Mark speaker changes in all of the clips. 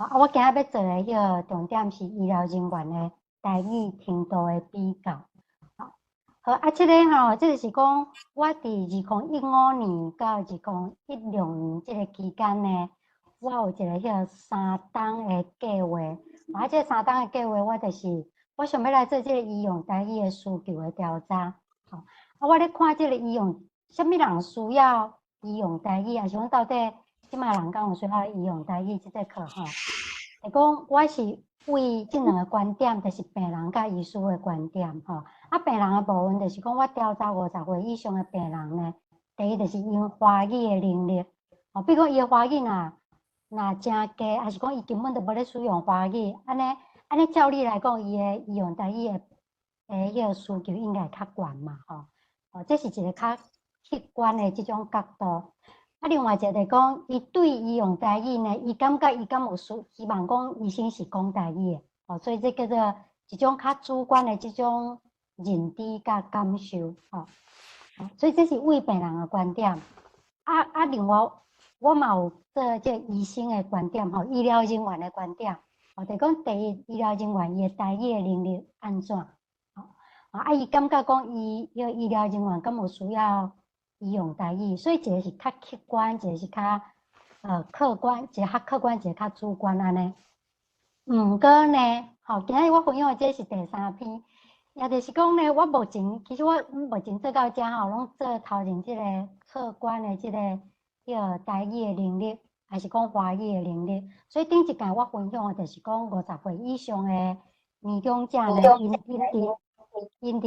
Speaker 1: 啊，我今仔欲做的彼个重點是醫療人員的台語程度的比較。好，啊，這个吼，這个是講我佇2015年到2016年這个期間呢，我有一個彼个三冬的計劃。啊，這个三冬的計劃，我就是我想欲來做這个醫用台語的需求的調查。吼，啊，我咧看這个醫用，啥物人需要醫用台語，抑是講到底這擺人敢有需要醫用台語這節課吼？就講我是為這兩个觀點，就是病人佮醫師的觀點吼。啊，病人的部分就是講，我調查50歲以上的病人呢，第一就是𪜶華語的能力，吼，比如講伊的華語若誠低，抑是講伊根本就無咧使用華語，按呢照理來講，伊的醫用台語的彼个需求應該會較懸嘛，吼。哦，這是一個較客觀的這種角度。啊，另外一個就是講，伊對醫用台語呢，伊感覺伊敢有需希望講醫生是講台語的，哦，所以這叫做一種較主觀的這種認知佮感受，吼。所以這是為病人的觀點。啊，另外我嘛有做這醫生的觀點，吼，醫療人員的觀點。哦，就講第一，醫療人員伊的台語的能力按怎？吼，啊，伊感覺講伊彼个醫療人員敢有需要醫用台語，所以一個是較客觀，一個是較客觀，一個較客觀，一個較主觀按呢。毋過呢，吼，今仔日我分享的這是第三篇，也就是講呢，我目前其實我目前做到遮吼，攏做頭前這个客觀的這个彼个台語的能力，抑是講華語的能力。所以頂一屆我分享的就是講50歲以上的年長者呢，𪜶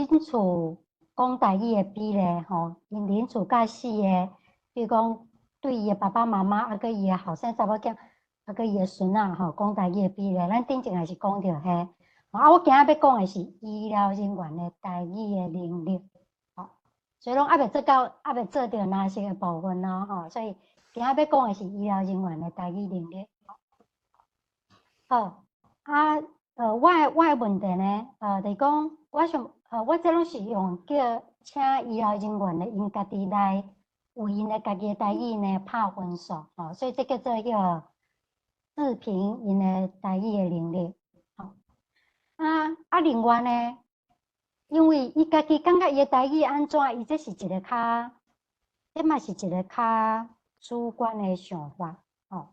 Speaker 1: 佇厝講台語的比例吼，𪜶佇厝佮四个，比如講對伊的爸爸媽媽，啊閣伊的後生查某囝，啊閣伊的孫仔吼，講台語的比例，咱頂一擺是講著彼。啊，我今仔欲講的是醫療人員的台語的能力，吼，所以攏猶未做到，猶未做著哪些的部分咯，吼，所以今仔欲講的是醫療人員的台語能力。好，啊，我的問題呢，就是講，我想，我這攏是用叫請醫療人員的𪜶家己來為𪜶的家己的台語呢拍分數，吼，所以這叫做彼个自評𪜶的台語的能力。啊，另外呢，因為伊家己感覺伊的台語按怎，伊這是一個較，這嘛是一個較主觀的想法，吼。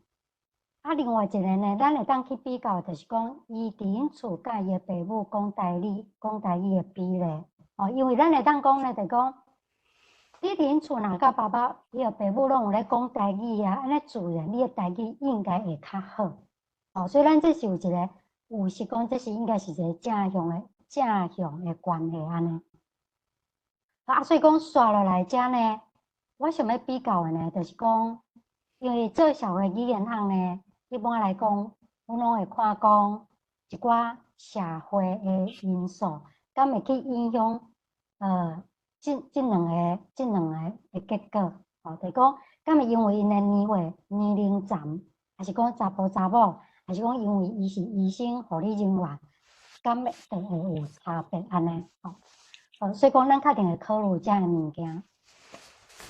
Speaker 1: 啊，另外一個呢，咱會當去比較，就是講伊佇𪜶厝佮伊的爸母講台語的比例，吼，因為咱會當講呢，就講你佇𪜶厝若佮爸爸、伊的爸母攏有咧講台語啊，按呢自然你的台語應該會較好，吼，所以咱這是有一個。有是講，這是應該是一個正向的關係按呢。啊，所以講紲落來遮呢，我想欲比較的呢，就是講，因為做社會語言學呢，一般來講，阮攏會看講一寡社會的因素，敢會去影響這兩個的結果，吼，就是講，敢會因為𪜶的年歲、年齡層，抑是講查埔查某，抑是講因為伊是醫生、護理人員，敢會有差別按呢？吼，所以講咱較定會考慮遮个物件。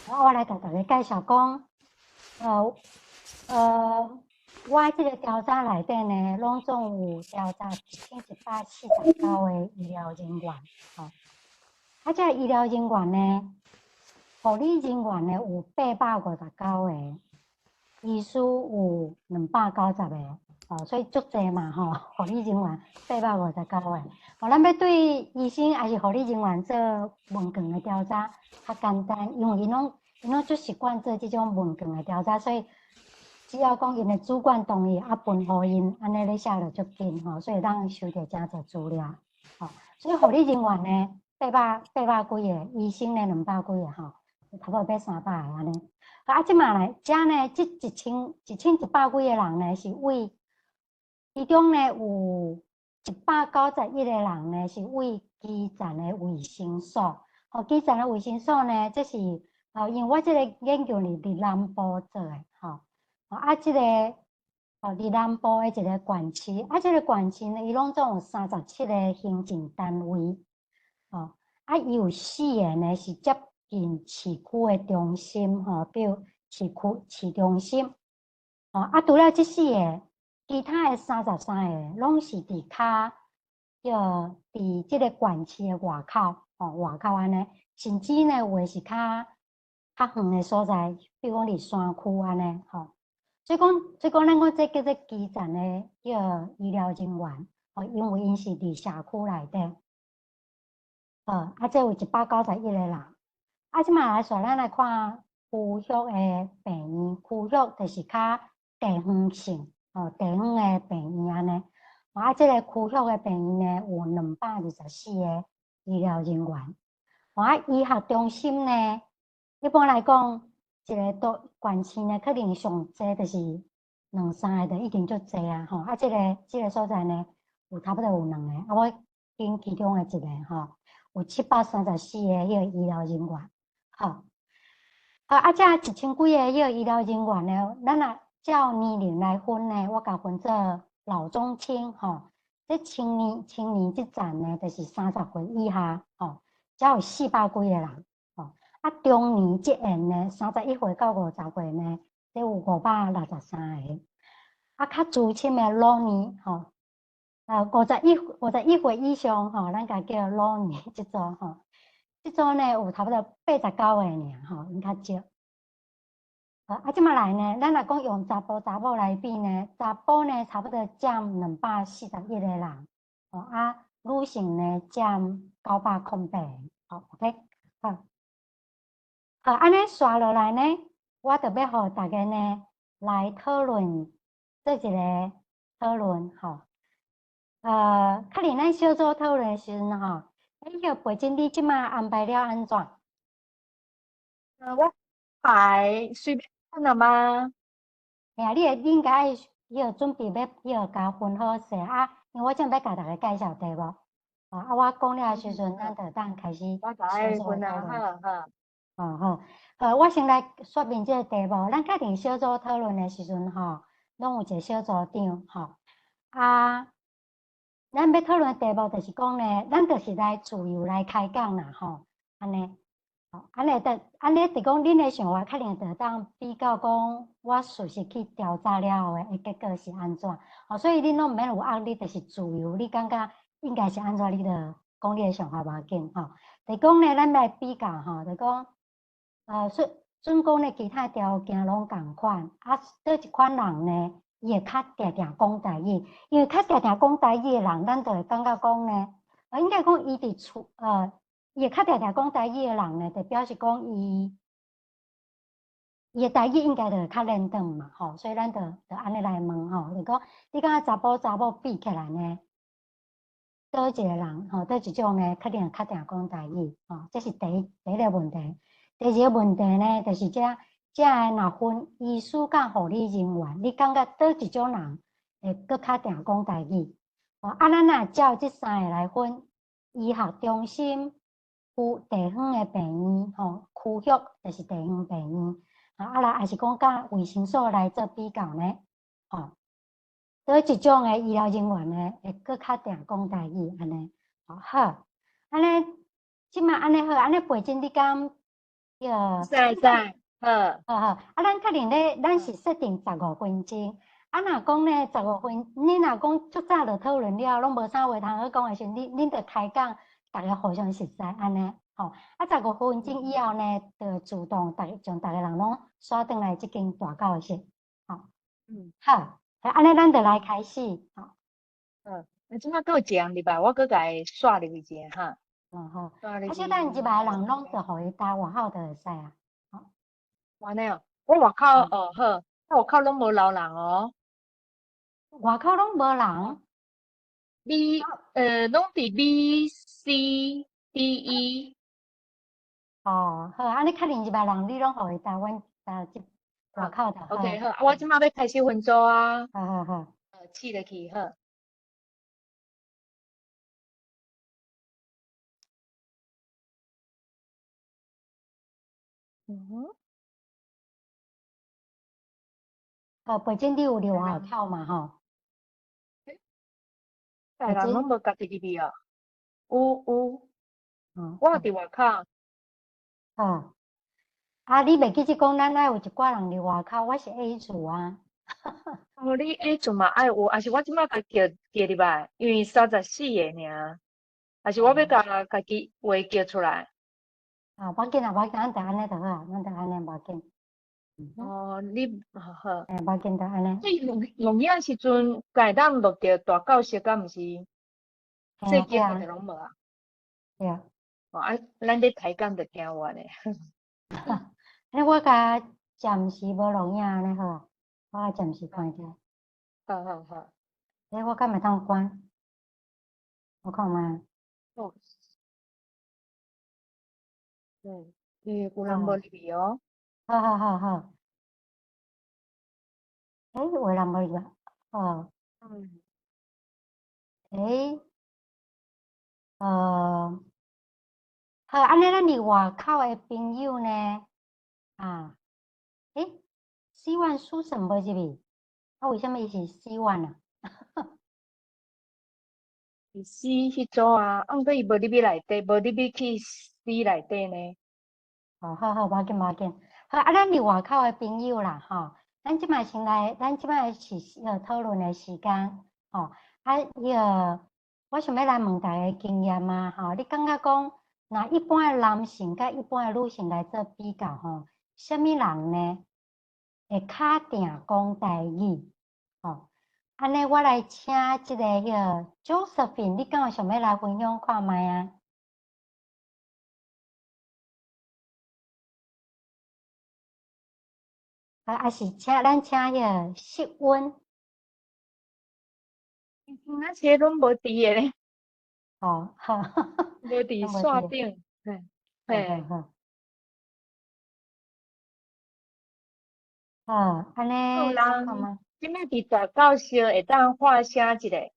Speaker 1: 我來共大家介紹講，我這个調查內底呢，攏總有調查1149個醫療人員，吼。啊，這个醫療人員呢，護理人員呢有859個，醫師有290個。哦，所以足濟嘛吼，護理人員859個。哦，咱欲對醫生抑是護理人員做問卷的調查較簡單，因為𪜶攏足習慣做這種問卷的調查，所以只要講𪜶的主管同意，啊，分予𪜶，按呢咧寫就足緊吼，所以當收著誠濟資料。吼，所以護理人員呢，八百幾個，醫生呢200幾個吼，差不多欲300個按呢。啊，這馬來遮呢，這1100幾個人呢，是為其中呢，有191個人呢，是為基層的衛生所。吼，基層的衛生所呢，這是哦，因為我這个研究是佇南部做的，吼。啊，這个哦，佇南部的一个縣市，啊，這个縣市呢，伊攏總有37個行政單位，吼，啊，伊有四个呢是接近市區的中心，吼，比如市區市中心。哦，啊，除了這四个，其他的33个攏是佇較叫佇這个縣市的外口，吼，外口按呢，甚至呢有的是較較遠的所在，比如講佇山區按呢，吼。所以講，咱講這叫做基層的叫醫療人員，吼，因為𪜶是佇社區內底，啊，這有191個人。啊，這馬來說，咱來看區域的病院，區域就是較地方性，吼，地方的病院按呢。啊，這个區域的病院呢，有224個醫療人員。啊，醫學中心呢，一般來講，一个都縣市呢，可能上濟就是兩三个，就已經足濟啊，吼。啊，這个所在呢，有差不多有兩个，啊，我揀其中的一个吼，有734個彼个醫療人員，吼。啊，這一千幾个彼个醫療人員呢，咱若照年齡來分呢，我共分做老中青，吼。這青年這層呢，就是30歲以下，吼，才有400幾个人，吼。啊，中年這緣呢，31歲到50歲呢，這有563個。啊，較資深的老年，吼，啊，51歲以上，吼，咱共叫老年這組，吼。這組呢有差不多89個爾，吼，𪜶較少。啊，這馬來呢，咱若講用查埔查某來比呢，查埔呢差不多佔241個人，吼啊，女性呢佔908個，好，OK，好，好，按呢紲落來呢，我就欲予大家呢來討論做一個討論，吼，可能咱小組討論的時陣吼，欸，彼個培珍，你這馬安排了按怎？
Speaker 2: 我排隨便了嗎？
Speaker 1: 嘿啊，你應該愛彼個準備欲彼個共分好勢啊，因為我正欲共大家介紹題目，啊，我講了的時陣，咱就會當開始
Speaker 2: 我就愛分啊，好好。
Speaker 1: 哦好，我先來說明這個題目。咱確定小組討論的時陣吼，攏有一個小組長吼。啊，咱欲討論的題目就是講呢，咱就是來自由來開講啦吼，按呢，按呢就按呢就講，恁的想法可能就會當比較講，我事實去調查了後的結果是按怎。吼，所以恁攏毋免有壓力，就是自由，你感覺應該是按怎，你就講你的想法無要緊吼。就講呢，咱來比較吼，就講。說準講呢，其他條件攏仝款，啊，佗一款人呢，伊會較定定講台語，因為較定定講台語的人，咱就會感覺講呢，應該講伊佇厝，伊會較定定講台語的人呢，就表示講伊的台語應該就會較輪轉嘛，吼，所以咱就就按呢來問吼，就講你感覺查埔查某比起來呢，佗一個人，吼，佗一種呢，可能較定講台語，吼，這是第一個問題。第二個問題呢，就是這這个若分醫師佮護理人員，你感覺佗一種人會閣較定講台語？哦，啊，咱若照這三个來分，醫學中心、區地方的病院，吼，區域就是地方病院，啊，啦，抑是講佮衛生所來做比較呢？吼，佗一種的醫療人員呢，會閣較定講台語，按呢，好，按呢，這馬按呢好，按呢培珍你敢？
Speaker 2: 使使，好，
Speaker 1: 好好，啊，咱確定咧，咱是設定十五分鐘。啊，若講呢，十五分，你若講足早就討論了，攏無啥話通好講的時陣，恁就開講，逐家互相熟似按呢，吼。啊，十五分鐘以後呢，就自動逐將逐个人攏徙轉來這間大教室，吼。好，按呢咱就來開始，吼。
Speaker 2: 嗯，那這馬閣有一个人入來，我閣共伊徙入去一下哈。
Speaker 1: 哦好，啊，小等入來人攏就予伊佇外口就會使啊。好，
Speaker 2: 按呢哦，我外口哦好，我外口攏無留人哦。
Speaker 1: 外口攏無人。
Speaker 2: B 攏佇 B C D E。
Speaker 1: 哦，好，按呢確認入來人，你攏予伊佇阮佇這外口就好。
Speaker 2: OK 好，我這馬欲開始分組啊。
Speaker 1: 好好好。
Speaker 2: 試落去好。嗯哼。
Speaker 1: 好，培珍你有留外口嘛？吼。
Speaker 2: 大人攏無家己入去哦。有有。我佇外口。
Speaker 1: 哦。啊，你袂記得講，咱愛有一寡人佇外口，我是 A 組啊。
Speaker 2: 哦，你 H 嘛愛有，抑是我這擺共叫叫入來，因為34个爾，抑是我欲共家己話叫出來。
Speaker 1: 啊，無要緊啊，無要緊，咱就按呢就好啊，咱就按呢無要緊。
Speaker 2: 哦，你好好。
Speaker 1: 欸，無要緊，就按呢。
Speaker 2: 你錄錄影時陣，敢會當錄著大教室，敢毋是？細間的攏無啊？
Speaker 1: 對啊。
Speaker 2: 哦啊，咱咧抬槓就聽完咧。
Speaker 1: 按呢我共暫時無錄影按呢好啊，我暫時關起來。
Speaker 2: 好好好。
Speaker 1: 欸，我敢會當關？我看覓。
Speaker 2: 哦。嗯，欸，有人無入去哦。
Speaker 1: 好好好好。欸，有人無入來？哦。欸，好，按呢咱佇外口的朋友呢？啊，欸，四萬書審無入去？啊，為啥物伊是四萬啊？
Speaker 2: 是 C 彼組啊，啊，毋過伊無入去內底，無入去去 C 內底呢。
Speaker 1: 哦，好好，無要緊，無要緊。好，啊，咱佇外口的朋友啦，吼，咱這擺先來，咱這擺是討論的時間，吼，啊，彼個我想欲來問大家經驗啊，吼，你感覺講，若一般的男性佮一般的女性來做比較，吼，啥物人呢會較定講台語？吼，按呢我來請這個彼個 Josephine，你敢有想欲來分享看覓啊？啊，抑是請咱請彼個室溫。
Speaker 2: 咱這攏無佇的咧。
Speaker 1: 哦，好。
Speaker 2: 無佇線頂，嘿，嘿。
Speaker 1: 好。好，按呢，
Speaker 2: 有人這擺佇大教室會當發聲一下。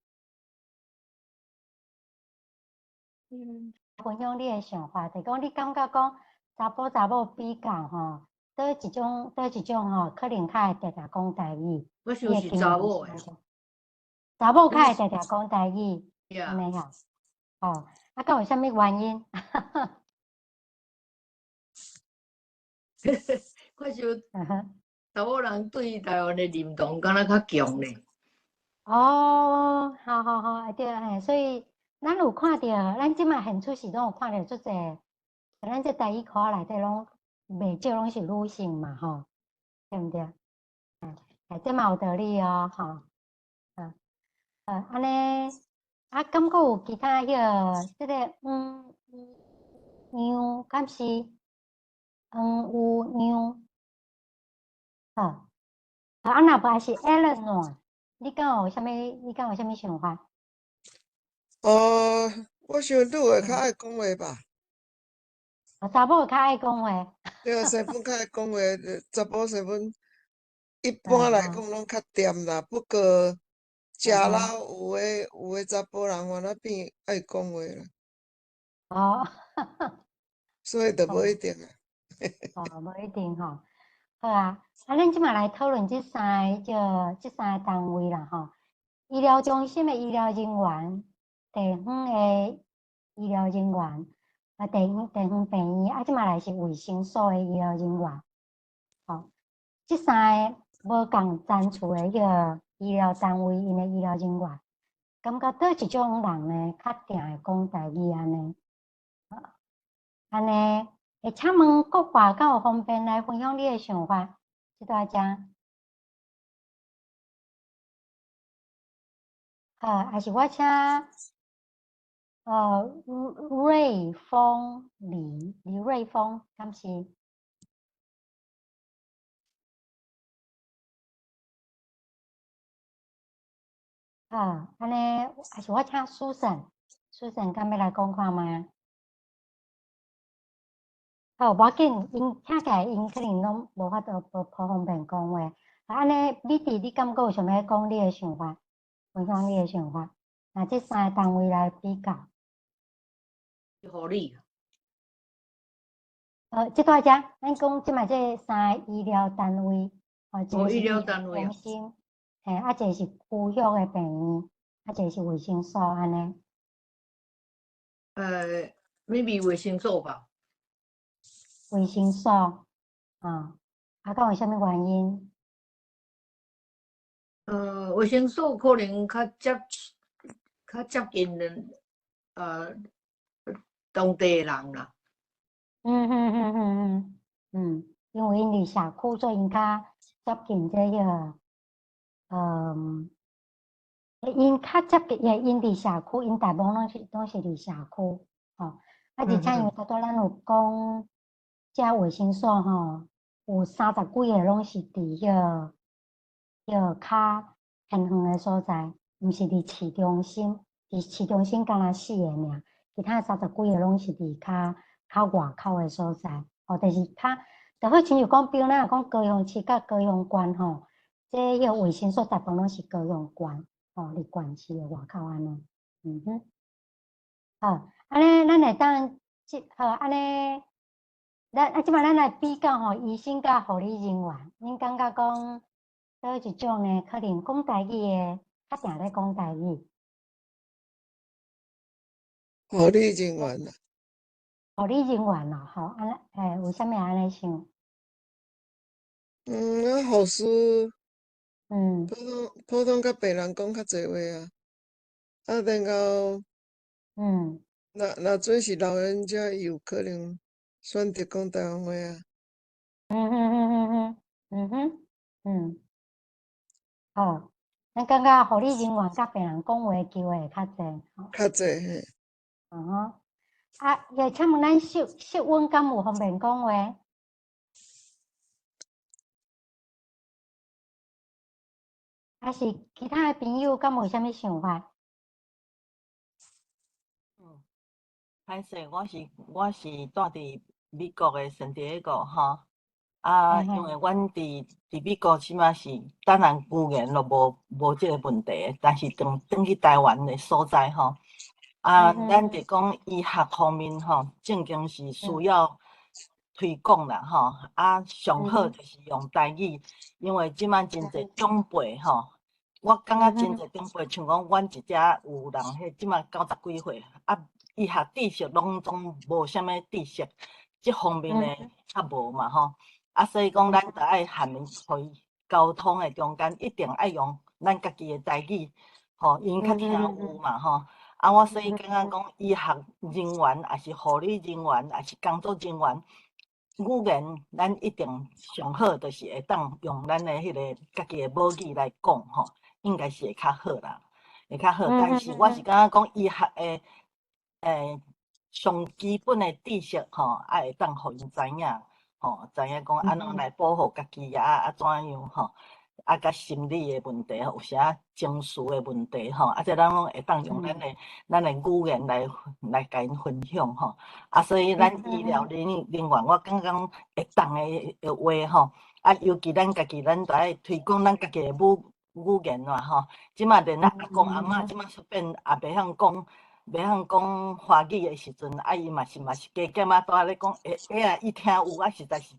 Speaker 1: 分享你的想法，就講你感覺講查埔查某比較吼，佗一種，佗一種吼，可能較會定定講台語。
Speaker 3: 我想是查某的。
Speaker 1: 查某較會定定講台語，按呢哈？哦，啊，敢有啥物原因？
Speaker 3: 我想查某人對台灣的認同敢若較強咧。
Speaker 1: 哦，好好好，啊對，嘿，所以咱有看著，咱這擺現出時攏有看著足濟，咱這台語課內底攏袂少攏是女性嘛，吼，對毋對？哎，這嘛有道理哦，吼，啊，按呢，啊，敢閣有其他彼個，這個黃敢是黃有楊，好，啊，若無抑是 Eleanor，你敢有啥物？你敢有啥物想法？
Speaker 4: 哦，我想女的較愛講話吧。
Speaker 1: 啊，查某較愛講話。
Speaker 4: 對啊，身份較愛講話，查埔身份一般來講攏較恬啦。不過食老有的查埔人反而變愛講話啦。
Speaker 1: 哦。
Speaker 4: 所以就無一定啊。
Speaker 1: 哦，無一定吼。好啊，啊，咱這擺來討論這三個單位啦，吼。醫療中心的醫療人員，地方的醫療人員，啊，地方病院，啊，這擺來是衛生所的醫療人員，吼，這三個無仝層次的彼個醫療單位，𪜶的醫療人員，感覺佗一種人呢，較定會講台語按呢？按呢，會請問國華敢有方便來分享你的想法？這大家，好，抑是我請，瑞豐李李瑞豐，敢是？好，按呢，抑是我請蘇嬸，蘇嬸敢欲來講看覓？好，無要緊，𪜶聽起來𪜶可能攏無法度無方便講話。啊，按呢，美娣，你敢閣有想欲講你的想法，分享你的想法？拿這三個單位來比較。
Speaker 3: 護理。
Speaker 1: 這大只，咱講這擺這三個醫療單位，哦，一個是
Speaker 3: 醫療單位
Speaker 1: 中心，嘿，啊，一個是區域的病院，啊，一個是衛生所，按呢。
Speaker 3: Maybe 衛生所吧。
Speaker 1: 衛生所，啊，啊，敢有啥物原因？
Speaker 3: 衛生所可能較接近當地的人啦。
Speaker 1: 因為𪜶佇社區，所以𪜶較接近這個，𪜶較接近，𪜶佇社區，𪜶大部分攏是佇社區，吼。啊，而且因為拄拄咱有講，這衛生所吼，有30幾个攏是佇彼個較偏遠的所在，毋是佇市中心，佇市中心敢若四個爾，其他30幾个攏是佇較外口的所在，吼，就是較，就好親像講，比如咱若講高雄市佮高雄縣吼，這彼個衛生所大部分攏是高雄縣，吼，佇縣市的外口按呢，嗯哼，好，按呢咱會當這好按呢，咱啊這擺咱來比較吼，醫生佮護理人員，恁感覺講佗一種呢？可能講台語的較定咧講台語。
Speaker 4: 護理人員啊。
Speaker 1: 護理人員咯，吼，按呢，為啥物按呢想？
Speaker 4: 啊，護士，普通佮病人講較濟話啊，啊，然後，若準是老人家，伊有可能選擇講台灣話啊。
Speaker 1: 好，咱感覺護理人員佮病人講話的機會會較濟，吼。
Speaker 4: 較濟嘿。
Speaker 1: 嗯哼，啊，也請問咱室溫敢有方便講話？還是其他的朋友敢有啥物想法？
Speaker 5: 歹勢，我是住佇美國的聖地亞哥吼，啊，因為阮佇美國這馬是當然語言都無這个問題，但是轉去台灣的所在吼，啊，咱佇講醫學方面吼，正經是需要推廣啦吼，啊，上好就是用台語，因為這馬真濟長輩吼，我感覺真濟長輩，像講阮一遮有人，彼這馬90幾歲，啊，醫學知識攏總無啥物知識，這方面的較無嘛吼，啊，所以講咱著愛和𪜶去溝通的中間，一定愛用咱家己的台語，吼，𪜶較聽有嘛吼。啊，我所以感覺講醫學人員，抑是護理人員，抑是工作人員，語言咱一定上好，就是會當用咱的彼个家己的母語來講吼，應該是會較好啦，會較好。但是我是感覺講醫學的，上基本的知識吼，愛會當予𪜶知影，吼，知影講按怎來保護家己啊，啊怎樣吼，啊，佮心理的問題，有時仔情緒的問題吼，啊，這咱攏會當用咱的語言來共𪜶分享吼。啊，所以咱醫療人員，我感覺講會當的話吼，啊，尤其咱家己，咱著愛推廣咱家己的語言嘛吼。這馬連阿公阿嬤這馬出變也袂曉講華語的時陣，啊，伊嘛是加減仔拄仔咧講，會啊，伊聽有啊，實在是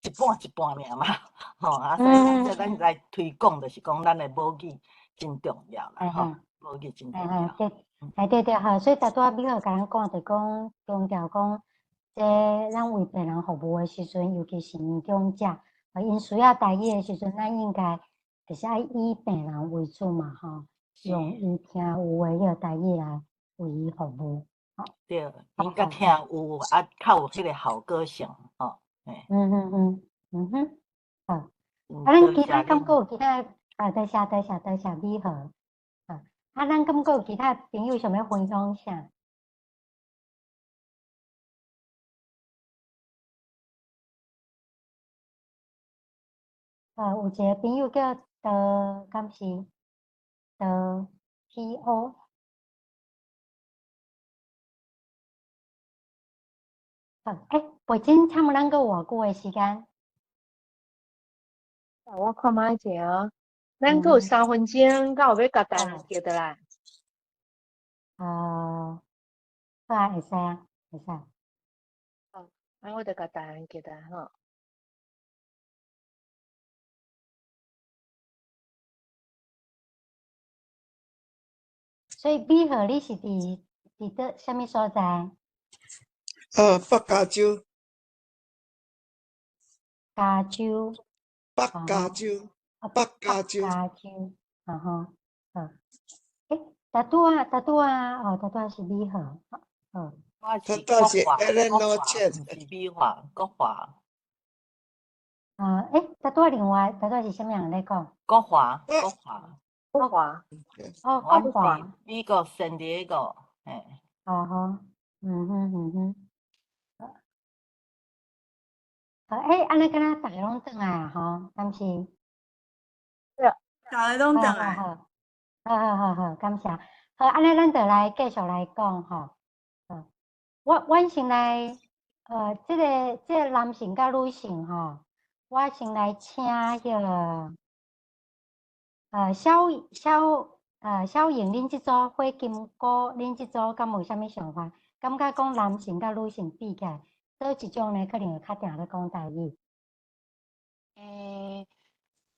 Speaker 5: 一半一半爾嘛，吼啊，所以咱這咱來推廣，就是講咱的母語真重要啦，吼，母語真重要。
Speaker 1: 對，哎對對好，所以拄拄美好共咱講，就講強調講，這咱為病人服務的時陣，尤其是年長者，𪜶需要台語的時陣，咱應該就是愛以病人為主嘛，吼，用伊聽有的彼个台語來為伊服務。
Speaker 5: 對，𪜶較聽有啊，較有彼个效果性，吼。
Speaker 1: 好。啊，咱其他敢閣有其他啊？多謝多謝多謝美好。啊，啊，咱敢閣有其他朋友想欲分享啥？啊，有一个朋友叫杜，敢是杜 P.O。好，欸，培珍，請問咱閣有偌久的時間？
Speaker 2: 我看覓者啊，咱閣有3分鐘，敢有欲共大人叫倒來？
Speaker 1: 啊，好啊，會使啊，會使。
Speaker 2: 好，啊，我就共大人叫倒來吼。
Speaker 1: 所以美好，你是佇佗啥物所在？
Speaker 4: 北加州。
Speaker 1: 加州。
Speaker 4: 北加州。北加州。
Speaker 1: 加州，啊吼，好。欸，拄拄仔，拄拄仔，哦，拄拄仔是美和，好。
Speaker 5: 我是
Speaker 4: 他倒是
Speaker 5: 國華，
Speaker 4: Ellen
Speaker 5: 國華，
Speaker 4: Chan
Speaker 5: 毋是美華，國華。
Speaker 1: 啊，欸，拄拄仔另外，拄拄是啥物人咧講？
Speaker 5: 國華，國華。
Speaker 2: 國華。
Speaker 1: 哦，
Speaker 5: 我
Speaker 1: 國華。
Speaker 5: 是美國聖地亞哥，嘿。
Speaker 1: 哦吼，嗯哼嗯哼。好，欸，按呢敢若逐个攏轉來啊吼，敢是？
Speaker 2: 對啊。
Speaker 6: 逐个攏轉來。
Speaker 1: 好好好，好好好，感謝。好，按呢咱就來繼續來講吼。我先來，這個男性佮女性吼，我先來請彼個，小穎，恁這組火金姑，恁這組敢有啥物想法？感覺講男性佮女性比起來，佗一種呢，可能會較定咧講台語？
Speaker 7: 欸，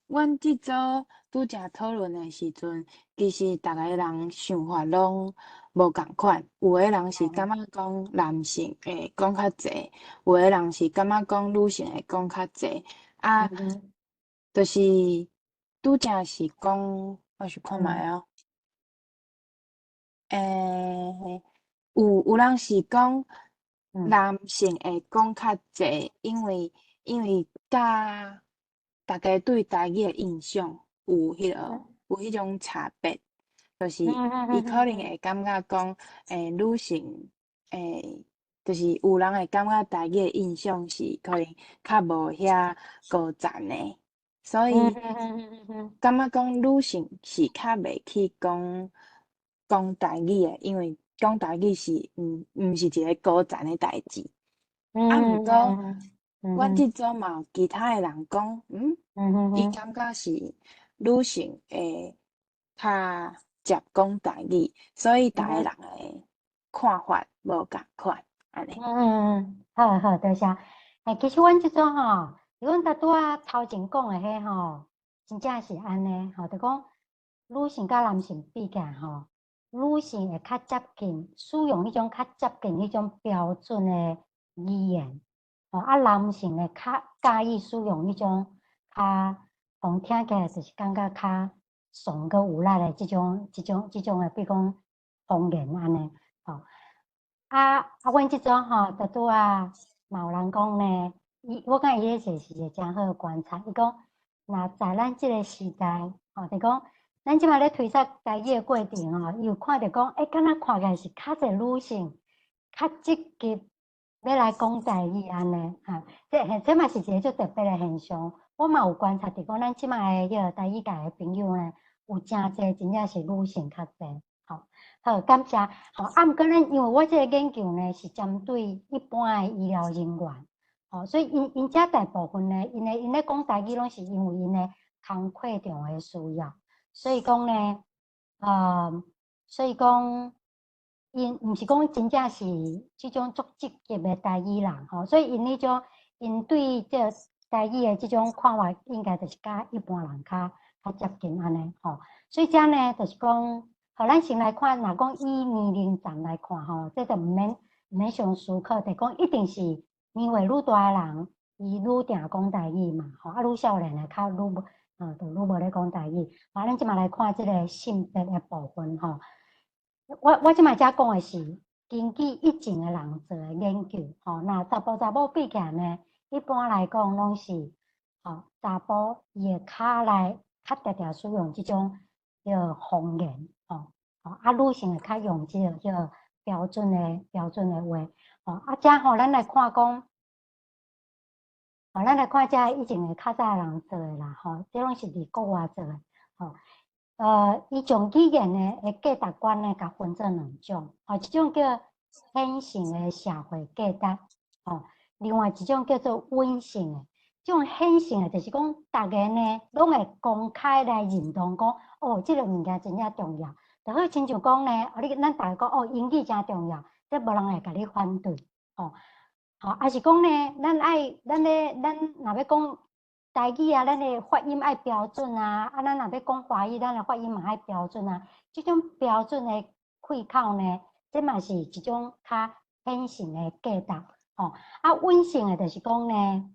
Speaker 7: 阮這組拄才討論的時陣，其實逐个人想法攏無仝款。有的人是感覺講男性會講較濟，有的人是感覺講女性會講較濟。啊，就是拄才是講，我想看覓哦。欸，有人是講男性會講較濟，因為佮大家對台語的印象有彼種差別，就是伊可能會感覺講，欸，女性，欸，就是有人會感覺台語的印象是可能較無遐高層的，所以感覺講女性是較袂去講講台語的，因為講台語是毋是一個高層的代誌。啊，毋過阮這組嘛有其他的人講，伊感覺是女性會較捷講台語，所以逐个人的看法無仝款，按呢。
Speaker 1: 嗯嗯，好好，多謝。欸，其實阮這組吼，阮拄拄仔頭前講的彼吼，真正是按呢吼，就講女性佮男性比起來吼，女性會較接近使用彼種較接近彼種標準的語言，吼，啊，男性會較佮意使用彼種較，講聽起來就是感覺較慫閣有力的這種的，比如講方言按呢，吼。啊啊，阮這組吼，拄拄仔嘛有人講呢，伊我感覺伊彼個是一個誠好的觀察。伊講，若在咱這個時代，吼，就講咱這擺咧推捒台語的過程吼，伊有看著講，欸，敢若看起來是較濟女性較積極欲來講台語按呢，哈，這嘛是一個足特別的現象。我嘛有觀察著講，咱這擺的彼個台語界的朋友呢，有誠濟真正是女性較濟。吼，好，感謝。吼，啊，毋過咱因為我這個研究呢是針對一般的醫療人員，吼，所以𪜶遮大部分呢，𪜶咧講台語攏是因為𪜶的工課上的需要，所以講呢，所以講，𪜶毋是講真正是這種足積極的台語人，吼，所以𪜶彼種，𪜶對這個台語的這種看法，應該就是佮一般人較接近按呢，吼，所以遮呢，就是講。好，咱先來看，若講以年齡層來看吼，這就毋免傷思考，就講一定是年歲愈大的人，伊愈定講台語嘛，吼，啊，愈少年的較愈無，就愈無咧講台語。啊，咱這擺來看這個性別的部分吼。我這擺遮講的是根據以前的人做的研究，吼，若查埔查某比起來呢，一般來講攏是，吼，查埔伊會較來較定定使用這種彼個方言，吼，啊，女性會較用這個彼個標準的話，吼，啊，遮吼，咱來看講，吼，咱來看遮以前的較早人做的啦，吼，這攏是佇國外做的，吼，伊將語言的價值觀呢，共分做兩種，吼，一種叫顯性的社會價值，吼，另外一種叫做隱性的。這種顯性的，就是講，逐家呢攏會公開來認同講，哦，這個物件真正重要。就好親像講呢，哦，咱逐家講，哦，英語誠重要，這無人會共你反對，吼，吼，抑是講呢，咱若欲講台語啊，咱的發音愛標準啊，啊，咱若欲講華語，咱的發音嘛愛標準啊。這種標準的開口呢，這嘛是一種較顯性的價值，吼。啊，隱性的就是講呢。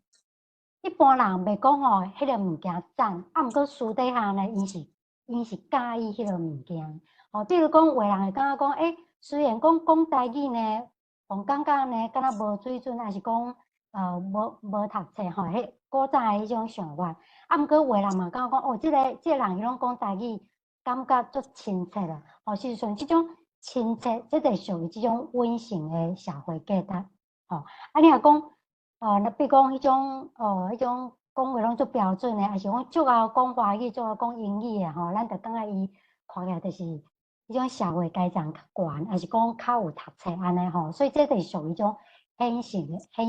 Speaker 1: 一般人袂講吼，彼个物件讚，啊，毋過私底下呢，𪜶是佮意彼个物件。吼，比如講，有的人會感覺講，欸，雖然講講台語呢，予感覺呢，敢若無水準，抑是講無讀冊吼，彼古早的彼種想法。啊，毋過有的人嘛感覺講，哦，這個人伊攏講台語，感覺足親切啦。吼，事實上這種親切，這就屬於這種隱性的社會價值。吼，啊，你若講，若比如講彼種講話攏足標準的，抑是講足𠢕講華語、足𠢕講英語的吼，咱就感覺伊看起來就是彼種社會階層較懸，抑是講較有讀冊按呢吼，所以這就是屬於一種顯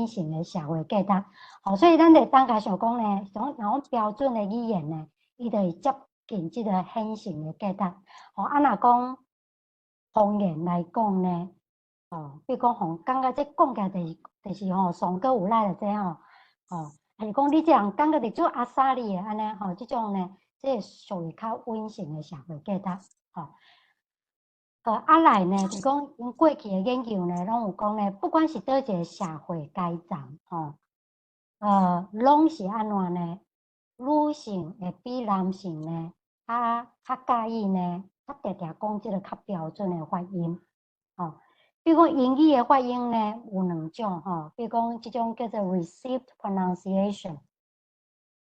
Speaker 1: 性的社會價值。吼，所以咱會當共想講呢，講若講標準的語言呢，伊就會接近這個顯性的價值。吼，啊，若講方言來講呢，吼，比如講予感覺這講起來就是吼上閣有力的這吼，吼，抑是講你這人感覺就足阿莎力的按呢吼，這種呢，這屬於較隱性的社會價值，吼。啊來呢，就講𪜶過去的研究呢，攏有講呢，不管是佗一个社會階層，吼，攏是按怎呢？女性會比男性呢，較佮意呢，較定定講這个較標準的發音，吼。比如講英語的發音呢，有兩種吼，比如講這種叫做 Received Pronunciation，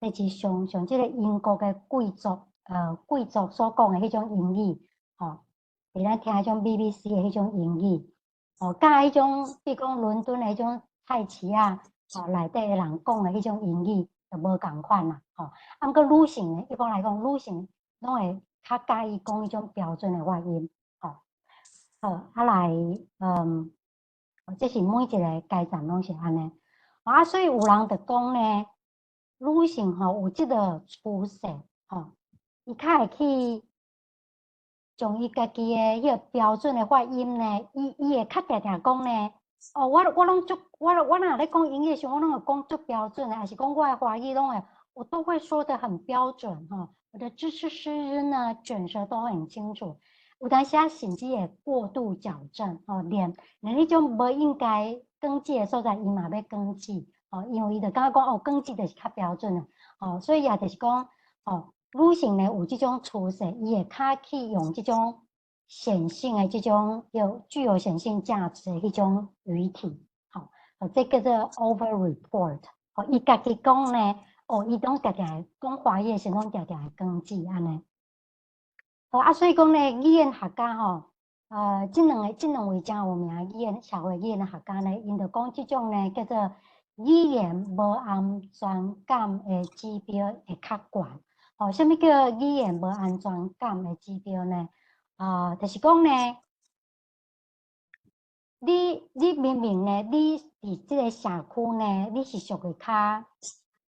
Speaker 1: 就是上上這个英國的貴族所講的彼種英語，吼。佇咱聽彼種 BBC 的彼種英語，吼，佮彼種，比如講倫敦的彼種菜市仔，吼，內底的人講的彼種英語就無仝款啦，吼。啊，毋過女性呢，一般來講，女性攏會較佮意講彼種標準的發音，吼。好，啊來，這是每一个階層攏是按呢。啊，所以有人就講呢，女性吼有這个趨勢，吼，伊較會去將伊家己的彼个標準的發音呢，伊會較定定講呢，哦，我攏足，我若咧講英語的時陣，我攏會講足標準的，抑是講我的華語攏會，我都會說得很標準，吼，我的知識詩呢，捲舌都很清楚。有當時啊，甚至會過度矯正，吼，連彼種無應該轉折的所在，伊嘛欲轉折，吼，因為伊就感覺講，哦，轉折就是較標準的，吼，所以也就是講，吼，女性呢有這種趨勢，伊會較去用這種顯性的這種有具有顯性價值的彼種語體，吼，這叫做 over report，吼，伊家己講呢，哦，伊攏定定講華語的時陣，攏定定會轉折按呢。好啊，所以講呢，語言學家吼，這兩位誠有名社會語言學家呢，𪜶就講這種呢叫做語言無安全感的指標會較懸。吼，啥物叫語言無安全感的指標呢？啊，就是講呢，你明明呢，你佇這个社區呢，你是屬於較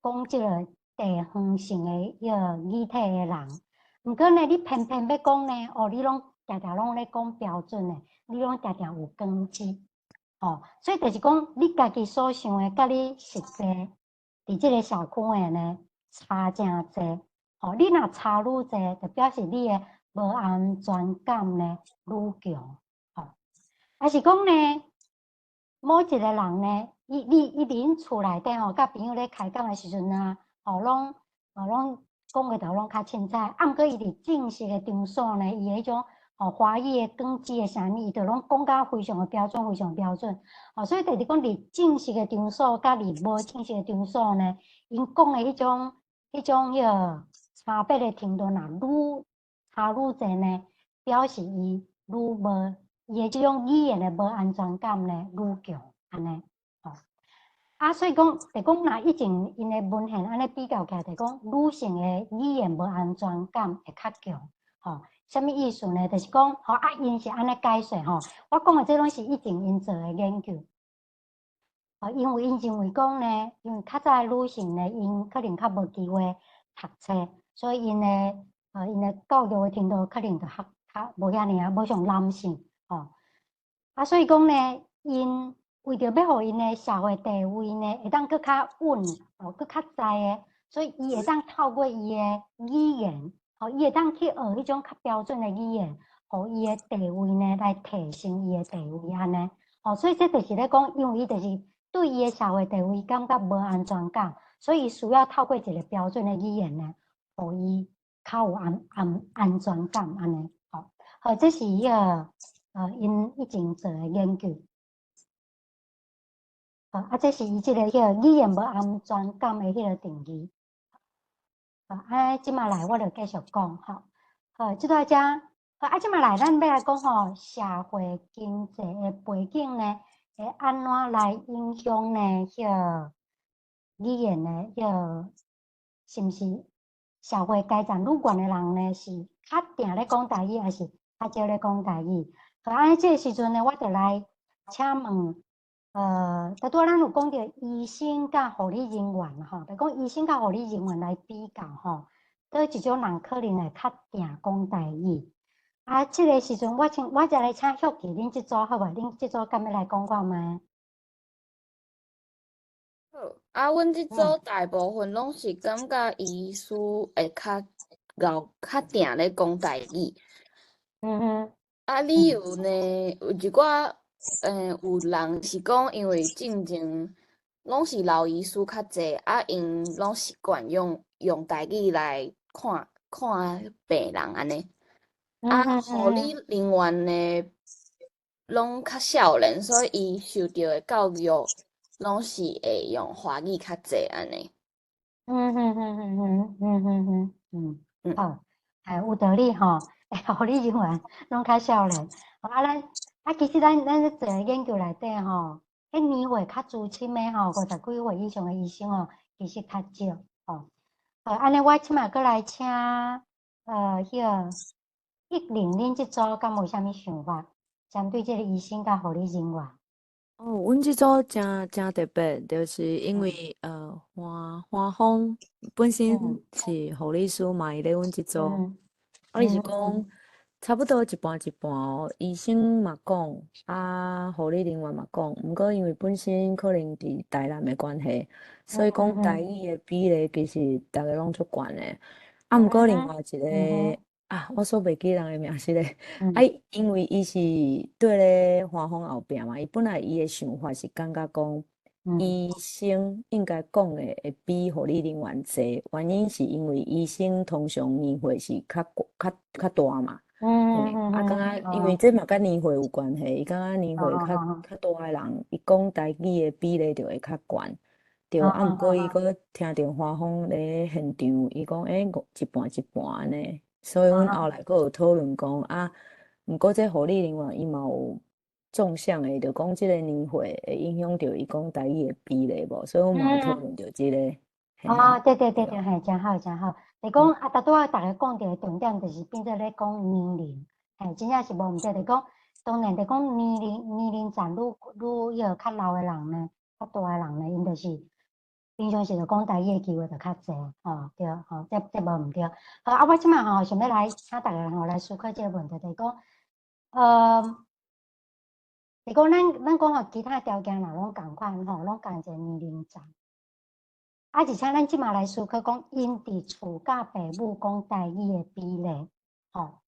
Speaker 1: 講這个地方性的彼個語體的人，毋過呢，你偏偏欲講呢，哦，你攏定定攏咧講標準的，你攏定定有轉折，吼，所以就是講，你家己所想的，佮你實際佇這个社區的呢，差誠濟，吼，你若差愈濟，就表示你的無安全感呢愈強，吼，抑是講呢，某一个人呢，伊佇𪜶厝內底吼，佮朋友咧開講的時陣啊，吼，攏講話都攏較凊彩，啊，毋過伊佇正式的場所呢，伊的彼種吼華語的轉折的啥物，伊就攏講甲非常的標準，非常標準。吼，所以就是講佇正式的場所，佮佇無正式的場所呢，𪜶講的彼種彼个差別的程度若愈差愈濟呢，表示伊愈無伊的這種語言的無安全感呢愈強，按呢，吼。啊，所以講，就講若以前𪜶的文獻按呢比較起來，就講女性的語言無安全感會較強，吼。啥物意思呢？就是講，吼啊，𪜶是按呢解說吼。我講的這攏是以前𪜶做的研究。吼，因為𪜶認為講呢，因為較早的女性呢，𪜶可能較無機會讀冊，所以𪜶的教育的程度可能就較無遐爾仔，無像男性，吼。啊，所以講呢，𪜶為著欲予𪜶的社會地位呢，會當閣較穩，哦，閣較在的，所以伊會當透過伊的語言，吼，伊會當去學彼種較標準的語言，予伊的地位呢來提升伊的地位按呢，吼，所以這就是咧講，因為伊就是對伊的社會地位感覺無安全感，所以需要透過一个標準的語言呢，予伊較有安全感按呢，吼。好，這是彼個𪜶以前做的研究。好，啊，這是伊這个彼個語言無安全感的彼個定義。好，啊，這馬來我就繼續講吼。好，這段遮，好，啊，這馬來咱欲來講吼，社會經濟的背景呢，會按怎來影響呢？彼個語言的彼個，是毋是社會階層愈懸的人呢，是較定咧講台語，還是較少咧講台語？好，按呢這个時陣呢，我就來請問，拄拄仔咱有講著醫生佮護理人員吼，就講醫生佮護理人員來比較吼，佗一種人可能會較定講台語。啊，這个時陣我請我再來請旭琪，恁這組好無？恁這組敢欲來講看覓？
Speaker 6: 好，啊，阮這組大部分攏是感覺醫師會較𠢕較定咧講台語。啊，理由呢，有一寡，有人是講，因為進前攏是老醫師較濟，啊，𪜶攏習慣用台語來看看病人按呢。啊，護理人員呢，攏較少年，所以伊受著的教育攏是會用華語較濟按呢。
Speaker 1: 好，哎，有道理吼。護理人員攏較少年，啊，咱啊，其實咱咧做研究內底吼，彼年歲較資深的吼，50幾歲以上的醫生吼，其實較少吼。好，按呢我這馬閣來請彼個一玲，恁這組敢有啥物想法？針對這个醫生佮護理人員。
Speaker 8: 哦，阮這組誠誠特別，就是因為黃華峰本身是護理師嘛，伊咧阮這組，啊，伊是講差不多一半一半哦，醫生嘛講，啊，護理人員嘛講，毋過因為本身可能佇台南的關係，所以講台語的比例其實逐家攏足懸的。啊，毋過另外一个啊，我煞袂記人的名字咧。啊，因為伊是蹛咧華豐後壁嘛，伊本來伊的想法是感覺講，醫生應該講的會比護理人員濟，原因是因為醫生通常年歲是較大嘛。啊，感覺因為這嘛佮年歲有關係，伊感覺年歲較大的人，伊講台語的比例就會較懸。對，啊，毋過伊閣聽著華豐咧現場，伊講欸，一半一半按呢，所以阮後來閣有討論講啊，毋過這護理人員伊嘛有縱向的，就講這个年歲會影響著伊講台語的比例無，所以阮嘛有討論著這个。
Speaker 1: 啊，對對對對，嘿，誠好誠好。就講啊，拄拄仔逐家講著的重點就是變做咧講年齡，嘿，真正是無毋對，就講當然就講年齡層愈彼个較老的人呢，較大的人呢，𪜶就是平常時就講台語的機會就較濟，吼，對，吼，這無毋對。好，啊，我這馬吼想欲來請逐家吼來思考這个問題，就是講，就講咱講吼，其他條件若攏仝款吼，攏仝一个年齡層。啊，而且咱這馬來思考講，𪜶佇厝佮爸母講台語的比例，吼，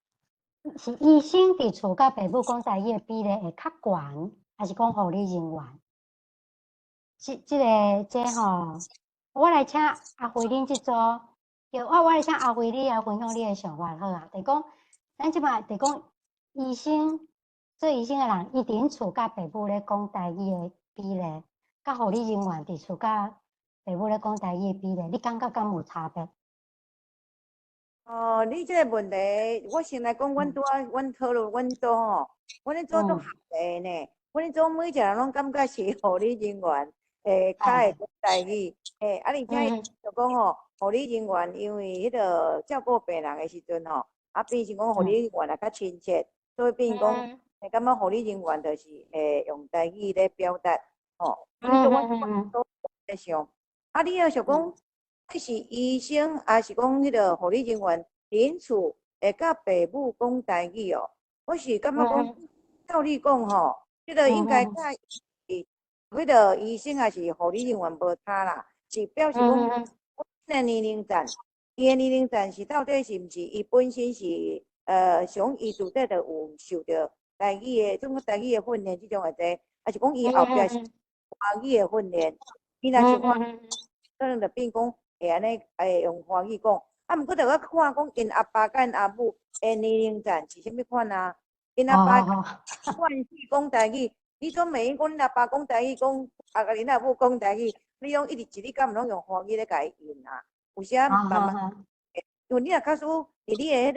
Speaker 1: 是醫生佇厝佮爸母講台語的比例會較懸，還是講護理人員？這吼，我來請阿輝恁這組，對，我來請阿輝你來分享你的想法好啊。就講，咱這馬就講醫生做醫生的人，伊佇𪜶厝佮爸母咧講台語的比例，佮護理人員佇厝佮爸母咧講台語的比例，你感覺敢有差別？
Speaker 9: 哦，你這个問題，我先來講，阮拄仔，阮討論，阮組吼，阮彼組足合的呢。阮彼組每一个人攏感覺是護理人員會較會講台語，嘿，啊，而且就講吼，護理人員因為彼个照顧病人的時陣吼，啊，變成講護理人員也較親切，所以變成講，會感覺護理人員就是會用台語咧表達，吼。啊，我都咧想，啊，你若想講，這是醫生，抑是講彼个護理人員佇𪜶厝會佮爸母講台語哦？我是感覺講，照理講吼，這个應該佮彼个醫生抑是護理人員無差啦，是表示講，我的年齡層，伊的年齡層是到底是毋是伊本身是像伊自細就有受著台語的，這種台語的訓練這種會濟，抑是講伊後壁是華語的訓練？伊若是華，可能就變講會按呢會用華語講。啊，毋過著閣看講𪜶阿爸佮𪜶阿母的年齡層是啥物款啊？𪜶阿爸慣勢講台語，你總袂用講恁阿爸講台語，講啊共恁阿母講台語，你攏一直一日敢毋攏用華語咧共伊應啊？有時仔慢慢，因為你若假使佇你的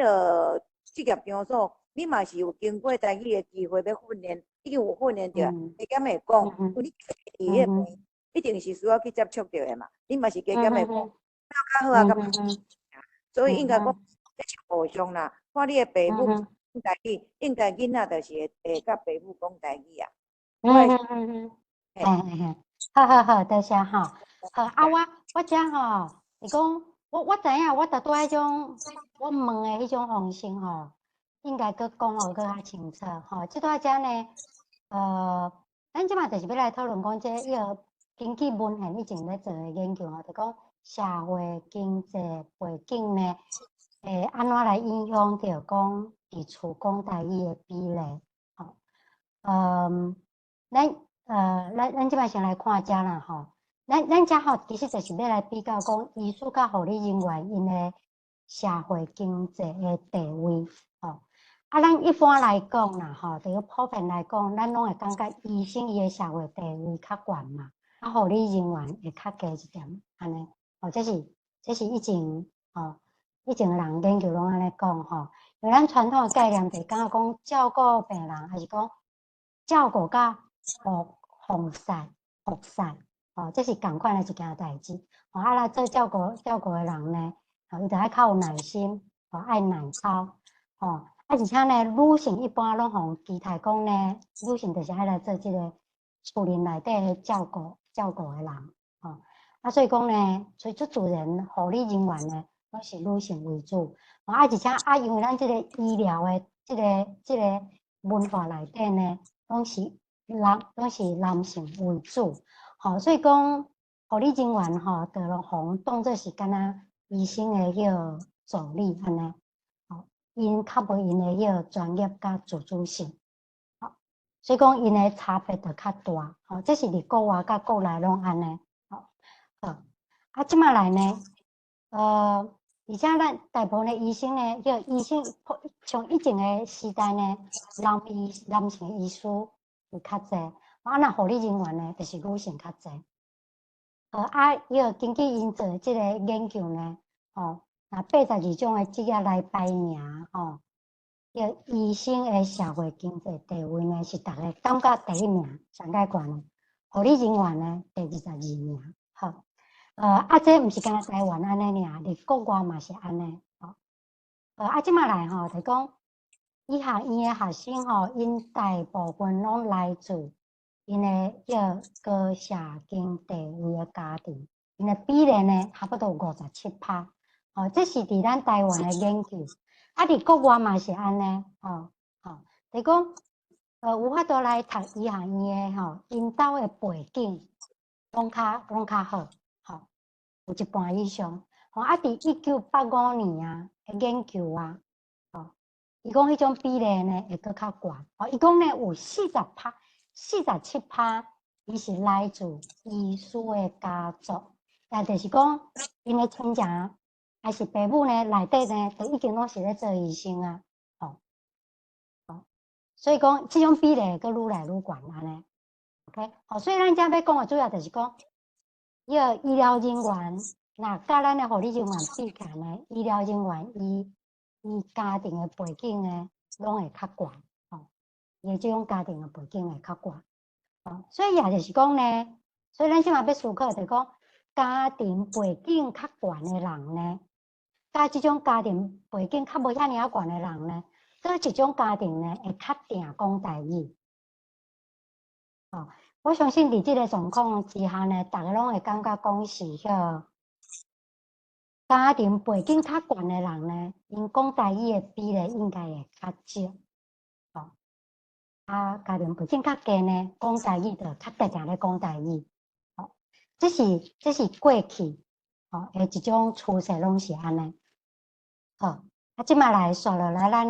Speaker 9: 彼個職業場所，你嘛是有經過台語的機會欲訓練，已經有訓練著，加減會講，因為你佇彼個一定是需要去接觸著的嘛，你嘛是加減會講，較好啊，較所以應該講，這是互相啦。看你的爸母講台語，應該囡仔就是會佮爸母講台語啊。
Speaker 1: 好好好，多謝吼。好啊，我遮吼，是講我知影，我拄拄彼種我問的彼種方式吼，應該閣講予閣較清楚吼。這拄遮呢，咱這馬就是欲來討論講這彼個根據文獻以前咧做的研究吼，就講社會經濟背景呢，會按怎來影響著講佇厝講台語的比例？吼，咱這擺先來看遮啦吼。咱遮吼，其實就是欲來比較講醫師佮護理人員𪜶的社會經濟的地位，吼。啊，咱一般來講啦，吼，就是普遍來講，咱攏會感覺醫生伊的社會地位較懸嘛，啊，護理人員會較低一點，按呢，吼，這是以前吼，以前人研究攏按呢講吼。因為咱傳統的概念就是感覺講照顧病人，抑是講照顧佮服侍，吼，這是仝款的一件代誌。吼，啊，來做照顧的人呢，吼，伊著愛較有耐心，吼，愛耐操，吼，啊，而且呢，女性一般攏予期待講呢，女性就是愛來做這個厝裡內底的照顧的人，吼，啊，所以講呢，所以足自然護理人員呢，攏是女性為主。啊，而且啊，因為咱這個醫療的這個文化內底呢，攏是男性為主，吼，所以講護理人員吼，就予當做是敢若醫生的彼個助理按呢，吼，𪜶較無𪜶的彼個專業佮自主性，吼，所以講𪜶的差別就較大，吼，這是佇國外佮國內攏按呢，吼，好，啊，這馬來呢，而且咱大部分的醫生呢，彼個醫生像以前的時代呢，男性醫師有較濟，啊，若護理人員呢，就是女性較濟。啊，彼個根據𪜶做這個研究呢，吼，若82種的職業來排名，吼，彼個醫生的社會經濟地位呢，是逐家感覺第一名，上蓋懸的。護理人員呢，第22名，好。啊，這毋是干焦台灣按呢爾，佇國外嘛是按呢，吼。啊，這馬來吼，就講醫學院的學生吼，𪜶大部分攏來自𪜶的彼個高社經地位的家庭，𪜶的比例呢，差不多57趴，吼，這是佇咱台灣的研究。啊，佇國外嘛是按呢，吼，吼，就講，有法度來讀醫學院的吼，𪜶兜的背景攏較好。有一半以上，吼啊！佇1985年啊，研究啊，吼，伊講彼種比例呢會閣較懸，吼，伊講呢有40趴、47趴，伊是來自醫師的家族，也就是講，𪜶的親情抑是爸母呢內底呢，都已經攏是咧做醫生啊，吼，吼，所以講這種比例閣愈來愈懸按呢，OK，好，所以咱遮欲講的主要就是講。彼個醫療人員，若佮咱的護理人員比起來呢，醫療人員伊家庭的背景呢，攏會較懸，吼，伊這種家庭的背景會較懸，吼，所以也就是講呢，所以咱這馬欲思考就是講，家庭背景較懸的人呢，佮這種家庭背景較無遐爾仔懸的人呢，佗一種家庭呢會較定講台語，吼。我相信佇這個狀況之下呢，逐家攏會感覺講是彼個家庭背景較懸的人呢，𪜶講台語的比例應該會較少。吼，啊，家庭背景較低呢，講台語就較定定咧講台語。吼，這是過去吼的一種趨勢，攏是按呢。好，啊，這馬來紲落來，咱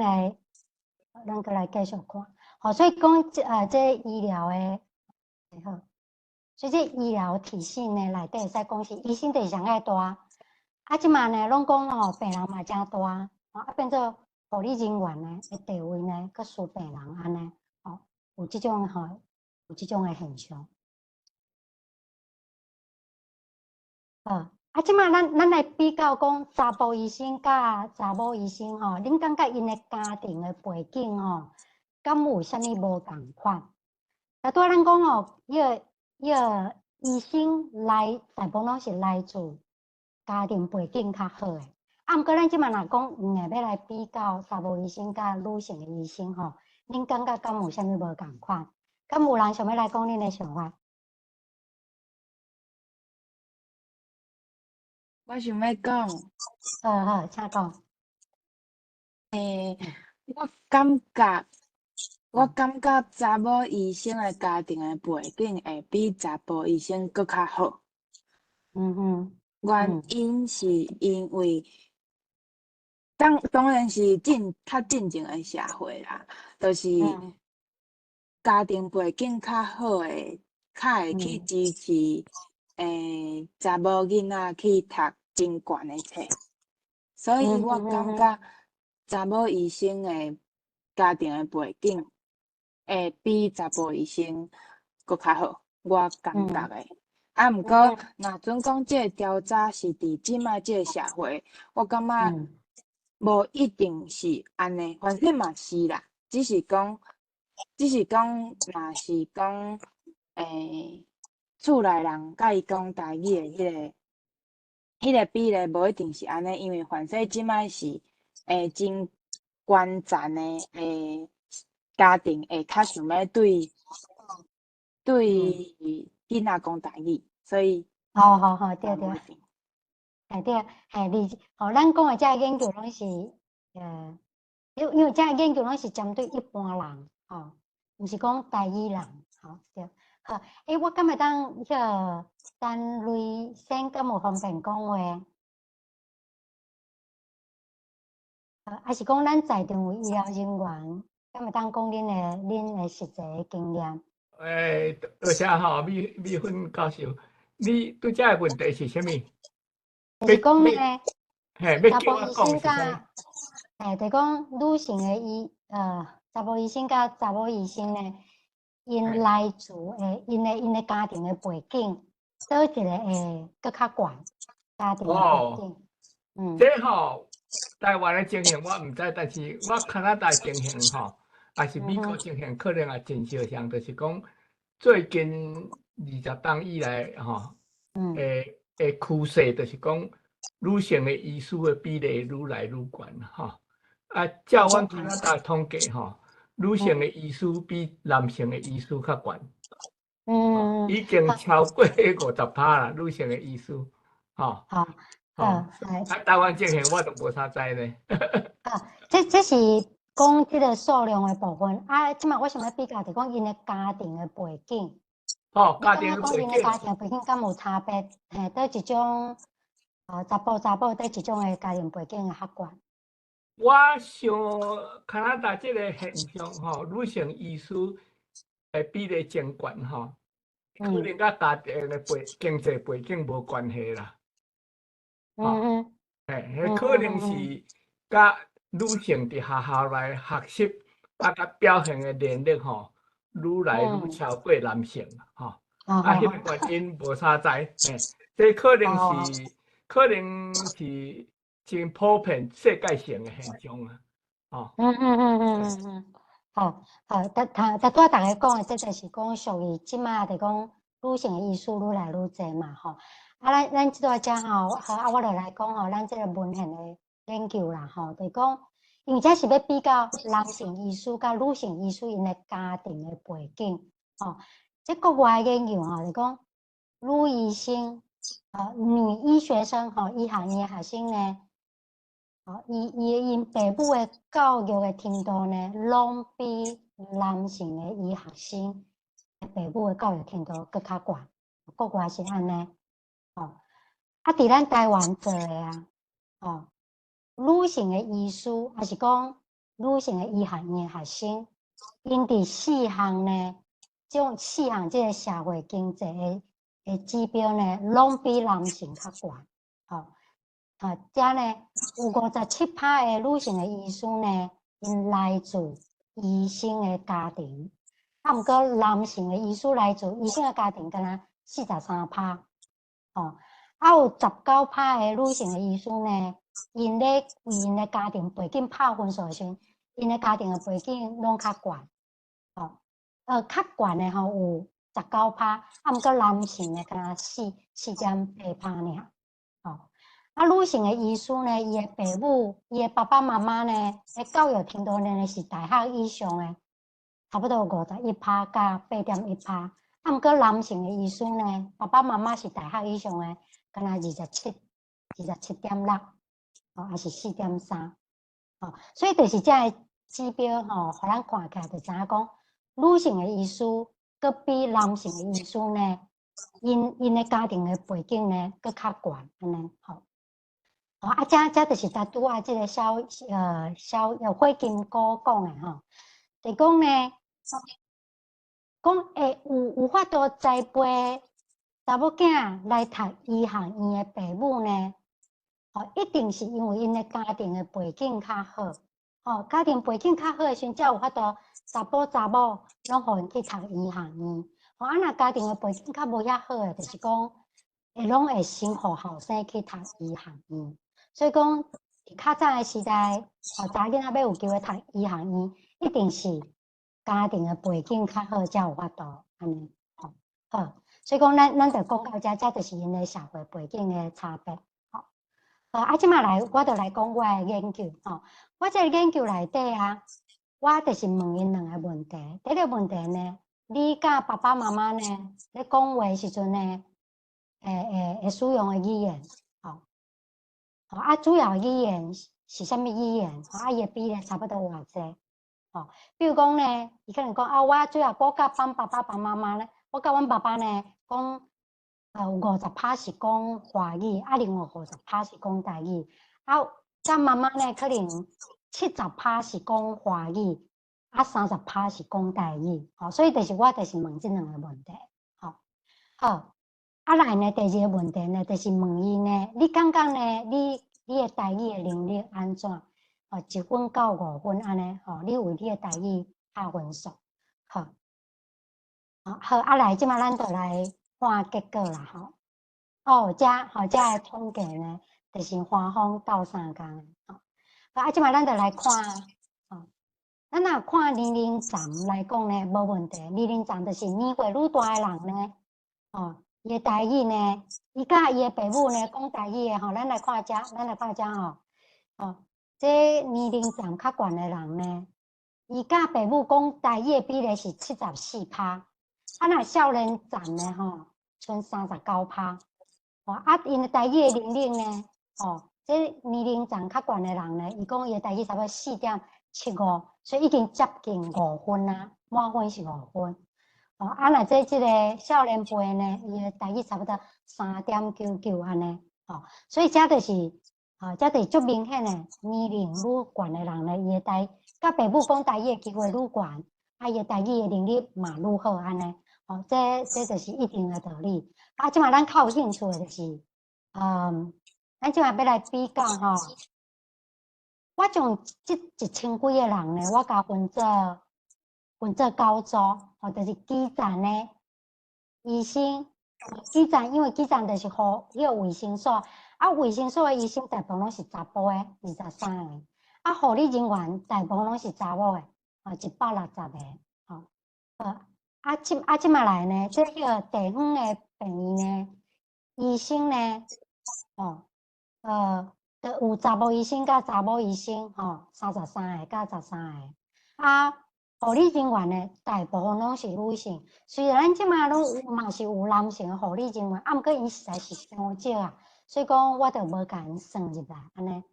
Speaker 1: 閣來繼續看。吼，所以講這醫療的。好，所以這醫療體系呢內底會使講是醫生就是上愛大。啊，這馬呢攏講吼，病人嘛誠大，吼啊變做護理人員呢的地位呢，閣輸病人按呢，吼，有這種吼，有這種的現象。好，啊，這馬咱來比較講查埔醫生佮查某醫生吼，恁感覺𪜶的家庭的背景吼，敢有啥物無仝款？啊，拄仔咱講吼，彼個醫生來大部分攏是來自家庭背景較好的。啊，毋過咱這馬若講硬欲來比較查某醫生佮女性的醫生吼，恁感覺敢有啥物無仝款？敢有人想欲來講恁的想法？
Speaker 7: 我想欲講。
Speaker 1: 好好，請講。
Speaker 7: 欸，我感覺查某醫生的家庭的背景會比查埔醫生閣較好。原因是因為當然是較進前的社會啦，就是家庭背景較好的，較會去支持查某囡仔去讀真懸的冊，所以我感覺查某醫生的家庭的背景會比查埔醫生閣較好，我感覺的。啊，毋過若準講這個調查是佇這擺這個社會，我感覺無一定是按呢，反正嘛是啦，只是講，若是講，厝內人佮伊講台語的彼個比例無一定是按呢，因為凡勢這擺是真懸層的家庭會較想欲對囡仔講台語，所以
Speaker 1: 好好好，對對，嘿對，嘿，你吼，咱講的這個研究攏是，因為這個研究攏是針對一般人，吼，毋是講台語人，吼對。好，欸，我敢會當彼個陳雷先敢有方便講話？啊，是講咱在場有醫療人員，敢會當講恁的實際的經驗？
Speaker 10: 欸，多謝吼，米芬教授，你對這個問題是啥物？
Speaker 1: 就是講呢，
Speaker 10: 嘿，欲叫我講是啥？
Speaker 1: 嘿，就講女性的查某醫生佮查某醫生呢，𪜶來自的，𪜶的家庭的背景，佗一個會閣較懸？家庭的背景，
Speaker 10: 這吼，台灣的情形我毋知，但是我加拿大情形吼，抑是美國情形，可能也真相像，就是講最近20冬以來吼，的趨勢就是講女性的醫師的比例愈來愈懸吼。啊，照阮加拿大統計吼，女性的醫師比男性的醫師較懸。已經超過50%啦，女性的醫師，吼。
Speaker 1: 好，
Speaker 10: 吼，啊，台灣情形我就無啥知呢。
Speaker 1: 啊，這是講這個數量的部分。啊，這馬我想欲比較，就講𪜶的家庭的背景。
Speaker 10: 哦，家庭的背景。
Speaker 1: 你感覺講𪜶的家庭背景敢有差別？嘿，佗一種，查埔佗一種的家庭背景會較懸？
Speaker 10: 我想加拿大這個現象吼，女性醫師的比例真懸吼，可能佮家庭的經濟背景無關係啦。嘿，彼可能是佮女性佇學校內學習啊，佮表現的能力吼，愈來愈超過男性吼。啊，彼個原因無啥知，嘿，這可能是真普遍世界性的現象啊，吼。
Speaker 1: 好，好，但拄仔逐家講的，這就是講屬於這馬就講女性的醫師愈來愈濟嘛，吼。啊，咱這段遮吼，好啊，我就來講吼，咱這個文獻的研究啦，吼，就是講，因為這是欲比較男性醫師佮女性醫師𪜶的家庭的背景，吼。這國外的研究吼，就講女醫生，女醫學生吼，醫學院的學生呢，𪜶爸母的教育的程度呢，攏比男性的醫學生爸母的教育程度閣較懸，國外是按呢，吼。啊，佇咱台灣做的啊，吼，女性的醫師，抑是講女性的醫學院的學生，𪜶佇四項呢，這種四項這个社會經濟的指標呢，攏比男性較懸。吼，啊，遮呢有57趴的女性的醫師呢，𪜶來自醫生的家庭，啊，毋過男性的醫師來自醫生的家庭，敢若43趴。吼，啊有19趴的女性的醫師呢，𪜶咧為𪜶的家庭背景拍分數的時陣，𪜶的家庭的背景攏較懸。吼，較懸的吼有19趴，啊，毋過男性的敢若4.8趴爾。吼，啊，女性的醫師呢，伊的爸母，伊的爸爸媽媽呢，的教育程度呢是大學以上的，差不多51趴佮8.1趴。啊，毋過男性的醫師呢，爸爸媽媽是大學以上的，敢若27.6，吼，抑是4.3，吼，所以就是這个指標吼，予咱看起來就知影講，女性的醫師閣比男性的醫師呢，𪜶的家庭的背景呢，閣較懸，按呢吼。吼，啊，這就是才拄仔這个小火金姑講的吼，就講呢，講會有法度栽培查某囝來讀醫學院的爸母呢，吼，一定是因為𪜶的家庭的背景較好，吼，家庭背景較好的時陣，才有法度查埔查某攏予𪜶去讀醫學院。吼，啊，若家庭的背景較無遐好的，就是講會攏會先予後生去讀醫學院。所以講，佇較早的時代，吼，查囡仔欲有機會讀醫學院，一定是家庭的背景較好，才有法度按呢。吼，好，所以講咱就講到遮，這就是𪜶的社會背景的差別。吼，啊，這馬來，我就來講我的研究。吼，我這個研究內底啊，我就是問𪜶兩个問題。第一个問題呢，你佮爸爸媽媽呢，咧講話時陣呢，會使用的語言，吼，吼啊，主要語言是啥物語言？吼，啊，伊的比例差不多有偌濟？吼，比如講呢，伊可能講啊，我主要我佮阮爸爸、阮媽媽咧，我佮阮爸爸呢講，有50趴是講華語，啊，另外50趴是講台語。啊，佮媽媽呢，可能70趴是講華語，啊，30趴是講台語。吼，所以就是我就是問這兩个問題。吼，好，啊來呢，第二个問題呢，就是問伊呢，你感覺呢，你的台語的能力按怎？哦，1分到5分按呢，吼，你為你的台語拍分數。好，好，啊來，這馬咱就來看結果啦，吼。哦，這吼，這个統計呢，就是華豐鬥相共的，吼。啊，這馬咱就來看，吼，咱若看年齡層來講呢，無問題。年齡層就是年歲愈大的人呢，吼，伊的台語呢，伊佮伊的爸母呢講台語的吼，咱來看這，咱來看這吼，吼，這年齡層較懸的人呢，伊佮爸母講台語的比例是74趴，啊，若少年層的吼，賰39趴，吼，啊，𪜶的台語的能力呢，吼，這年齡層較懸的人呢，伊講伊的台語差不多4.75，所以已經接近五分啊，滿分是五分。吼，啊，若這个少年輩呢，伊的台語差不多3.99按呢，吼，所以這就是，吼，這就是足明顯的年齡愈懸的人呢，伊的台佮爸母講台語的機會愈懸，啊，伊的台語的能力嘛愈好按呢，吼，這就是一定的道理。啊，這馬咱較有興趣的就是，咱這馬欲來比較吼，我將這1000幾个人呢，我共分做九組，吼，就是基層的醫生，基層因為基層就是予彼個衛生所，啊，衛生所的醫生大部分攏是查埔的，23個，啊，護理人員大部分攏是查某的，吼，160個，吼，好，啊，這馬來呢，這彼個地方的病院呢，醫生呢，吼，就有查某醫生佮查某醫生，吼，33個佮13個，啊，護理人員呢，大部分攏是女性。雖然咱這馬攏有嘛是有男性的護理人員，啊，毋過𪜶實在是傷少啊，所以講我就無共𪜶算入來按呢。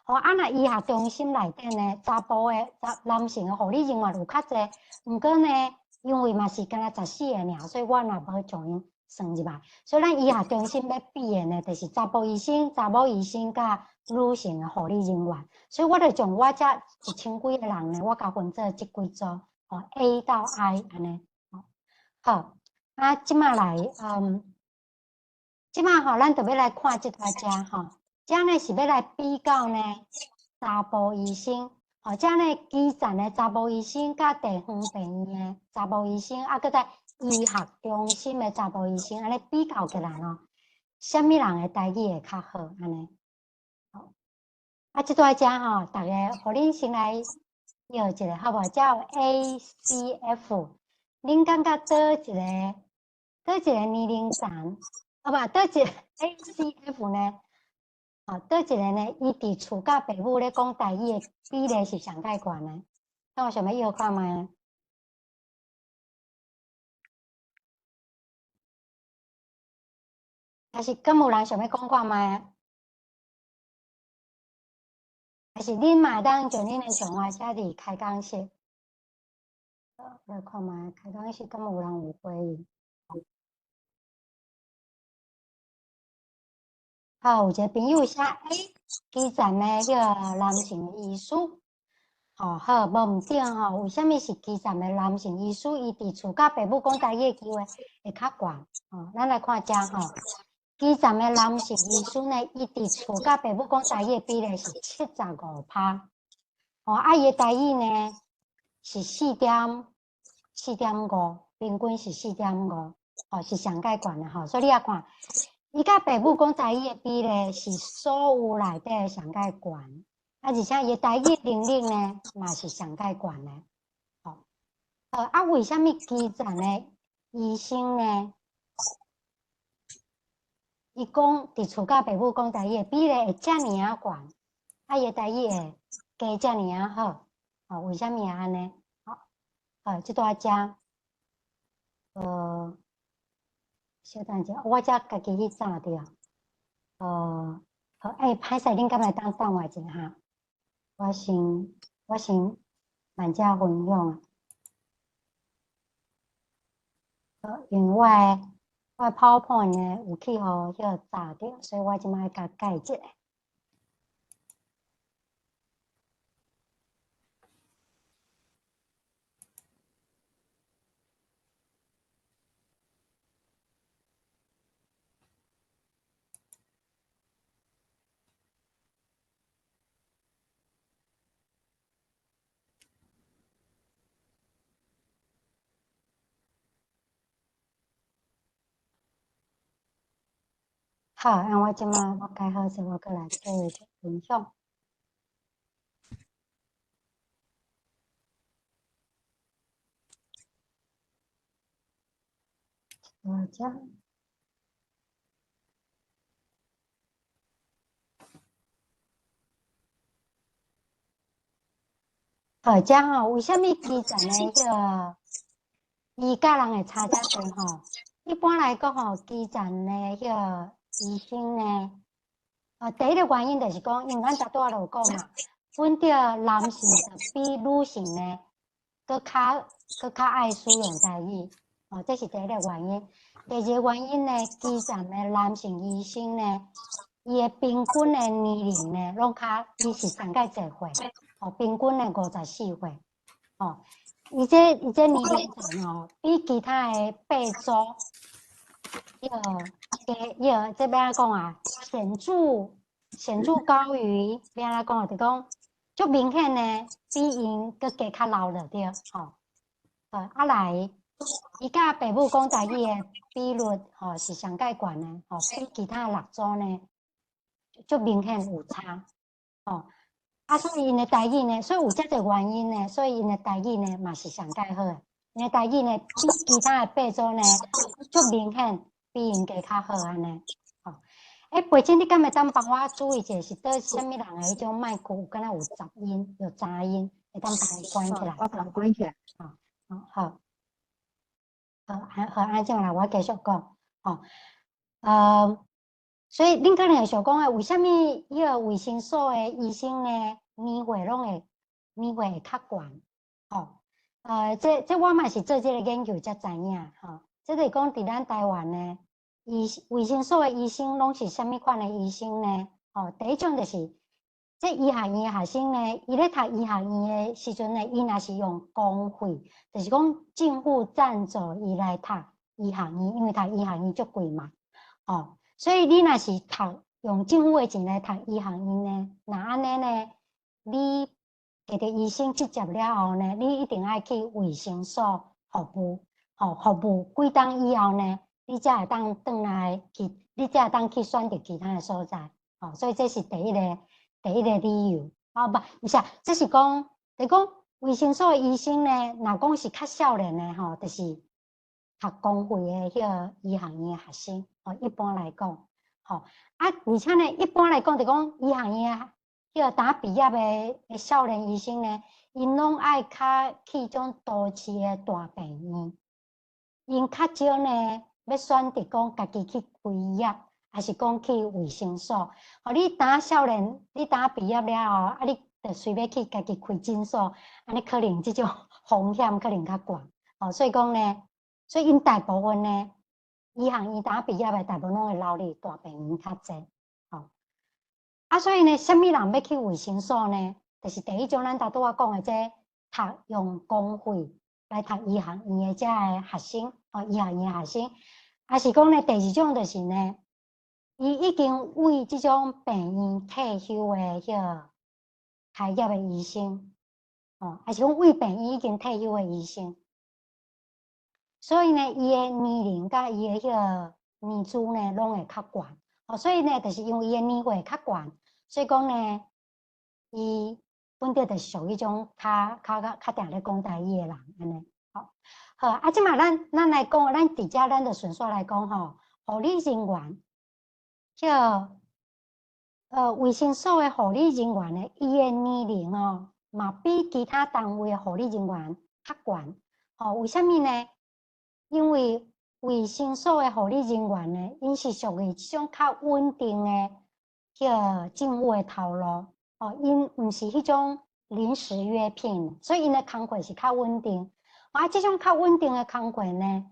Speaker 1: 吼，啊，若醫學中心內底呢，查埔的查男性的護理人員有較濟，毋過呢，因為嘛是敢若14個爾，所以我嘛無將𪜶算入來。所以咱醫學中心欲比的呢，就是查埔醫生、查某醫生佮女性的護理人員。所以我就將我這1000幾个人呢，我共分做這幾組，吼 A 到 I 按呢。好，啊，這馬來，這馬吼，咱就欲來看這段遮吼，這呢是欲來比較呢，查埔醫生，吼，這呢基層的查埔醫生佮地方病院的查埔醫生，啊，閣在醫學中心的查埔醫生，按呢比較起來吼，啥物人的台語會較好？按呢？好，啊，這段遮吼，逐家，予恁先來搖一下，好無？這有 A、C、F，恁感覺佗一个，佗一个年齡層？啊無，佗一个 A、C、F 呢？哦，佗一个呢？伊佇厝佮爸母咧講台語的比例是上蓋懸的。那我想欲搖看覓？還是敢有人想欲講看覓？還是恁嘛會當將恁的想法寫佇開講室？來看覓，開講室敢有人有回應？好，有一個朋友寫 A，基層的彼个男性醫師，吼好，無毋對吼。為啥物是基層的男性醫師？伊佇厝佮爸母講台語的機會會較懸。吼，咱來看遮吼，基層的男性醫師呢，伊佇厝佮爸母講台語的比例是75%。吼，啊，伊的台語呢是4.5，平均是4.5，吼，是上蓋懸的吼。所以你也看。伊佮爸母講台語的比例是所有內底上蓋懸，啊，而且伊的台語能力呢，嘛是上蓋懸的。吼，啊，為啥物基層的醫生呢？伊講佇厝佮爸母講台語的比例會遮爾仔懸，啊，伊的台語會加遮爾仔好，吼，為啥物會按呢？吼，好，這段遮，小等者，我才家己去炸著。好，欸，歹勢，恁敢會當等我一下哈？我先慢遮分享。好，因為我的 PowerPoint 呢有去予彼个炸著，所以我這擺愛共改一下。好，啊，我這擺我改好勢，我閣來做一個分享。我這。好，這吼，為啥物基層的彼个醫佮人會差遮濟吼？一般來講吼，基層的彼个醫生呢，第一個原因就是講，因為咱拄仔就有講嘛，阮著男性就比女性呢，閣較愛使用台語，哦，這是第一個原因。第二個原因呢，基層的男性醫生呢，伊的平均的年齡呢，攏較伊是上蓋濟歲，哦，平均的54歲，哦，伊這年齡層吼，比其他的八組，彼个加，彼个這欲按怎講啊？顯著高於，欲按怎講啊？就講足明顯呢，比𪜶閣加較老就對，吼。啊來，伊佮爸母講台語的比率，吼是上蓋懸的，吼比其他的六組呢，足明顯有差，吼。啊，所以𪜶的台語呢，所以有遮濟原因呢，所以𪜶的台語呢嘛是上蓋好的。𪜶的台語呢，比其他的八組呢，足明顯比𪜶加較好按呢。吼，欸，培珍，你敢會當幫我注意一下，是佗啥物人的彼種麥克有敢若有雜音，有雜音，會當共伊關起來。
Speaker 7: 我共關起來。
Speaker 1: 好，好，好，好，按這樣來，我繼續講。吼，所以恁可能會想講，為啥物彼個衛生所的醫生呢，年歲攏會年歲會較懸？吼，這我嘛是做這個研究才知影，吼，這就是講佇咱台灣呢，醫衛生所的醫生攏是啥物款的醫生呢？吼，第一種就是這醫學院的學生呢，伊咧讀醫學院的時陣呢，伊若是用公費，就是講政府贊助伊來讀醫學院，因為讀醫學院足貴嘛，哦，所以你若是讀用政府的錢來讀醫學院呢，若按呢呢，你摕著醫生執照了後呢，你一定愛去衛生所服務，吼，服務幾冬以後呢，你才會當轉來去，你才會當去選擇其他的所在，吼，所以這是第一個理由。啊，不，毋是啊，這是講，就講衛生所的醫生呢，若講是較少年的吼，就是讀公費的彼個醫學院的學生，吼，一般來講，吼，啊，而且呢，一般來講，就講醫學院彼個當畢業的少年醫生呢，𪜶攏愛較去種都市的大病院，𪜶較少呢，欲選擇講家己去開業，抑是講去衛生所。吼，你當少年，你當畢業了後，啊，你就隨欲去家己開診所，按呢可能這種風險可能較懸。吼，所以講呢，所以𪜶大部分呢，醫學院當畢業的大部分攏會留佇大病院較濟。吼，啊，所以呢，啥物人欲去衛生所呢？就是第一種，咱頭拄仔講的這讀用公費來讀醫學院的這个學生，吼，醫學院的學生，抑是講呢，第二種就是呢，伊已經為這種病院退休的彼個開業的醫生，吼，抑是講為病院已經退休的醫生，所以呢，伊的年齡佮伊的彼個年資呢，攏會較懸，吼，所以呢，就是因為伊的年歲較懸，所以講呢，伊本著就是屬於種較定咧講台語的人，按呢，吼，好，啊，這馬咱來講，咱佇遮咱就順續來講吼，護理人員，叫衛生所的護理人員呢，伊的年齡哦，嘛比其他單位的護理人員較懸，吼，為啥物呢？因為衛生所的護理人員呢，𪜶是屬於這種較穩定的，彼個政府的頭路，哦，𪜶毋是彼種臨時約聘，所以𪜶的工課是較穩定。啊，這種較穩定的工課呢，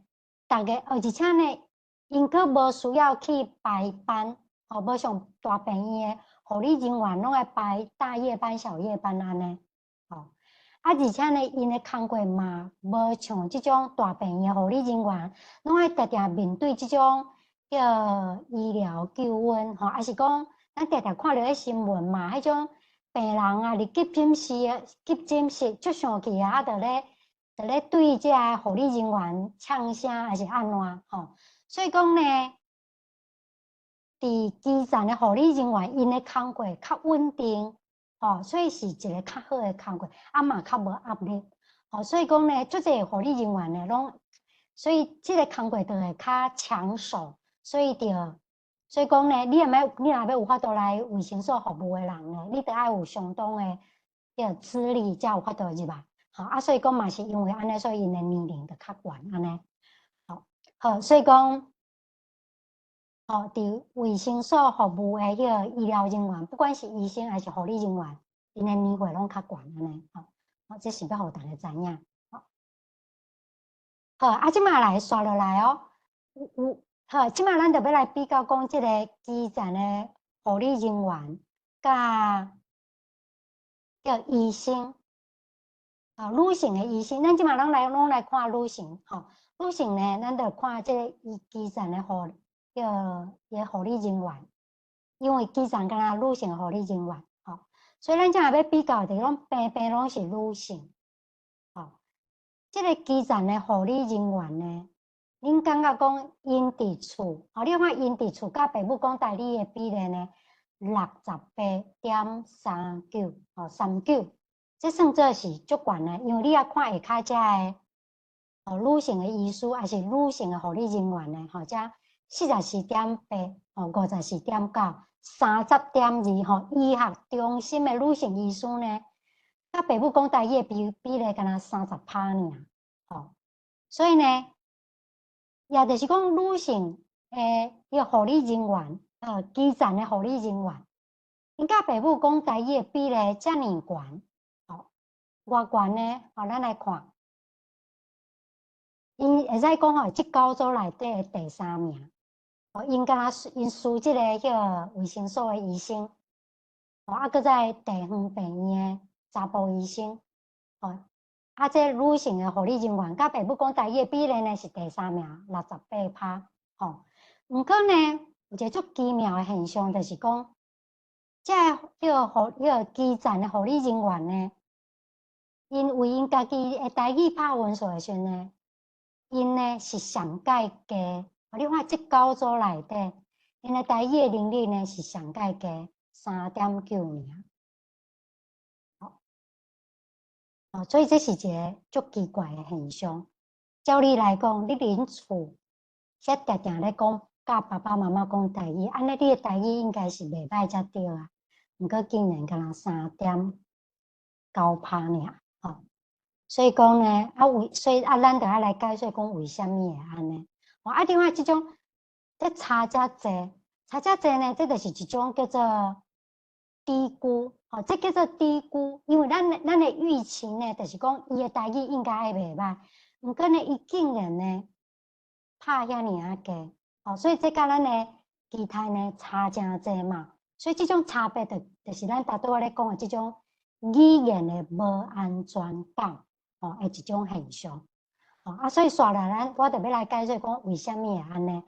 Speaker 1: 逐家，而且呢，𪜶閣無需要去排班，吼，無像大病院的護理人員攏愛排大夜班、小夜班按呢，吼。啊，而且呢，𪜶的工課嘛，無像這種大病院護理人員，攏愛定定面對這種叫醫療糾紛，吼，抑是講咱定定看著彼新聞嘛，彼種病人啊，佇急診室足生氣啊，啊，就咧對這個護理人員嗆聲，抑是按怎吼？所以講呢，佇基層的護理人員，𪜶的工課較穩定，吼，所以是一個較好的工課，啊嘛較無壓力，吼，所以講呢，足濟護理人員呢，攏，所以這個工課就會較搶手，所以講呢，你若欲有法度來衛生所服務的人呢，你著愛有相當的彼個資歷，才有法度入來，吼，啊，所以講嘛是因為按呢，所以𪜶的年齡就較懸按呢，吼，好，所以講，吼，佇衛生所服務的彼個醫療人員，不管是醫生抑是護理人員，𪜶的年歲攏較懸按呢，吼，好，這是欲予大家知影，吼，好，啊，這馬來紲落來哦，有有，好，這馬咱就欲來比較講這個基層的護理人員佮叫醫生，啊，女性的醫生，咱這馬攏來看女性，吼，女性呢，咱就看這個醫基層的叫伊的護理人員，因為基層敢若女性護理人員，吼，所以咱這馬欲比較的，攏平平攏是女性，吼，這個基層的護理人員呢，恁感覺講𪜶佇厝，吼，你看𪜶佇厝佮爸母講台語的比例呢，68.39，吼，三九，這算做是足懸的，因為你也看下跤遮的，吼，女性的醫師抑是女性的護理人員呢，吼，才44.8，吼，54.9，30.2，吼，醫學中心的女性醫師呢，佮爸母講台語的比例敢若30%爾，吼，所以呢，也就是講女性的彼個護理人員，基層的護理人員，𪜶佮爸母講台語的比例遮爾懸，吼，偌懸呢？吼，咱來看，𪜶會使講吼，這九組內底的第三名，吼，𪜶敢若𪜶輸這個彼個衛生所的醫生，吼，啊，閣再地方病院的查埔醫生，吼，啊，這女性的護理人員佮爸母講台語的比例呢是第三名，68%，吼。毋過呢，有一個足奇妙的現象，就是講，這個彼個護彼個基層的護理人員呢，𪜶為𪜶家己的台語拍分數的時陣呢，𪜶呢是上蓋低。你看這九組內底，𪜶的台語的能力呢是上蓋低，3.9爾。哦，所以這是一個足奇怪的現象。照理來講，你佇厝遐定定咧講，佮爸爸媽媽講台語，按呢你的台語應該是袂䆀才對啊。毋過竟然敢若3.9趴爾，吼。所以講呢，啊為所以啊，咱著愛來解說講為啥物會按呢？啊，另外這種這差遮濟，差遮濟呢，這就是一種叫做低估，吼，這叫做低估，因為咱的預期呢，就是講伊的台語應該愛袂䆀，毋過呢，伊竟然呢拍遐爾仔低，吼，所以這佮咱的期待呢差誠濟嘛，所以這種差別就是咱頭拄仔咧講的這種語言的無安全感，吼，的一種現象。啊，所以紲落咱我就欲來解說講為啥物會按呢？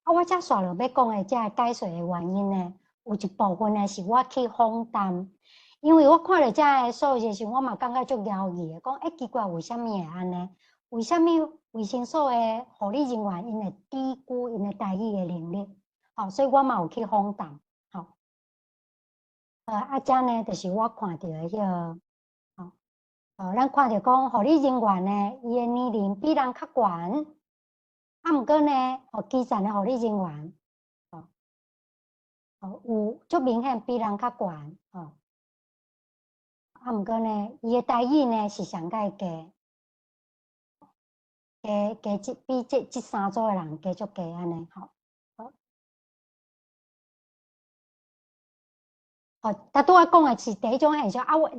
Speaker 1: 啊，我遮紲落欲講的這个解說的原因呢，有一部分呢是我去訪談，因為我看著這个數字時，我嘛感覺足訝異的，講欸奇怪，為啥物會按呢？為啥物衛生所的護理人員𪜶會低估𪜶的台語的能力？吼，所以我嘛有去訪談，吼。啊，這呢就是我看著的彼個。咱看著講護理人員呢，伊的年齡比人較懸，啊，毋過呢，基層的護理人員，吼，有足明顯比人較懸，吼，啊，毋過呢，伊的台語呢是上蓋低，低低這比這三組的人低足低按呢，吼。好，頭拄仔講的是第一種現象，啊，我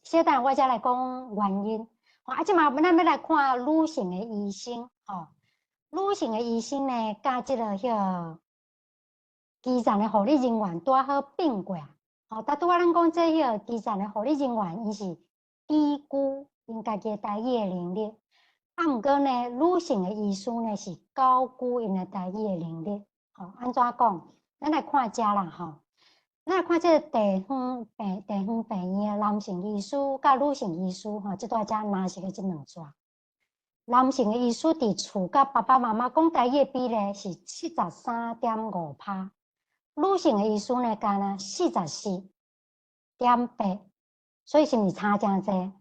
Speaker 1: 小等我才來講原因。啊，這馬咱欲來看女性的醫生，吼，女性的醫生呢，佮這個彼個基層的護理人員拄好並過。吼，頭拄仔咱講這彼個基層的護理人員，𪜶是低估𪜶家己的台語的能力。啊，毋過呢，女性的醫師呢是高估𪜶的台語的能力。吼，按怎講？咱來看遮啦，吼。咱來看這個地方病院的男性醫師佮女性醫師，吼，這蹛遮藍色的這兩逝。男性的醫師佇厝佮爸爸媽媽講台語的比例是73.5%，女性的醫師呢，敢若44.8，所以是毋是差誠濟？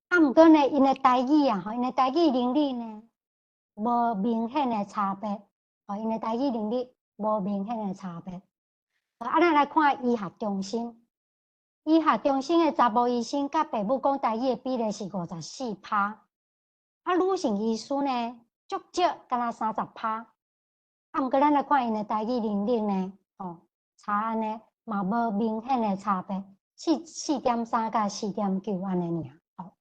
Speaker 1: 啊，毋過呢，𪜶的台語啊，吼，𪜶的台語能力呢，無明顯的差別，吼，𪜶的台語能力無明顯的差別。啊，咱來看醫學中心，醫學中心的查埔醫生佮爸母講台語的比例是54%，啊，女性醫師呢，足少，敢若30%。啊，毋過咱來看𪜶的台語能力呢，吼，差按呢嘛無明顯的差別，4.3佮4.9按呢爾，吼。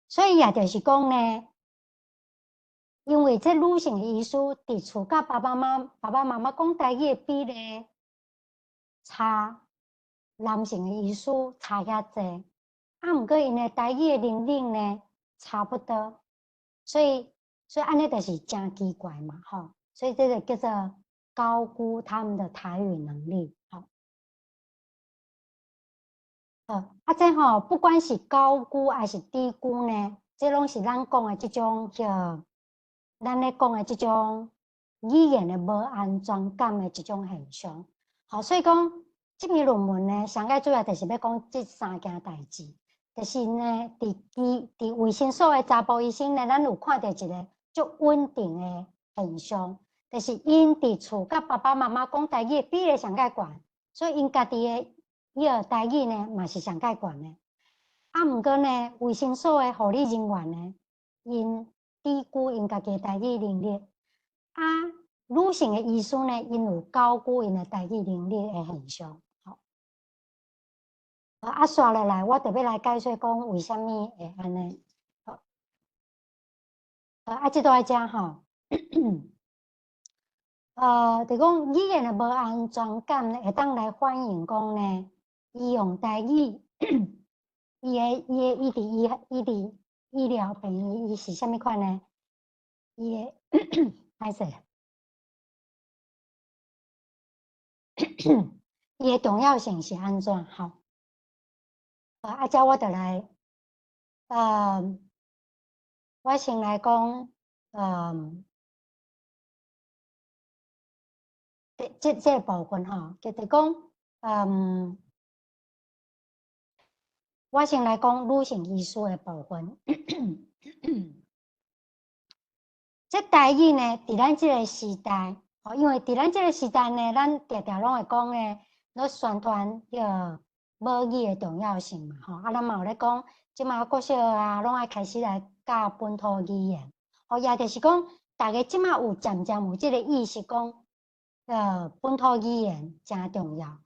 Speaker 1: 所以也就是講呢，因為這女性的醫師佇厝佮爸爸媽媽講台語的比例差男性的醫師差遐濟，啊，毋過𪜶的台語的能力呢差不多，所以按呢就是誠奇怪嘛，吼，所以這個叫做高估他們的台語能力，吼。啊，這吼不管是高估還是低估呢，這攏是咱講的這種叫。咱咧講的這種語言的無安全感的這種現象，好，所以講這篇論文呢，上蓋主要就是欲講這三件代誌，就是呢，佇衛生所的查埔醫生呢，咱有看著一個足穩定的現象，就是𪜶佇厝佮爸爸媽媽講台語的比例上蓋懸，所以𪜶家己的彼個台語呢，嘛是上蓋懸的。啊，毋過呢，衛生所的護理人員呢，𪜶低估𪜶家己的台語能力，啊，女性的醫師呢，𪜶有高估𪜶的台語能力的現象。吼，啊，紲落來，我就欲來解說講為啥物會按呢。好，啊，這蹛遮吼，就講語言的無安全感呢，會當來反映講呢，伊用台語，伊的伊的伊佇醫伊佇醫療病院，伊是啥物款呢？伊的歹勢，伊的重要性是按怎？吼，啊，遮我就來，我先來講，這個部分吼，就是講，我先來講女性醫師的部分。這台語呢，佇咱這個時代，吼，因為佇咱這個時代呢，咱定定攏會講的，咧宣傳彼個母語的重要性嘛，吼，啊，咱嘛有咧講，這馬國小啊，攏愛開始來教本土語言，吼，也就是講，逐家這馬有漸漸有這個意識，講，本土語言誠重要。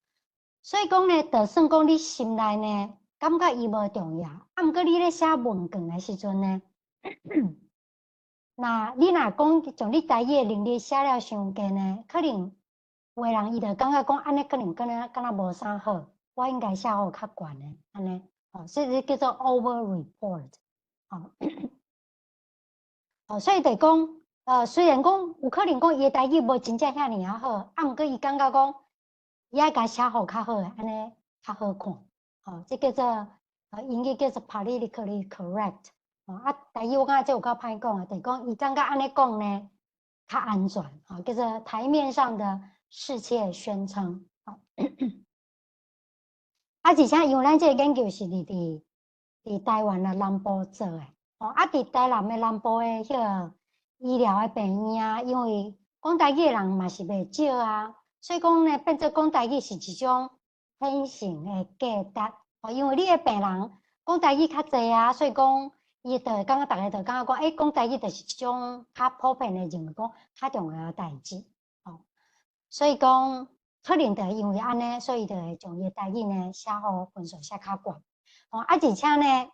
Speaker 1: 所以講呢，就算講你心內呢，感覺伊無重要，啊，毋過你咧寫問卷的時陣呢，若你若講將你台語的能力寫了傷低呢，可能有的人伊就感覺講按呢可能敢若無啥好，我應該寫予較懸的，按呢，吼，所以這叫做 over report，吼，哦，所以就講，雖然講有可能講伊的台語無真正遐爾仔好，啊，毋過伊感覺講，伊愛共寫予較好的，按呢較好看，吼，這叫做英語叫做 politically correct，吼，啊，台語我感覺這有夠歹講的，就是講伊感覺按呢講呢較安全，吼，叫做台面上的適切宣稱，吼。啊，而且因為咱這個研究是佇台灣的南部做的，吼，啊，佇台南的南部的彼個醫療的病院啊，因為講台語的人嘛是袂少啊，所以講呢，變做講台語是一種顯性的價值，吼，因為你的病人講台語較濟啊，所以講伊就會感覺逐家就感覺講，欸，講台語就是一種較普遍的認為講較重要的代誌，吼，所以講可能就因為按呢，所以就會將伊的台語呢寫予分數寫較懸，吼，啊，而且呢，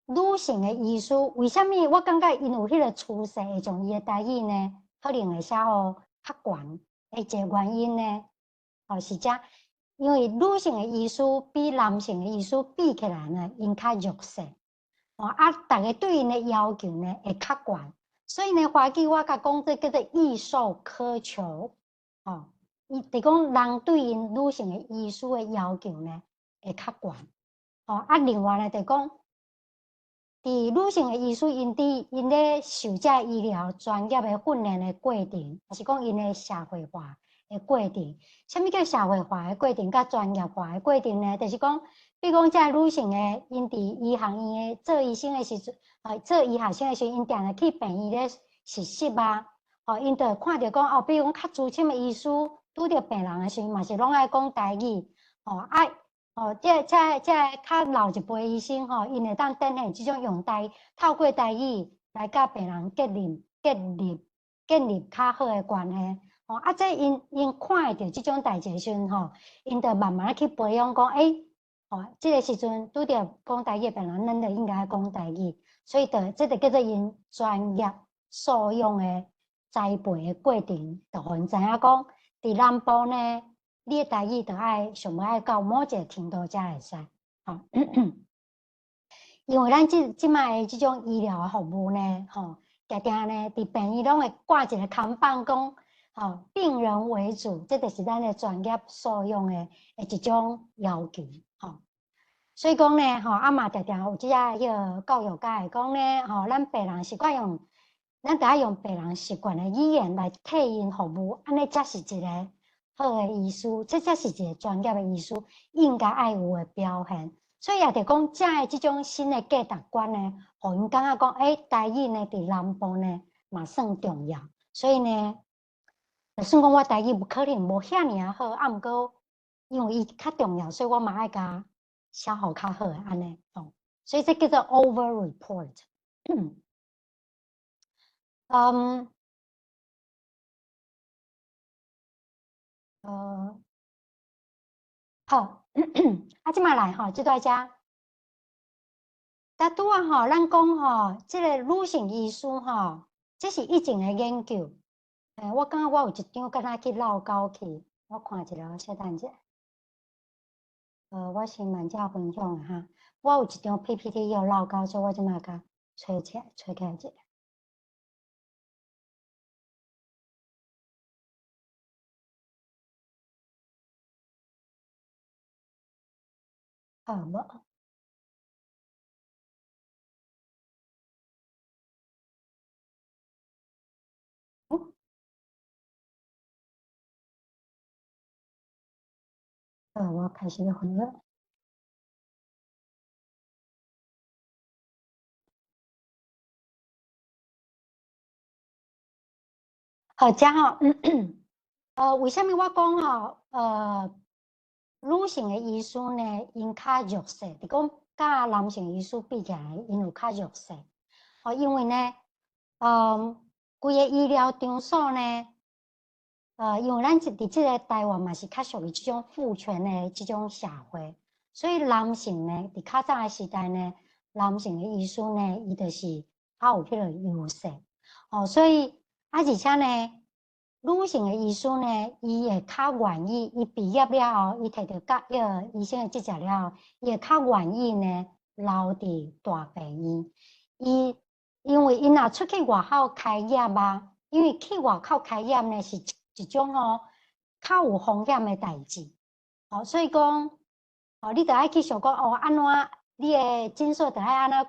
Speaker 1: 女性的醫師為啥物我感覺𪜶有彼個趨勢會將伊的台語呢，可能會寫予較懸的一個原因呢？吼，是遮，因為女性的醫師比男性的醫師比起來呢，𪜶較弱勢，吼，啊，逐家對𪜶的要求呢會較懸，所以呢，華語我共講這叫做異獸苛求，吼，伊就講人對𪜶女性的醫師的要求呢會較懸，吼，啊，另外呢就講，佇女性的醫師，𪜶咧受這醫療專業的訓練的過程，抑是講𪜶的社會化的過程。啥物叫社會化的過程？佮專業化的過程呢？就是講，比如講，這女性的，𪜶佇醫學院的做醫生的時陣，做醫學生的時陣，𪜶定定去病院咧實習啊，吼，𪜶就會看著講，哦，比如講較資深的醫師拄著病人的時陣，嘛是攏愛講台語，吼，啊。哦，這較老一輩醫生吼，𪜶會當展現這種用台透過台語來佮病人建立較好的關係。吼，啊，這𪜶看會著這種代誌的時陣吼，𪜶就慢慢去培養講，欸，吼，這個時陣拄著講台語的病人，咱就應該講台語。所以就這就叫做𪜶專業素養的栽培的過程，就予𪜶知影講，佇南部呢，你的台語就愛上尾愛到某一個程度才會使，吼。因為咱這擺的這種醫療的服務呢，吼，定定呢，佇病院攏會掛一個看板講，吼，病人為主，這就是咱的專業素養的一種要求，吼。所以講呢，吼，啊嘛定定有這個彼個教育家會講呢，吼，咱病人習慣用，咱著愛用病人習慣的語言來替𪜶服務，按呢才是一個好的醫師，這才是一個專業的醫師應該愛有的表現。所以也就講，遮的這種新的價值觀呢，予𪜶感覺講，欸，台語呢，佇南部呢嘛算重要。所以呢，就算講我台語無可能無遐爾仔好，啊，毋過因為伊較重要，所以我嘛愛共寫予較好的按呢，吼。所以這叫做 over report。好，啊，這馬來吼，這段遮，但拄仔吼，咱講吼，這個女性醫師吼，這是以前的研究。欸，我感覺我有一張敢若去落狗去，我看一下，我稍等一下。我先慢才分享哈。我有一張 PPT 要落狗，所以我這擺共揣起來，揣起來一下。好無？我開始咧分享。好，這吼，為啥物我講吼，女性的醫師呢，𪜶較弱勢，就講佮男性醫師比起來，𪜶有較弱勢。哦，因為呢，規个醫療場所呢，因為咱佇這个台灣嘛是較屬於這種父權的這種社會，所以男性呢，佇較早的時代呢，男性的醫師呢，伊就是較有彼個優勢。哦，所以啊，而且呢，女性的醫師呢，伊會較願意，伊畢業了後，伊摕著甲彼個醫生的執照了後，伊會較願意呢留佇大病院。伊因為𪜶若出去外口開業啊，因為去外口開業呢是一種吼較有風險的代誌。哦，所以講，哦，你著愛去想講，哦，按怎你的診所著愛按怎，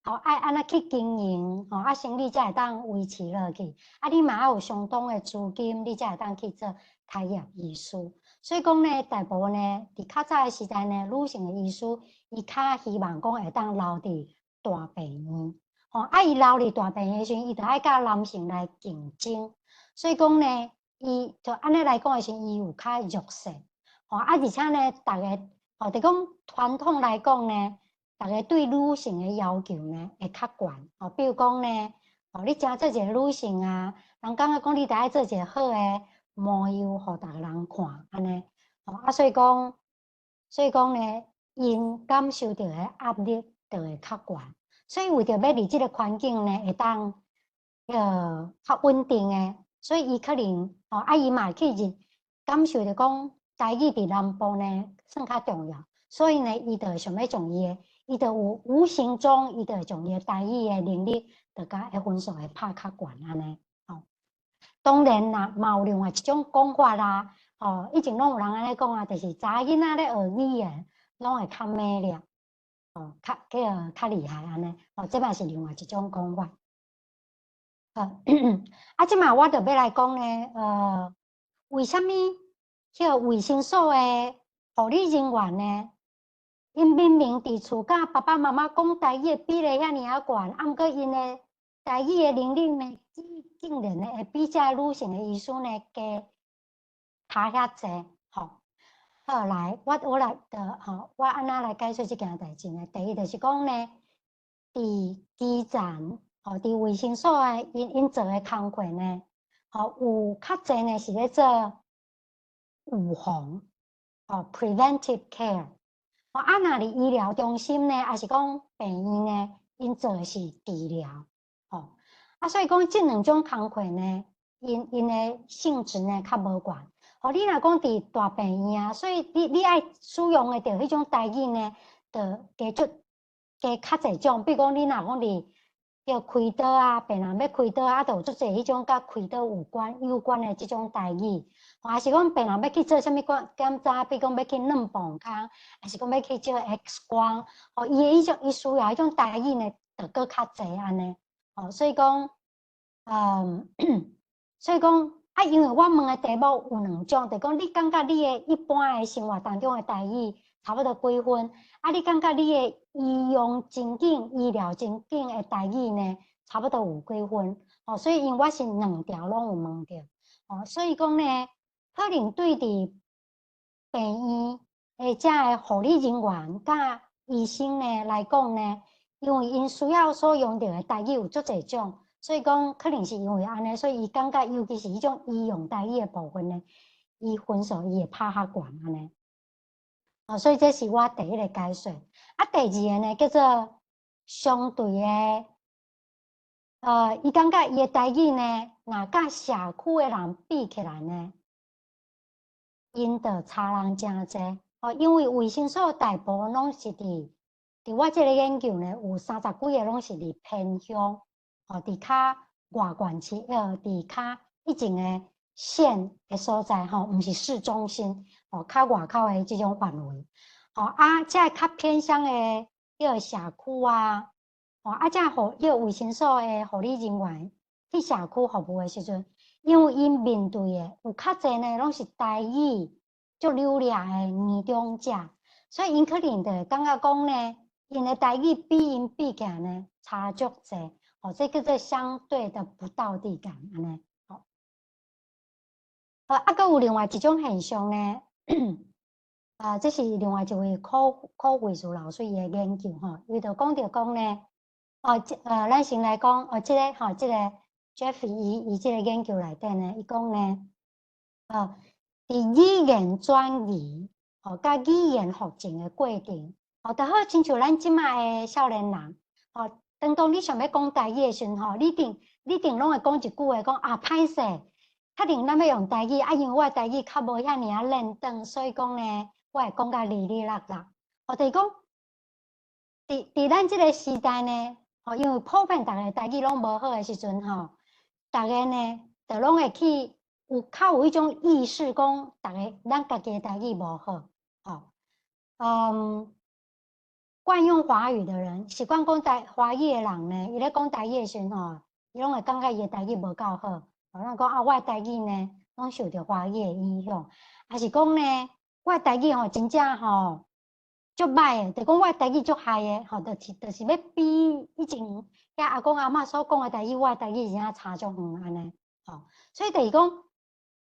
Speaker 1: 哦，愛按怎去經營，吼，啊，生意才會當維持落去。啊，你嘛愛有相當的資金，你才會當去做開業醫師。所以講呢，大部分呢，佇較早的時代呢，女性的醫師，伊較希望講會當留佇大病院。吼，啊，伊留佇大病院的時陣，伊著愛佮男性來競爭。所以講呢，伊就按呢來講的時陣，伊有較弱勢。吼，啊，而且呢，逐个，吼，就講傳統來講呢，逐个對女性的要求呢會較懸。吼，比如講呢，吼，你誠做一個女性啊，人感覺講你著愛做一個好的模樣，予逐个人看，按呢。吼，啊，所以講呢，𪜶感受著的壓力就會較懸。所以為著欲佇這個環境呢，會當較穩定的，所以伊可能，吼，啊，伊嘛去認感受著講，台語佇南部呢算較重要，所以呢，伊就會想欲將伊的，伊就有無形中，伊就會將伊的台語的能力，就共的分數會拍較懸按呢。吼，當然啦，嘛有另外一種講法啦，吼，以前攏有人按呢講啊，就是查某囡仔咧學語言，攏會較美麗。哦，較叫較厲害按呢，哦，這嘛是另外一種講法。啊，這馬我就欲來講呢，為啥物彼個衛生所的護理人員呢？𪜶明明佇厝佮爸爸媽媽講台語的比例遐爾仔懸，啊，毋過𪜶的台語的能力呢，竟然呢會比這女性的醫師呢加差遐濟，吼。好，來，我來的吼，我按怎來解說這件代誌呢？第一就是講呢，佇基層，吼，佇衛生所的𪜶做的工課呢，吼，有較濟呢是咧做預防，吼，preventive care。吼，啊，若佇醫療中心呢，抑是講病院呢，𪜶做的是治療，吼。啊，所以講這兩種工課呢，𪜶的性質呢較無仝。哦，你若講佇大病院啊，所以你愛使用的著彼種台語呢，就加足加較濟種。比如講，你若講佇著開刀啊，病人欲開刀啊，就有足濟彼種佮開刀有關的這種台語。抑是講病人欲去做啥物檢查，比如講欲去軟磅空，抑是講欲去照 X 光，哦，伊的彼種伊需要彼種台語呢，就閣較濟按呢。哦，所以講，所以講。啊，因為我問的題目有兩種，就講你感覺你的一般的生活當中的台語差不多幾分？啊，你感覺你的醫用情境、醫療情境的台語呢，差不多有幾分？哦，所以因為我是兩條攏有問著，哦，所以講呢，可能對佇病院的這个護理人員佮醫生呢來講呢，因為𪜶需要所用著的台語有足濟種。所以講，可能是因為按呢，所以伊感覺，尤其是彼種醫用台語的部分呢，伊分數伊會拍較懸按呢。哦，所以這是我第一個解說。啊，第二個呢，叫做相對的，伊感覺伊的台語呢，若佮社區的人比起來呢，𪜶就差人誠濟。哦，因為衛生所大部分攏是佇我這个研究呢，有30幾个攏是佇偏鄉，哦，佇較外縣市，佇較以前的縣的所在，吼，毋是市中心，哦，較外口的這種範圍，吼，啊，這較偏鄉的彼个社區啊，吼，啊，這彼個衛生所的護理人員去社區服務的時陣，因為𪜶面對的有較濟呢，攏是台語足流利的年長者，所以𪜶可能就會感覺講呢，𪜶的台語比𪜶比起來呢，差足濟，哦，這叫做相對的不道地感，按呢，吼。好，啊，閣有另外一種現象呢，啊，這是另外一位柯柯慧茹老師伊的研究吼，伊就講著講呢，哦，這咱先來講，哦，這个吼，這个 Jeffrey 伊這个研究內底呢，伊講呢，哦，佇語言轉移，吼，佮語言復振的過程，哦，就好親像咱這擺的少年人，吼，當當你想欲講台語的時陣，吼，你定攏會講一句話，講啊，歹勢，確定咱欲用台語，啊，因為我的台語較無遐爾仔輪轉，所以講呢，我會講甲離離落落。哦，就是講，佇咱這个時代呢，吼，因為普遍逐个台語攏無好的時陣，吼，逐个呢，就攏會去有較有彼種意識，講逐个咱家己的台語無好，吼，慣用華語的人，習慣講台華語的人呢，伊咧講台語的時陣，吼，伊攏會感覺伊的台語無夠好，吼，咱講啊，我的台語呢，攏受著華語的影響，抑是講呢，我的台語吼，真正吼，足歹的，就講我的台語足害的，吼，就是欲比以前遐阿公阿嬤所講的台語，我的台語真正差足遠按呢，吼，所以就是講，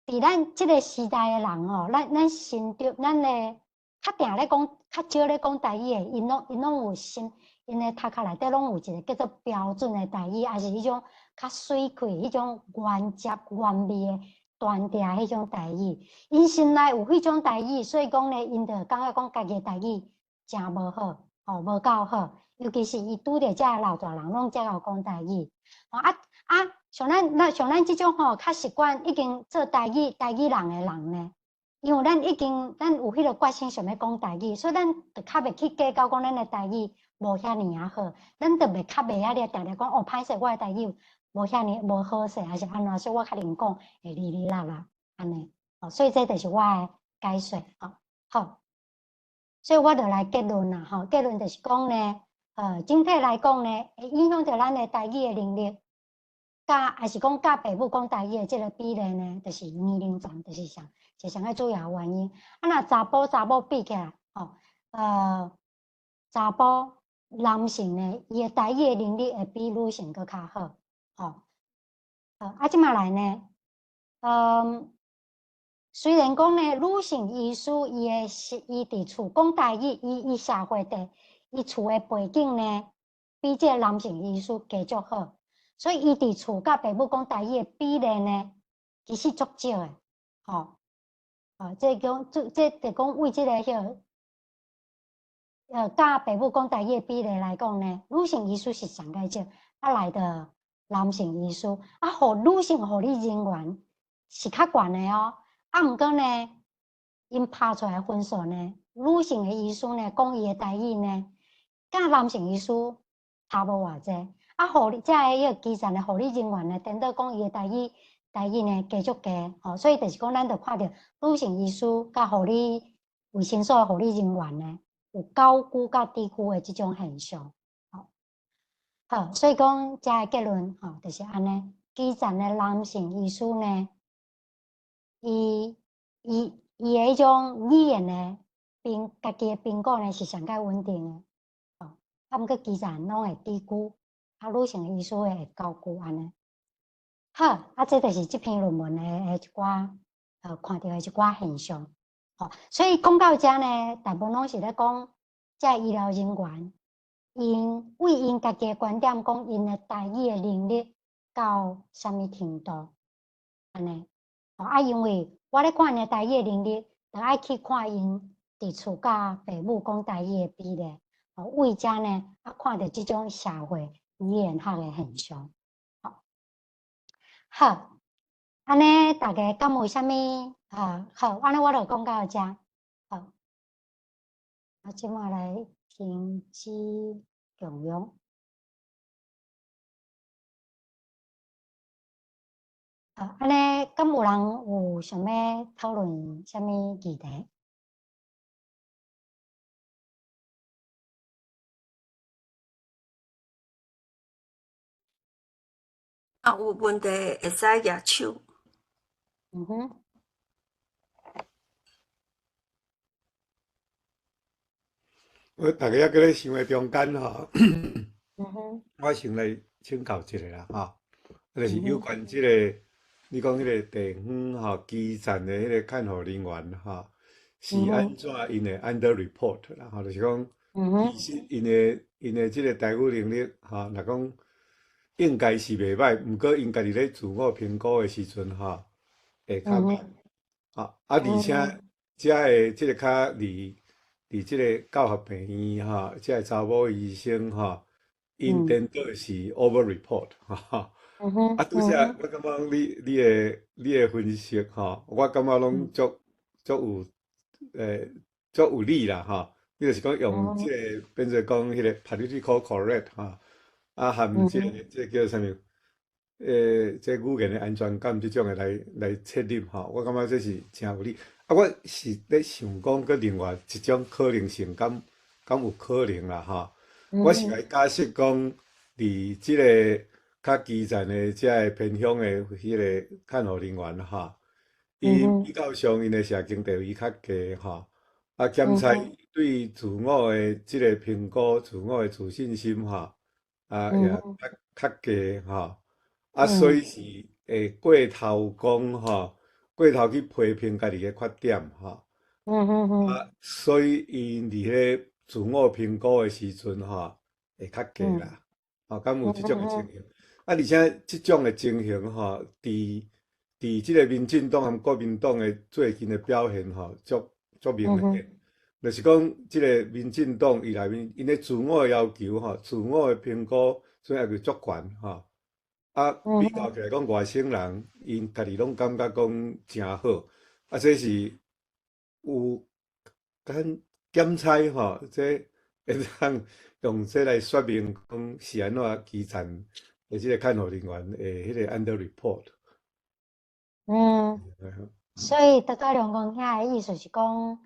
Speaker 1: 佇咱這个時代的人吼，咱心中咱的較定咧講，較少咧講台語的，𪜶攏有心，𪜶的頭殼內底攏有一个叫做標準的台語，抑是彼種較媠氣、彼種原汁原味的單調彼種台語。𪜶心內有彼種台語，所以講呢，𪜶就感覺講家己的台語誠無好，吼，無夠好。尤其是伊拄著遮老大人攏遮𠢕講台語，吼啊啊，像咱這種吼，較習慣已經做台語人的人呢，因為咱已經咱有彼个決心想欲講台語，所以咱就較袂去計較講咱的台語無遐爾仔好，咱就袂較袂遐爾定定講哦，歹勢，我的台語無遐爾無好勢，抑是按怎，所以我較能講會離離落落按呢，哦，所以這就是我的解說，吼，好，所以我就來結論啦，吼，結論就是講呢，整體來講呢，會影響著咱的台語的能力，佮抑是講佮爸母講台語的這个比例呢，就是年齡層，就是上，是上個主要原因。啊，若查埔查某比起來，吼，查埔男性呢，伊的台語的能力會比女性閣較好，吼。啊，這馬來呢，雖然講呢，女性醫師伊的是伊佇厝講台語，伊社會的。伊厝的背景呢，比這个男性醫師加足好，所以伊佇厝佮爸母講台語的比例呢，其實足少的，吼，哦，這講這就講為這个彼个，佮爸母講台語的比例來講呢，女性醫師是上較少，啊來著男性醫師，啊，女性護理人員是較懸的哦，啊，毋過呢，𪜶拍出來分數呢，女性的醫師呢，講伊的台語呢，佮男性醫師差無偌濟，啊，護理這个彼个基層的護理人員呢，顛倒講伊的台語呢加足低，吼，所以就是講，咱就看著女性醫師佮護理衛生所的護理人員呢，有高估佮低估的這種現象，吼，好，所以講遮的結論，吼，就是按呢，基層的男性醫師呢，伊的彼種語言的評，家己的評估呢是上較穩定的。啊，毋過基層攏會低估，啊，女性的醫師會高估按呢。好，啊，這就是這篇論文的一寡，看著的一寡現象。吼，所以講到遮呢，大部分攏是咧講，遮醫療人員，𪜶為𪜶家己的觀點講，𪜶的台語的能力到啥物程度，按呢。吼，啊，因為我咧看𪜶的台語的能力，就愛去看𪜶佇厝佮爸母講台語的比例。為遮呢，啊，看著這種社會語言學的現象。好，好，按呢大家敢有啥物？啊，好，按呢我就講到遮。好，啊，這馬來停止共享。好，按呢，敢有人有想欲討論啥物議題？
Speaker 11: 啊，有問題會使舉手。
Speaker 1: 嗯哼。
Speaker 12: 我逐家猶閣咧想的中間吼，我先來請教一下啦，吼，就是有關這個，你講彼個地方吼，基層的彼個看護人員吼，是按怎𪜶會 under report 啦，吼，就是講，其實𪜶的這個台語能力吼，若講應該是袂歹，毋過𪜶家己咧自我評估的時陣吼，會較慢，啊，而且遮的這個較佇這個教學病院吼，這个查某醫生吼，𪜶顛倒是 over report 吼。啊，拄才我感覺你的分析吼，我感覺攏足有足有理啦吼。你就是講用這個變做講彼個 political correct 吼，啊含這個叫啥物？這語言的安全感這種的來切入吼，我感覺這是誠有理。啊，我是咧想講，閣另外一種可能性，敢有可能啦吼？我是來假設講，佇這個較基層的遮个偏鄉的彼個看護人員吼，伊比較上𪜶的社經地位較低吼，啊，兼且對自我的這個評估、自我的自信心吼，啊也較低吼，啊，所以是會過頭講吼。過頭去批評家己的缺點吼，啊，所以𪜶佇彼自我評估的時陣吼，會較低啦，吼，敢有這種的情形？啊，而且這種的情形吼，佇這個民進黨和國民黨的最近的表現吼，足明顯，就是講這個民進黨伊內面𪜶的自我的要求吼，自我的評估，所以也是足懸吼。啊，比較起來講，外省人𪜶家己攏感覺講誠好，啊，這是有檢檢採吼，這會當用這來說明講是按怎基層的這個看護人員的彼個 under report。
Speaker 1: 嗯，所以德高梁公遐的意思是講，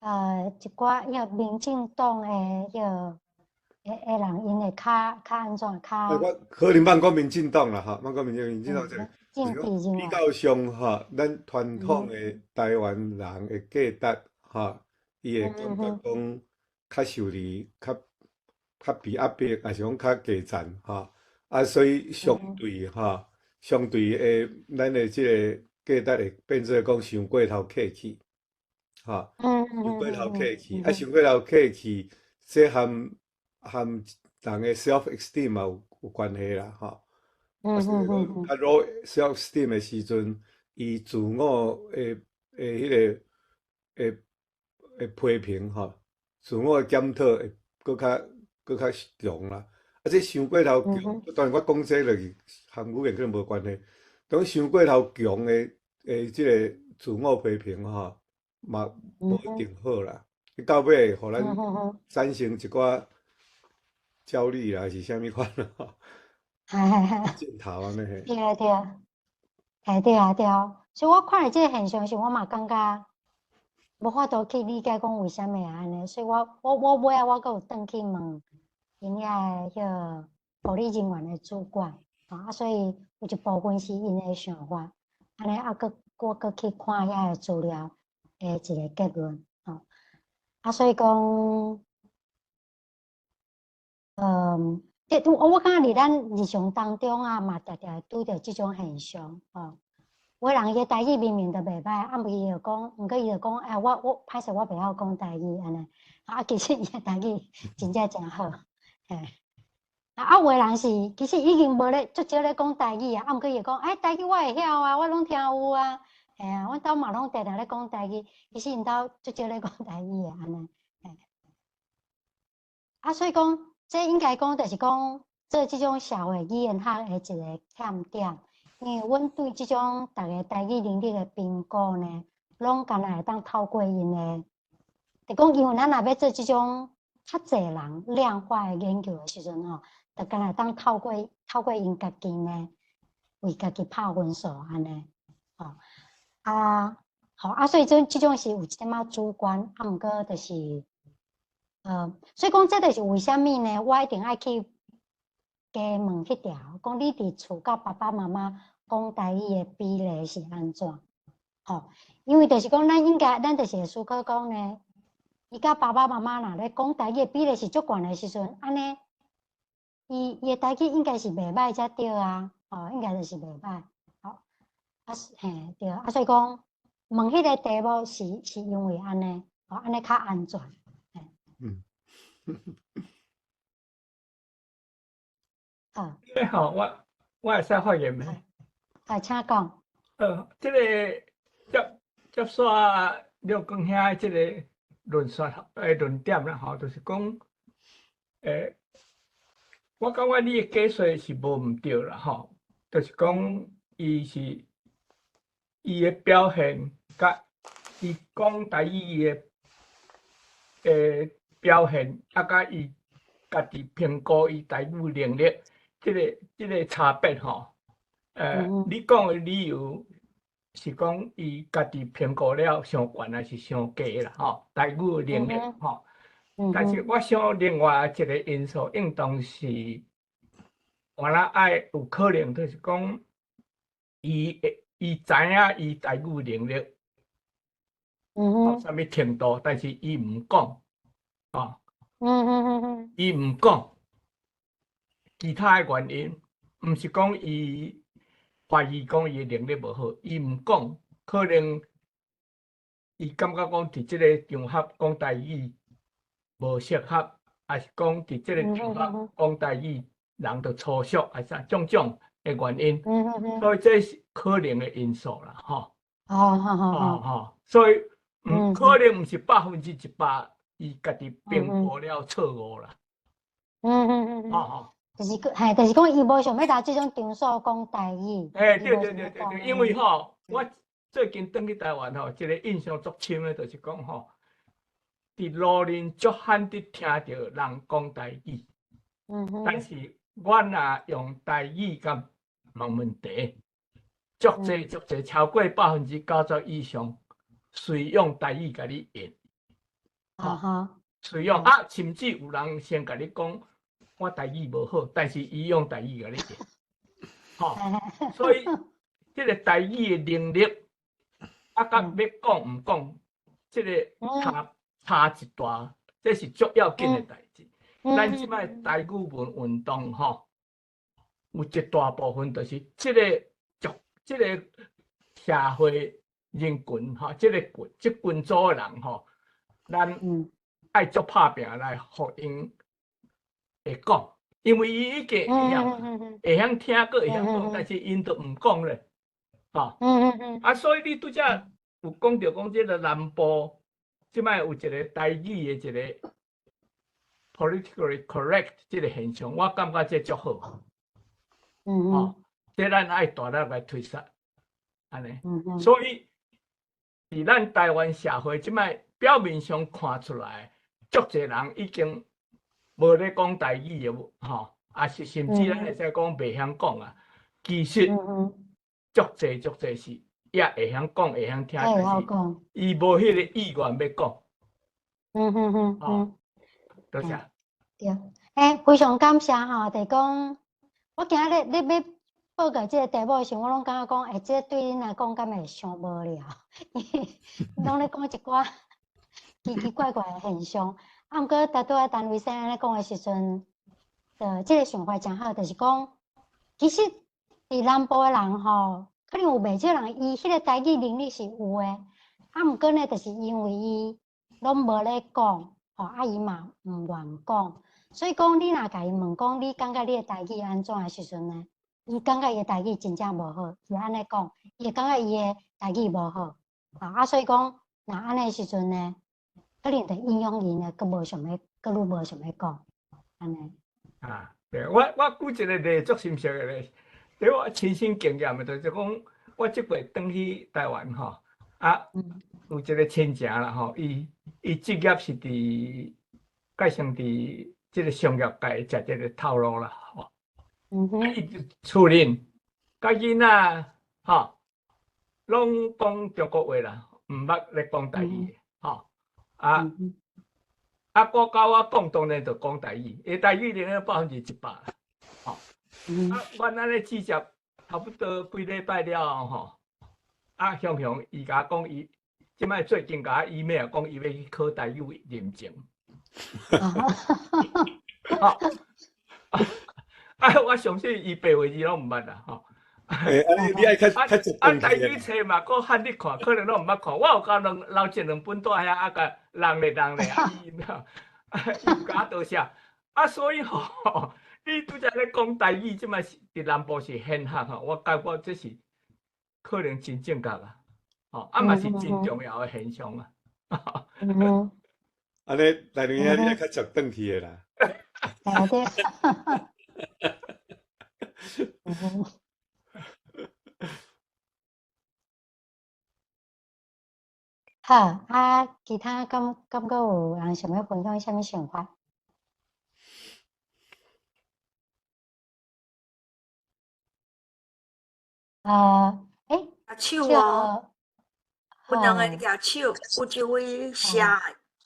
Speaker 1: 一寡彼個民進黨的彼個。的人，𪜶會較按怎較？
Speaker 12: 我可能莫講民進黨啦，吼，莫講民進黨這個，就是比較上吼，咱傳統的台灣人的價值吼，伊會感覺講較受哩，較被壓迫，抑是講較低層吼，啊，所以相對吼，相對的，咱的這個價值會變做講傷過頭客氣，吼，傷過頭客氣，啊，傷過頭客氣，這和人的 self esteem 嘛有關係啦，吼。啊，所以講較 low self esteem 的時陣，伊自我的彼個的批評吼，自我的檢討會閣較強啦。啊，這傷過頭強，當然我講這就是和語言可能無關係。當傷過頭強的這個自我批評吼，嘛無一定好啦。到尾會予咱產生一寡焦慮啦，是啥物款咯？鏡頭按呢嘿。
Speaker 1: 對啊對啊，嘿對啊對啊，所以我看著這個現象時，我嘛感覺無法度去理解講為啥物會按呢，所以我尾仔我閣有轉去問𪜶遐的彼個護理人員的主管，啊，所以有一部分是𪜶的想法，按呢啊，閣我閣去看遐個資料的一個結論，吼，啊，所以講。這我感覺佇咱日常當中啊，嘛常常會拄著這種現象，吼。有的人伊的台語明明就袂歹，啊，毋過伊就講，毋過伊就講，哎，我歹勢，我袂曉講台語按呢，啊，其實伊的台語真正誠好，嘿。啊，有的人是其實已經無咧，足少咧講台語啊，啊，毋過伊會講，哎，台語我會曉啊，我攏聽有啊，嘿啊，阮兜嘛攏定定咧講台語，其實𪜶兜足少咧講台語的按呢，嘿。啊，所以講。這應該講，就是講做這種社會語言學的一個欠點，因為阮對這種逐个台語能力的評估呢，攏敢若會當透過𪜶的，就講因為咱若欲做這種較濟人量化的研究的時陣吼，就敢若會當透過𪜶家己呢，為家己拍分數按呢，吼啊，好啊，所以這種是有一點仔主觀，啊，毋過就是，所以講這就是為啥物呢？我一定愛去加問彼條，講你佇厝佮爸爸媽媽講台語的比例是按怎？吼，因為就是講，咱應該，咱就是會思考講呢，伊佮爸爸媽媽若咧講台語的比例是足懸的時陣，按呢，伊的台語應該是袂䆀才對啊，吼，應該就是袂䆀，吼，啊是嘿對，啊所以講問彼個題目是因為按呢，吼，按呢較安全。好。
Speaker 10: 欸吼，我會使發言袂？
Speaker 1: 啊，請講。
Speaker 10: 這個接續廖光兄的這個論述的論點啦，吼，就是講，我感覺你的解說是無毋對啦，吼，就是講伊是伊的表現，佮伊講台語的表現，啊，佮伊家己評估伊台語能力，這個差別吼，你講的理由是講伊家己評估了傷懸還是傷低啦，吼，台語能力吼。但是我想另外一個因素，應當是，我若愛有可能就是講，伊知影伊台語能力，到啥物程度，但是伊毋講，哦，伊毋講，其他的原因，毋是講伊懷疑講伊的能力無好，伊毋講，可能伊感覺講佇這个場合講台語無適合，抑是講佇這个場合講台語人就粗俗，抑是啥種種的原因，所以這是可能的因素啦，吼。
Speaker 1: 哦，好好好。
Speaker 10: 吼，所以毋可能毋是100%，伊家己評估了錯誤啦。吼吼。
Speaker 1: 就是講，嘿，就是講伊無想欲來這種場所講台語。
Speaker 10: 欸，對對對對對，因為吼，我最近轉去台灣吼，一個印象足深的，就是講吼，佇路面足罕得聽著人講台語。但是阮若用台語共問問題，足濟足濟，超過90%以上，隨用台語共你應。隨用啊，甚至有人先共你講。我台語無好，但是伊用台語共你講，吼，所以這个台語的能力，啊，佮欲講毋講，這个差一大，這是足要緊的代誌。咱這擺台語文運動吼，有一大部分就是這个族、這个社會人群吼，這个群、這群組的人吼，咱愛足拍拚來予𪜶會講，因為伊已經會曉，會曉聽，閣會曉講，但是𪜶都毋講咧，吼。啊，所以你拄才有講著講這个南部，這擺有一个台語的一个 politically correct 這个現象，我感覺這足好。吼，這咱愛大力來推捒，按呢。所以，佇咱台灣社會這擺表面上看出來，足濟人已經無咧講台語的，吼，抑是甚至咱會使講袂曉講啊。其實足濟足濟是也會曉講，會曉聽，但是伊無彼个意願欲講。多謝。
Speaker 1: 對，欸，非常感謝吼，就是講我今日你欲報告這个題目的時陣，我攏感覺講，欸，這對恁來講敢會傷無聊？攏咧講一寡奇奇怪怪的現象。啊，毋過拄拄仔陳醫生按呢講的時陣，就這个想法誠好，就是講，其實佇南部的人吼，可能有袂少人伊彼个台語能力是有的，啊，毋過呢，就是因為伊攏無咧講，吼，啊，伊嘛毋願講，所以講你若共伊問講，你感覺你的台語按怎的時陣呢？伊感覺伊的台語真正無好，伊按呢講，伊會感覺伊的台語無好，啊，所以講，若按呢時陣呢？可能就影響𪜶呢，閣無想欲，閣愈無想欲講，按呢。
Speaker 10: 啊，對，我舉一個例，足心適的咧，这我亲身经验的，就是讲，我这回转去台湾吼，啊，有一个亲情啦吼，伊职业是伫，盖成伫这个商业界食这个头路啦吼。伊厝里佮囡仔吼，拢讲中国话啦，毋捌咧讲台语吼。啊啊，我佮我讲当然就讲台语，伊台语能100%啦，吼。啊，阮按呢直接差不多几礼拜了吼，啊，雄雄伊共我讲伊，这摆最近共我 email 讲伊欲去考台语认证。吼，啊，我相信伊白话字拢毋捌啦，吼。
Speaker 12: 欸，啊你愛較較捷
Speaker 10: 啊，台語冊嘛，閣漢咧看，可能攏毋捌看。我有共兩留一兩本蹛遐，啊，共人咧人咧，啊，伊伊毋敢多寫。啊，所以吼，你拄才咧講台語，這擺是佇南部是顯學吼，我感覺這是可能真正確啊，吼，啊嘛是真重要的現象啊。
Speaker 12: 按呢，大娘兄，你愛較捷轉去的啦。
Speaker 1: 對。好，啊，其他敢敢閣有人想欲分享啥物想法？欸，
Speaker 11: 举手哦，有兩个舉手，有一位謝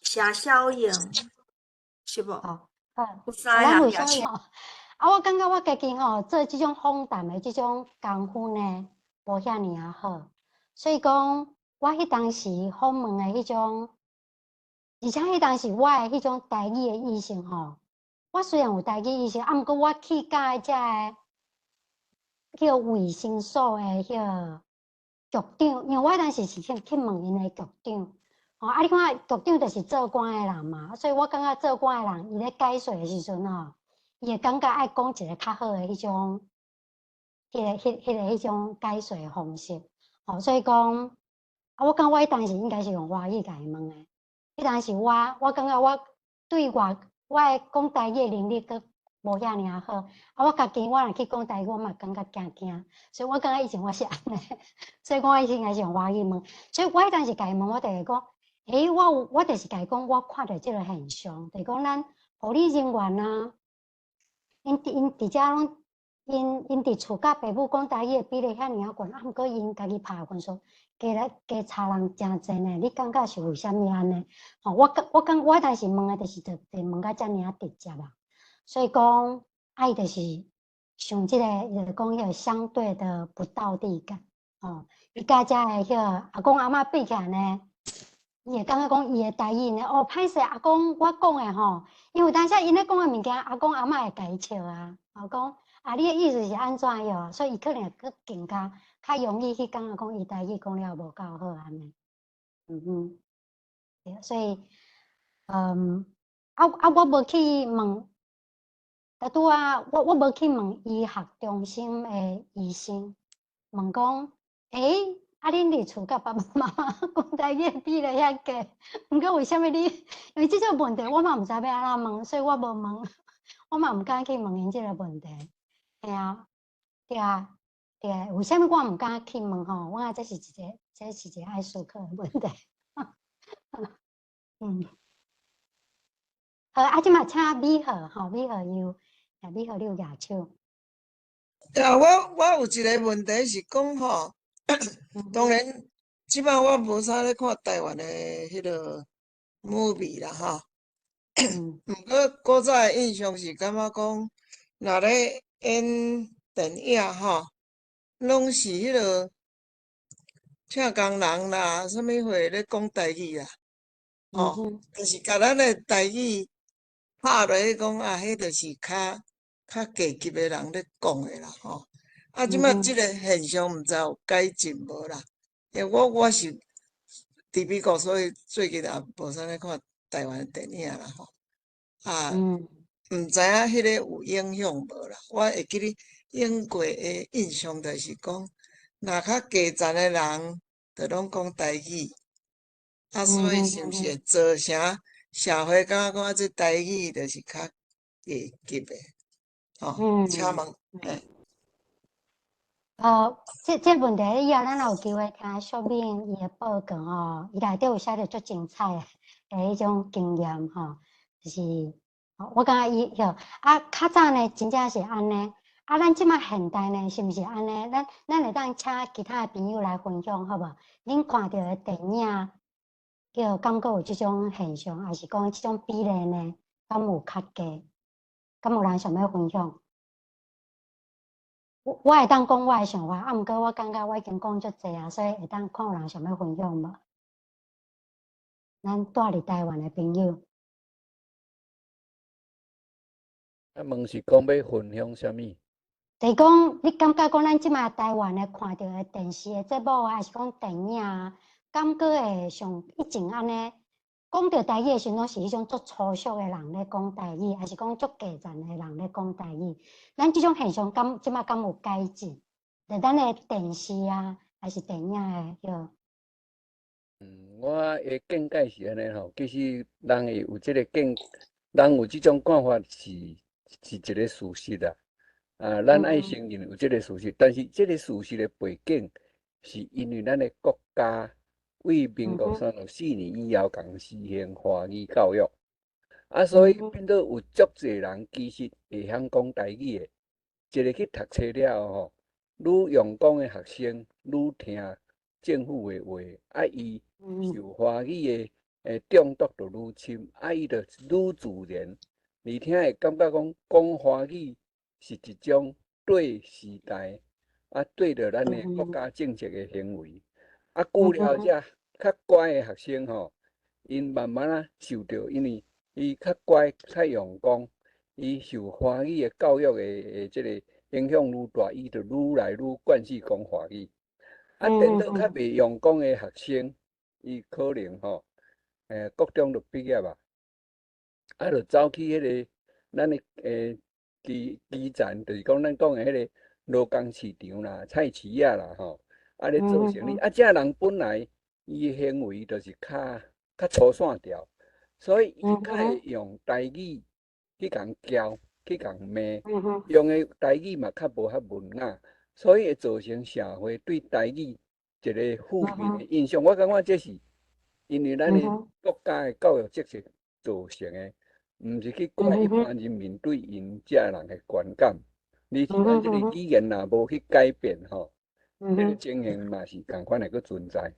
Speaker 11: 謝小瑩，是無？
Speaker 1: 好，
Speaker 11: 有三个舉手。
Speaker 1: 啊，我感覺我家己吼做這種訪談的這種功夫呢，無遐爾仔好，所以講我彼當時訪問的彼種，而且彼當時我的彼種台語的意識吼，我雖然有台語意識，啊，毋過我去佮遮个叫衛生所的彼個局長，因為我彼當時是去問𪜶的局長，吼，啊，你看局長就是做官的人嘛，所以我感覺做官的人，伊咧解說的時陣吼，伊會感覺愛講一個較好的彼種，彼種解說的方式，吼，所以講，啊，我感覺我彼當時應該是用華語共伊問的，彼當時我感覺我對外我的講台語的能力閣無遐爾好，啊，我家己我若去講台語，我嘛感覺驚驚，所以我感覺以前我是按呢，所以我以前應該是用華語問，所以我彼當時共伊問，我就是講，欸，我有我就是共伊講，我看著這個現象，就是講咱護理人員啊。𪜶佇遮攏，𪜶佇厝佮爸母講台語的比例遐爾仔懸，啊，毋過𪜶家己拍的分數加來加差人誠濟呢？你感覺是為啥物按呢？吼，我當時問的就是就問甲遮爾仔直接啊。所以講，啊，伊就是像這個，伊就講彼個相對的不道地感，吼，伊佮遮的彼個阿公阿嬤比起來呢，伊會感覺講伊的台語呢，哦，歹勢阿公我講的吼，因為當時𪜶咧講的物件，阿公阿嬤會共伊笑啊，吼講啊，你的意思是按怎樣？所以伊可能會閣更加較容易去感覺講伊台語講了無夠好按呢。嗯哼，對，所以，啊啊，我無去問，拄拄仔我無去問醫學中心的醫生，問講，欸，啊，恁佇厝佮爸爸媽媽講台語的比例遐低，毋過為啥物你？因為這種問題我嘛毋知欲按怎問，所以我無問，我嘛毋敢去問𪜶這個問題。嘿啊，對啊，對啊，為啥物我毋敢去問吼？我感覺這是一個愛思考的問題。嗯，好，啊，這擺請美和吼，美和有，美和你有舉手。
Speaker 4: 啊，我有一個問題是講吼。當然，這擺我無啥咧看台灣的彼個 movie 啦吼。毋過古早的印象是感覺講，若咧演電影吼，攏是彼個請工人啦，啥物貨咧講台語啦，吼，就是共咱的台語拍落去講啊，彼就是較低級的人咧講的啦吼。啊，這擺這個現象毋知有改進無啦？因為我是佇美國，所以最近也無啥咧看台灣的電影啦吼。啊，毋知影彼個有影響無啦？我會記得用過的印象就是講，若較低層的人，就攏講台語。啊，所以是毋是會造成社會感覺講啊，這台語就是較低級的？吼，請問，欸。
Speaker 1: 這問題以後咱若有機會聽淑敏伊的報告吼，伊內底有寫著足精彩的彼種經驗吼，就是我感覺伊吼啊，較早呢真正是按呢，啊，咱這馬現代呢是毋是按呢？咱會當請其他的朋友來分享好無？恁看著的電影，叫感覺有這種現象，抑是講這種比例呢，敢有較低？敢有人想欲分享？我會當講我的想法，啊，毋過我感覺我已經講足濟啊，所以會當看有人想欲分享無？咱住佇台灣的朋友。
Speaker 13: 啊，問是講欲分享啥物？
Speaker 1: 就是講，你感覺講咱這馬台灣的看著的電視的節目啊，抑是講電影啊，感覺會像以前按呢，講著台語的時陣，攏是彼種足粗俗的人咧講台語，抑是講足低層的人咧講台語。咱這種現象敢這馬敢有改進？佇咱的電視啊，抑是電影的彼？
Speaker 13: 我的見解是按呢吼，其實人會有這个見，人有這種看法是一个事實啦。啊，咱愛承認有這个事實，但是這个事實的背景是因為咱的國家為民國34年以後共實行華語教育，啊，所以變做有足濟人其實會曉講台語的，一个去讀冊了後吼，愈用功的學生愈聽政府的話，啊，伊受華語的中毒就愈深，啊，伊就愈自然，而且會感覺講講華語是一種對時代，啊，對著咱的國家政策的行為。啊，久了這較乖的學生吼，𪜶慢慢仔受著，因為伊較乖、較用功，伊受華語的教育的這个影響愈大，伊就愈來愈慣勢講華語。啊，顛倒較袂用功的學生，伊可能吼，國中就畢業啊，啊，就走去彼个咱的基層，就是講咱講的彼个勞工市場啦、菜市仔啦吼，啊咧做生意，啊，這人本來伊的行為就是較粗線條，所以伊較會用台語去共教、去共罵，用的台語嘛較無遐文雅，所以會造成社會對台語一个負面的印象。我感覺這是因為咱的國家的教育政策造成的。毋是去怪一般人民對𪜶這人的觀感，而是咱這个語言若無去改變吼，這个情形嘛是仝款會閣存在。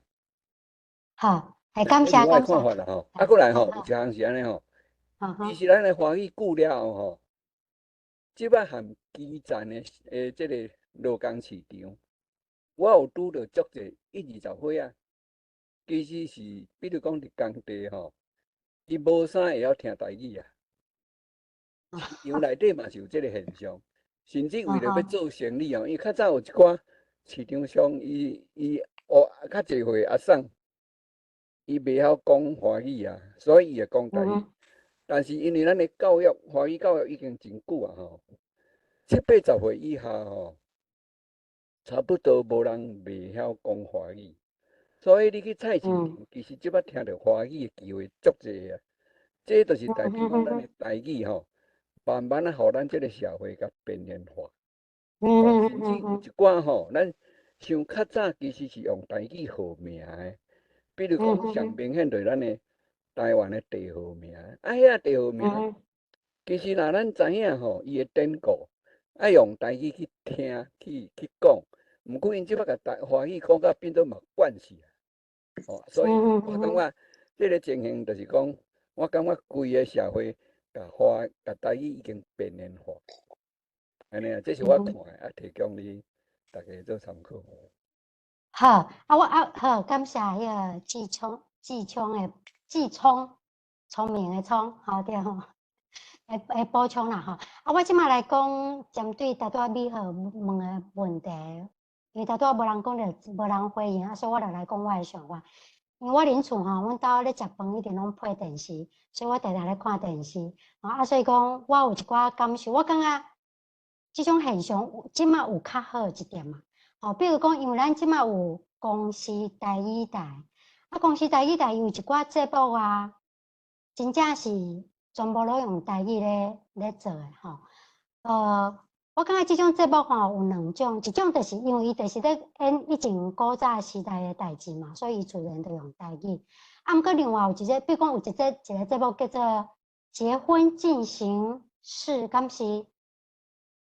Speaker 1: 好，感謝
Speaker 13: 我的看法啦吼。啊，閣來吼，有一項是按呢吼，其實咱的華語久了後吼，這擺含基層的這个勞工市場，我有拄著足濟一二十歲仔，其實是比如講佇工地吼，伊無啥會曉聽台語啊。市場內底嘛是有這个現象，甚至為著欲做生意哦，因為較早有一寡市場上，伊哦較濟歲阿嬸，伊袂曉講華語啊，所以伊會講台語。但是因為咱的教育，華語教育已經真久啊吼，七八十歲以下吼，差不多無人袂曉講華語，所以你去菜市場，其實這擺聽著華語的機會足濟啊。這就是代表講咱的台語吼，慢慢仔予咱這个社會共邊緣化。甚至有一寡吼，咱像較早其實是用台語號名的，比如講上明顯就是咱的台灣的地號名，啊，遐地號名，其實若咱知影吼，伊的典故，愛用台語去聽、去講，毋過𪜶這擺共台華語講甲變做嘛慣勢啊，哦，所以我感覺這个情形就是講，我感覺規个社會共華共台語已經邊緣化，按呢啊，這是我看的，啊，提供予大家做參考。
Speaker 1: 好，啊，我啊好，感謝彼个志聰、志聰的志聰，聰明的聰，吼對吼，會補充啦吼。啊，我這馬來講針對拄拄仔美好問的問題，因為拄拄仔無人講著，無人回應，啊，所以我就來講我的想法。因為我佇厝吼，阮兜咧食飯一定攏配電視，所以我定定咧看電視。啊，所以講我有一寡感受，我感覺這種現象這馬有較好一點嘛。吼，比如講，因為咱這馬有公視台語台，啊，公視台語台有一寡節目啊，真正是全部攏用台語咧做的吼。我感覺這種節目吼有兩種，一種就是因為伊就是咧演以前古早時代的代誌嘛，所以伊自然就用台語。啊，毋過另外有一個，比如講有一個節目叫做《結婚進行式》，敢是？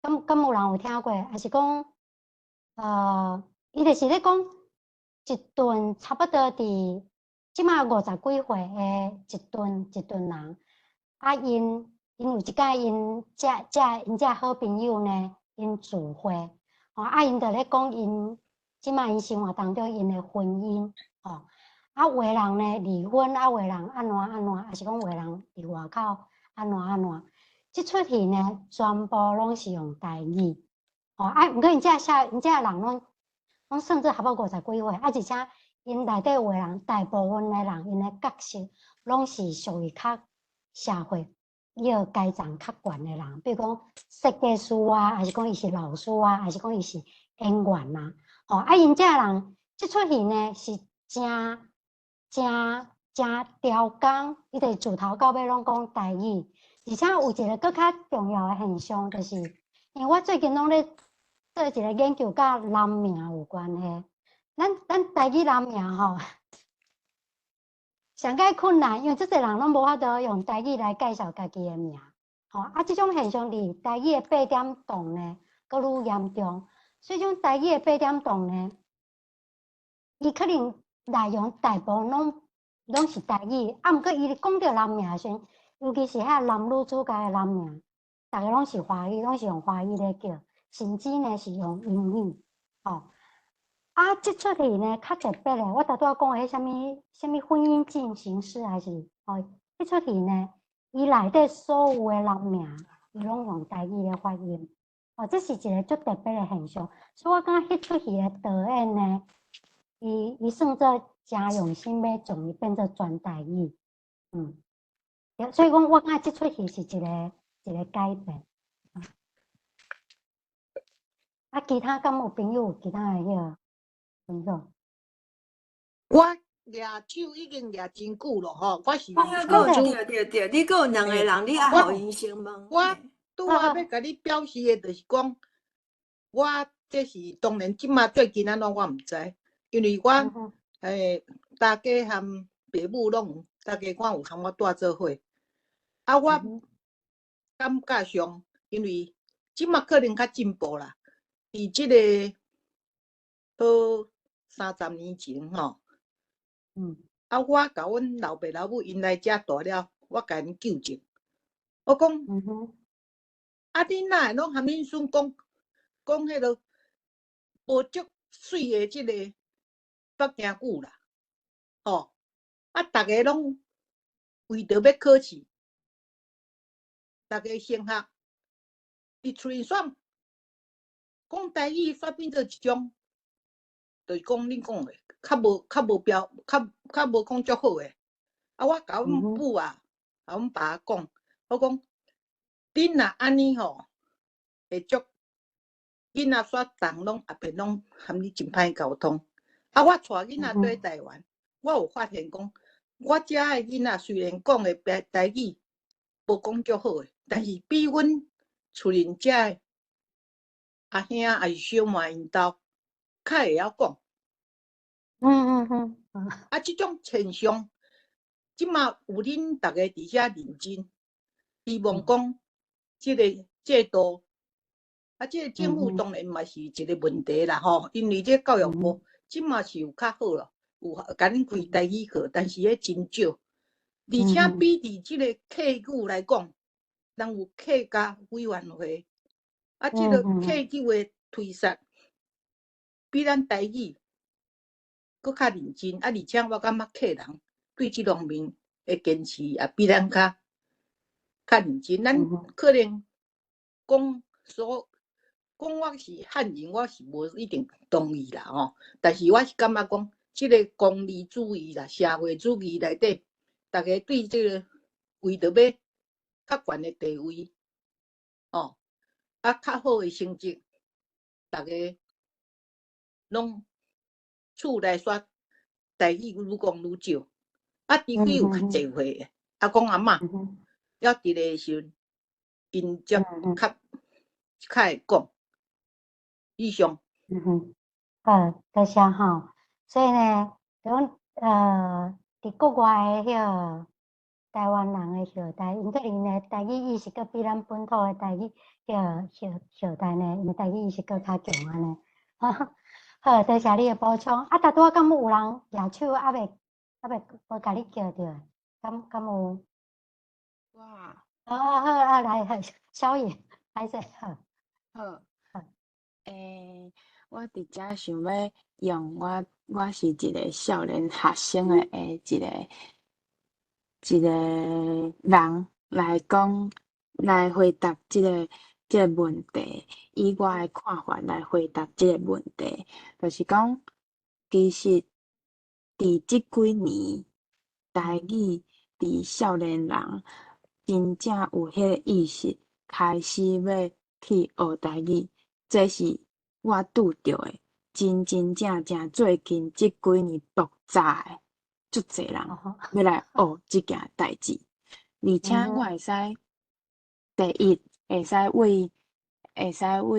Speaker 1: 敢有人有聽過？還是講，伊就是咧講一頓差不多佇這馬50幾歲的一頓人，啊，𪜶有一擺𪜶這好朋友呢，𪜶聚會，吼，啊，𪜶就咧講𪜶這馬𪜶生活當中𪜶的婚姻，吼，啊，有的人呢離婚，啊，有的人按怎按怎，抑是講有的人佇外口按怎按怎。這齣戲呢，全部攏是用台語，吼，啊，毋過𪜶這人攏算做差不多50幾歲，啊，而且𪜶內底有的人，大部分的人，𪜶的角色攏是屬於較社會伊個階層較懸的人，比如講設計師啊，抑是講伊是老師啊，抑是講伊是演員啊，吼，啊，𪜶這人這齣戲呢是誠誠誠刁工，伊就是自頭到尾攏講台語，而且有一個閣較重要的現象，就是因為我最近攏咧做一個研究，佮人名有關係。咱台語人名吼，上蓋困難，因為足濟人攏無法度用台語來介紹家己的名，吼啊，這種現象佇台語的八點檔呢，閣愈嚴重。所以這種台語的八點檔呢，伊可能內容大部分攏是台語，啊，毋過伊講著人名的時陣，尤其是遐男女主角的人名，逐个攏是華語，攏是用華語咧叫，甚至呢是用英語，吼。啊，這齣戲呢較特別的，我頭拄仔講的彼啥物啥物婚姻進行式，還是吼，彼齣戲呢，伊內底所有的人名，伊攏用台語咧發音，哦，這是一個足特別的現象。所以我感覺彼齣戲的導演呢，伊算做誠用心欲將伊變做全台語，所以講我感覺這齣戲是一個改變。啊，其他敢有朋友有其他的彼個分享？
Speaker 14: 我舉手已經舉真久咯吼，我是
Speaker 3: 對對對，你閣有兩個人，你愛予𪜶先問。
Speaker 14: 我拄仔欲共你表示的，就是講，我這是當然，這馬最近按怎我毋知，因為我大家和爸母攏有，大家我有和我蹛做伙，啊，我感覺上，因為這馬可能較進步啦，佇這个好30年前吼，啊，我共阮老爸老母𪜶來遮大了，我共𪜶糾正，我講，啊，恁哪會攏含恁孫講講彼个無足媠的這个北京語啦，吼，啊，逐家攏為著欲考試，逐家升學，佇厝裡煞講台語，煞變做一種，就是講恁講的，較無標，較無講足好的。啊，我共阮母啊，共阮爸講，我講，恁若按呢吼，會足囡仔煞逐攏後壁攏含你真歹溝通。啊，我帶囡仔蹛台灣，我有發現講，我遮的囡仔雖然講的白台語無講足好的，但是比阮厝裡遮的阿兄抑是小妹𪜶兜較會曉講。啊，這種現象，這馬有恁逐家佇遐認真，希望講這個制度，啊，這個政府當然嘛是一個問題啦吼，因為這教育部這馬是有較好咯，有共恁開台語課，但是彼真少，而且比佇這個客語來講，人有客家委員會，啊，這个客語的推捒比咱台語閣較認真，啊，而且我感覺客人對這方面的堅持也比咱較認真。咱可能講所講我是漢人，我是無一定同意啦吼。但是我是感覺講，這个功利主義啦、社會主義內底，逐家對這个為著欲較懸的地位，吼，啊，較好的成績，逐家攏厝內煞台語愈講愈少，啊，除非有較濟歲的，阿公阿嬤，猶佇咧時陣，𪜶才較較會講。以上。
Speaker 1: 嗯哼，好，多謝吼。所以呢，講佇國外的彼個台灣人的後代，𪜶可能呢台語意識閣比咱本土的台語彼個後代呢，𪜶的台語意識閣較強按呢。好，多謝你的補充。啊，拄拄仔敢有人舉手，猶未無共你叫著？敢有？
Speaker 7: 哇！
Speaker 1: 好好好啊，來，小穎，歹勢好。
Speaker 7: 好。我佇遮想欲用我是一个少年學生的一个人來講，來回答這個問題，以我的看法來回答這個問題，就是講，其實佇這幾年，台語佇少年人真正有彼个意識，開始欲去學台語，這是我拄著的，真真正正最近這幾年爆炸的，足濟人欲來學這件代誌，而且我會使第一會使為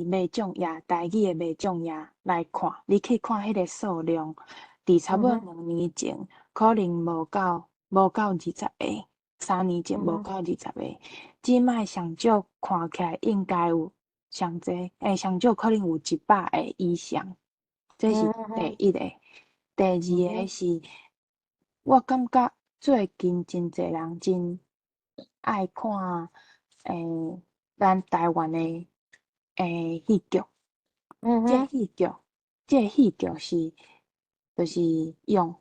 Speaker 7: 賣種業台語的賣種業來看，你去看彼个數量，佇差不多2年前，可能無夠20個，3年前無夠20個，這擺上少看起來應該有上濟，上少可能有100個以上，這是第一個。第二個是，我感覺最近真濟人真愛看，咱台灣的戲劇。這戲劇是，就是用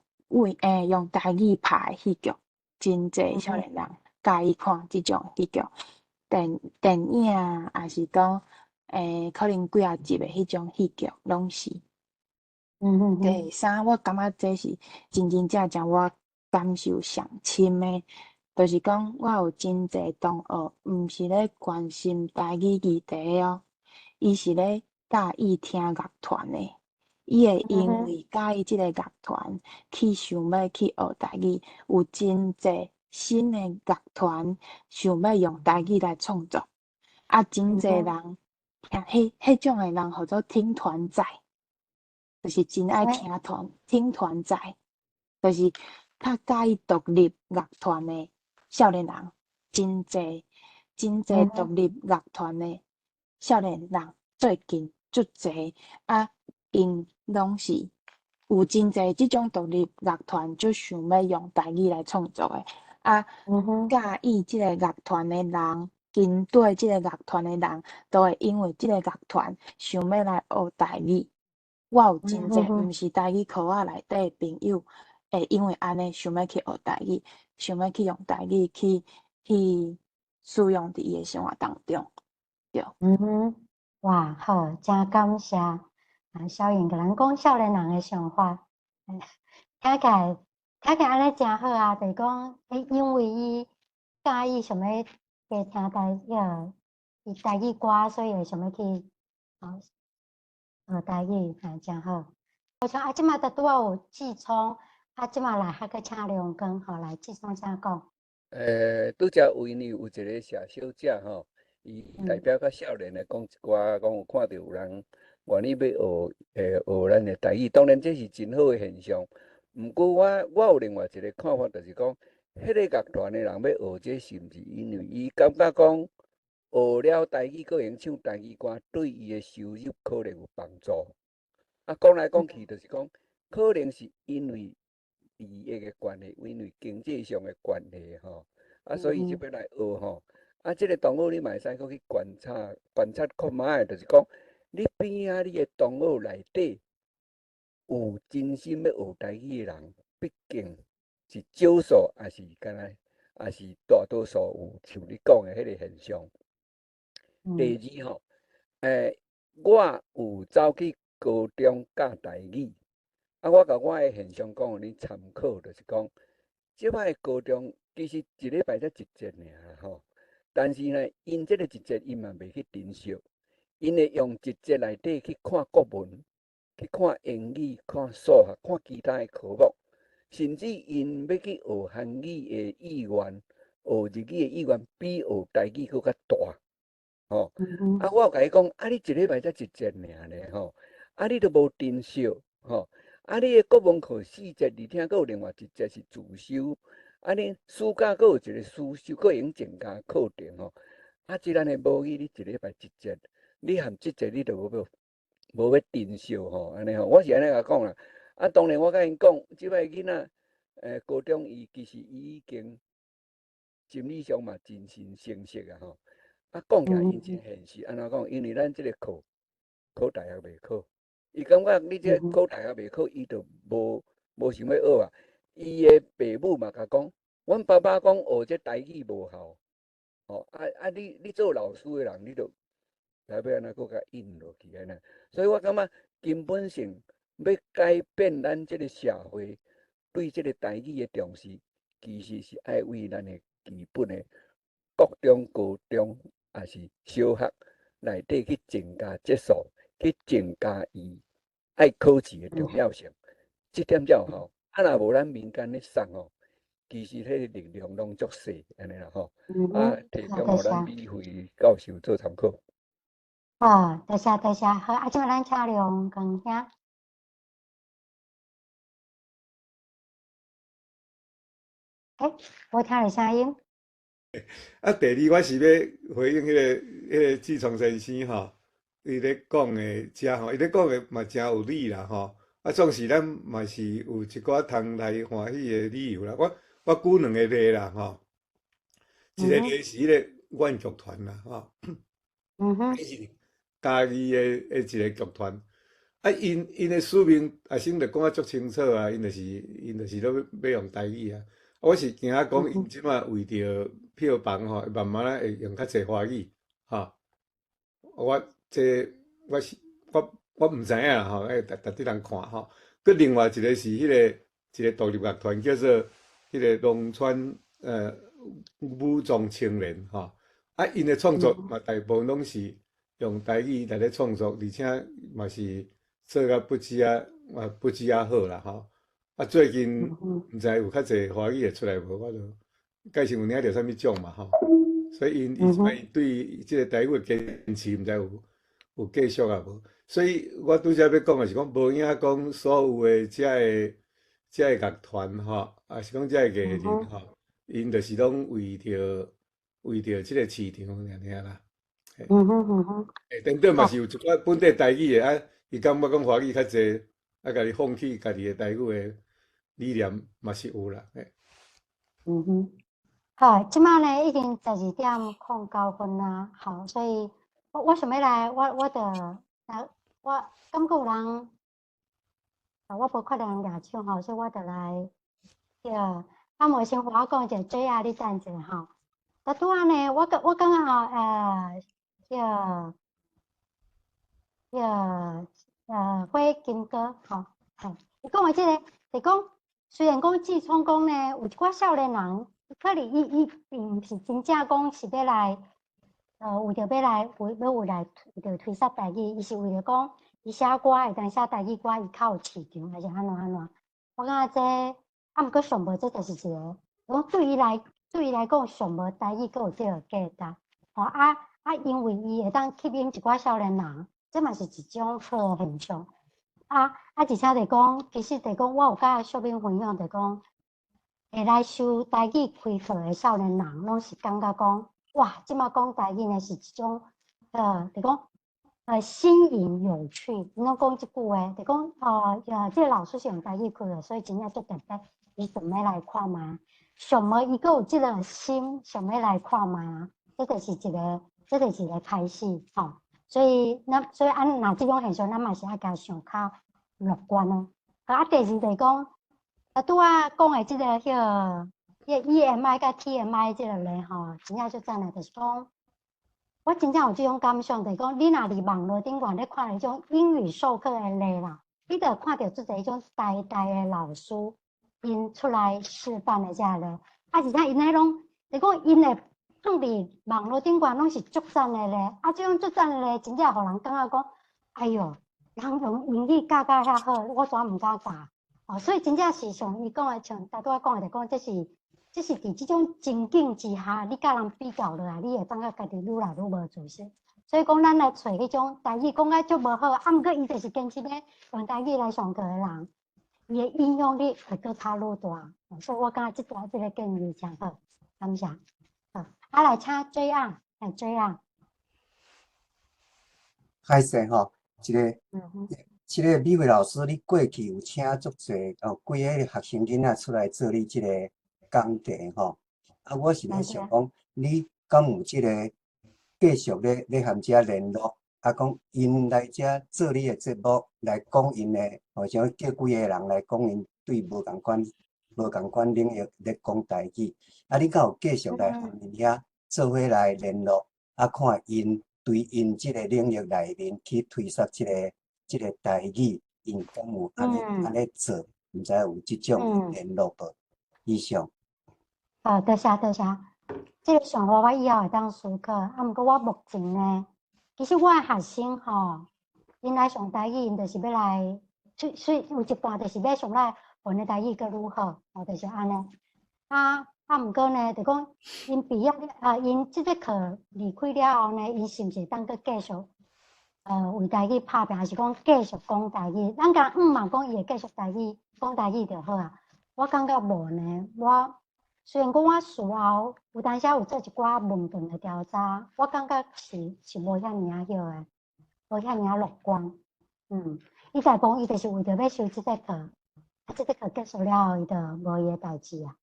Speaker 7: 台語拍的戲劇，真濟少年人佮意看這種戲劇，電影抑是講，可能幾仔集的彼種戲劇，攏是。第三，我感覺這是真真正正我感受上深的，就是講我有真濟同學，毋是咧關心台語議題的哦，伊是咧佮意聽樂團的，伊會因為佮意這个樂團，去想欲去學台語，有真濟新的樂團想欲用台語來創作，啊，真濟人聽彼種的人號做聽團仔，就是真愛聽團聽團仔，就是較佮意獨立樂團的少年人，真濟真濟獨立樂團的少年人最近足濟啊，𪜶攏是有真濟這種獨立樂團，就想欲用台語來創作的，啊，佮意這个樂團的人，跟綴這个樂團的人，都會因為這个樂團想欲來學台語。我有真濟毋是台語科仔內底的朋友，會因為按呢想欲去學台語，想欲去用台語去使用佇伊的生活當中。對。
Speaker 1: 嗯哼，哇，好，真感謝啊，小穎共咱講少年人的想法，聽起來按呢真好啊，就是講，因為伊佮意想欲加聽彼個伊台語歌，所以會想欲去學台語，嘿，真好。好像啊，這馬拄拄仔有志聰，啊，這馬來還閣請亮光吼，來志聰請講。
Speaker 13: 拄才有因為有一個謝小姐吼，伊代表較少年來講一寡，講有看著有人願意欲學咱的台語，當然這是真好的現象。毋過我有另外一個看法，就是講，彼個樂團的人欲學這是毋是因為伊感覺講學了台語，閣會用唱台語歌，對伊的收入可能有幫助。啊，講來講去，就是講，可能是因為利益的關係，因為經濟上的關係吼，啊，所以就欲來學吼。啊，這个同學你嘛會使閣去觀察看覓，就是講，你邊仔你的同學內底有真心欲學台語的人，畢竟是少數，抑是敢若，抑是大多數有像你講的彼个現象。第二吼，我有走去高中教台語，啊，我共我的現象講，予恁參考，就是講，這擺高中其實一禮拜才一節爾吼，但是呢，𪜶這个一節𪜶嘛袂去珍惜，𪜶會用一節內底去看國文、去看英語、看數學、看其他的科目，甚至𪜶欲去學韓語的意願、學日語的意願，比學台語閣較大。吼。啊，我有共伊講，啊，你一禮拜才一節爾咧，吼，啊，你都無珍惜，吼，啊，你的國文課四節，而且閣有另外一節是自修，啊，你暑假閣有一個暑修，閣會用增加課程，吼。啊，這咱的母語，你一禮拜一節，你含這節你都無欲珍惜，吼，按呢吼，我是按呢共講啦。啊，當然我共𪜶講，這擺囡仔，高中伊其實伊已經心理上嘛真成熟啊，吼。啊，講起來𪜶真現實，按怎講？因為咱這個課考大學袂考，伊感覺你這個考大學袂考，伊就無想欲學啊。伊的爸母嘛共講，阮爸爸講學這台語無效，吼啊啊！你做老師的人，你就來欲按怎閣共引落去按呢？所以我感覺根本性欲改變咱這個社會對這個台語的重視，其實是愛為咱的基本的國中、高中，抑是小學內底去增加節數，去增加伊愛考試的重要性，這點才有效。啊，若無咱民間咧送吼，其實彼個力量攏足細，按呢啦吼。啊，提供予咱免費教授做參考。
Speaker 1: 好，多謝多謝。好，啊，這馬咱請梁光兄。欸，無聽著聲音。
Speaker 12: 啊，第二我是欲回應彼個志聰先生吼，伊咧講的遮吼，伊咧講的嘛誠有理啦吼。啊，總是咱嘛是有一寡通來歡喜的理由啦。我舉兩個例啦吼，一個例是彼個阮劇團啦吼，彼是嘉義的一個劇團。啊，𪜶的使命阿生就講甲足清楚啊，𪜶就是咧欲用台語啊。我是驚講𪜶這馬為著票房吼，慢慢仔會用較濟華語吼。我這我是我我毋知影啦吼，愛值得人看吼。閣另外一個是彼個一個獨立樂團叫做彼個農村武裝青年吼。啊，𪜶的創作嘛大部分攏是用台語來咧創作，而且嘛是做甲不止啊，嘛不止啊好啦吼。啊，最近毋知有較濟華語會出來無？我就蓋是有領著啥物獎嘛吼。所以𪜶伊對這個台語的堅持，毋知有繼續啊無？所以我拄才欲講的是講，無影講所有的遮个樂團吼，抑是講遮个藝人吼，𪜶就是攏為著這個市場爾爾啦。欸，等等嘛是有一寡本地台語的啊，伊感覺講華語較濟，啊，家己放棄家己的台語的理念嘛是有啦。
Speaker 1: 嗯哼，好，這馬呢已經12點09啦，好，所以我想欲來，我就，我感覺有人，我無看著人舉手吼，所以我就來，對，啊，無先予我講一下，最後你等一下吼。啊，拄仔呢，我感覺吼，對，對，火金哥，吼，嘿，伊講的這個，是講雖然講志聰講呢，有一寡少年人，可能伊並毋是真正講是欲來，為著欲來，為欲為來為著推捒台語，伊是為著講，伊寫歌會當寫台語歌，伊較有市場，還是按怎按怎？我感覺這，啊，毋過上無這就是一個，講對伊來講，上無台語閣有這個價值，吼啊啊，因為伊會當吸引一寡少年人，這嘛是一種好的現象。啊啊，而且就講，其實就講，我有佮小敏分享，就講會來修台語開課的少年人，攏是感覺講，哇，這馬講台語呢是一種，就講，新穎有趣。𪜶攏講這句話，就講，這個老師是用台語開的，所以真正足特別，伊想欲來看覓，想欲伊閣有這個心，想欲來看覓，這就是一個，這就是一個開始，吼。所以，所以按若這種現象，咱嘛是愛共想較樂觀咯。啊，第二就是講，啊，拄仔講的這個彼個 EMI 佮 TMI 這個例吼，真正足讚的，就是講，我真正有這種感想，就是講，你若佇網路頂懸咧看彼種英語授課的例啦，你就看著足濟彼種台大的老師𪜶出來示範的這個例，啊，而且𪜶彼攏，就是講𪜶會放佇網路頂懸攏是足讚的咧，啊，這種足讚的咧，真正予人感覺講，哎喲，人用英語教甲遐好，我怎毋敢教？哦，所以真正是像伊講的，像頭拄仔講的，就講這是这是伫这种情境之下，你佮人比较落来，你会感觉家己愈来愈无自信。所以讲，咱来揣彼种台语讲甲足无好，啊，毋过伊就是坚持欲用台语来上课的人，伊的影响力会阁较愈大。所以我感觉这条这个建议诚好，感谢。好，啊来请追啊，来追啊。
Speaker 15: 歹势吼，一个，这个美惠老师，你过去有请足济哦几个学生囡仔出来做你这个讲题吼。啊，我是咧想讲，你敢有这个继续咧和遮联络？啊，讲𪜶来遮做你的节目来讲𪜶的，好像叫几个人来讲𪜶对无仝款领域咧讲台语。啊，你敢有继续来和𪜶遐做伙来联络？啊，看𪜶对𪜶这个领域内面去推捒这个台语，𪜶敢有按呢做？毋知有这种联络无？以上。
Speaker 1: 好，多谢多谢。这个想法我以后会当思考。啊，毋过我目前呢，其实我的学生吼，𪜶来上台语，𪜶就是欲来，所以有一半就是欲上来阮的台语阁愈好，吼，就是按呢。啊，毋过呢，就讲𪜶毕业了，啊，𪜶这个课离开了后呢，𪜶是毋是会当阁继续，为台语拍拼，还是讲继续讲台语？咱共向望讲伊会继续台语，讲台语就好啊。我感觉无呢，我虽然讲我事后有当时有做一寡问卷的调查，我感觉是无遐尔仔彼个，无遐尔仔乐观。伊大部分伊就是为著欲修这节课，啊，这节课结束了后，伊就无伊的代志啊。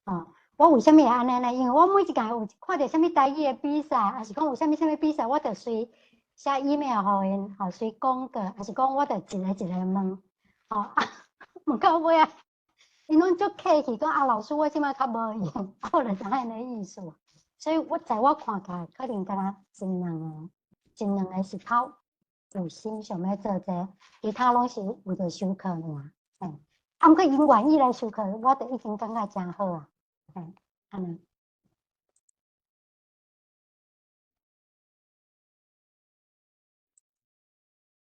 Speaker 1: 哦，我为啥物会按呢呢？因为我每一届有看著啥物台语的比赛，抑是讲有啥物啥物比赛，我就随写 email 予𪜶，吼，随广告，抑是讲我就一个一个问，吼，啊，问到尾啊，𪜶拢足客气，讲啊，老师，我这摆较无闲，啊，我就知影𪜶的意思。所以我在我看起来，可能敢若一两个，一两个是较有心想欲做这个，其他拢是为著修课尔。嘿，啊，毋过𪜶愿意来修课，我就已经感觉诚好啊。嘿，按呢。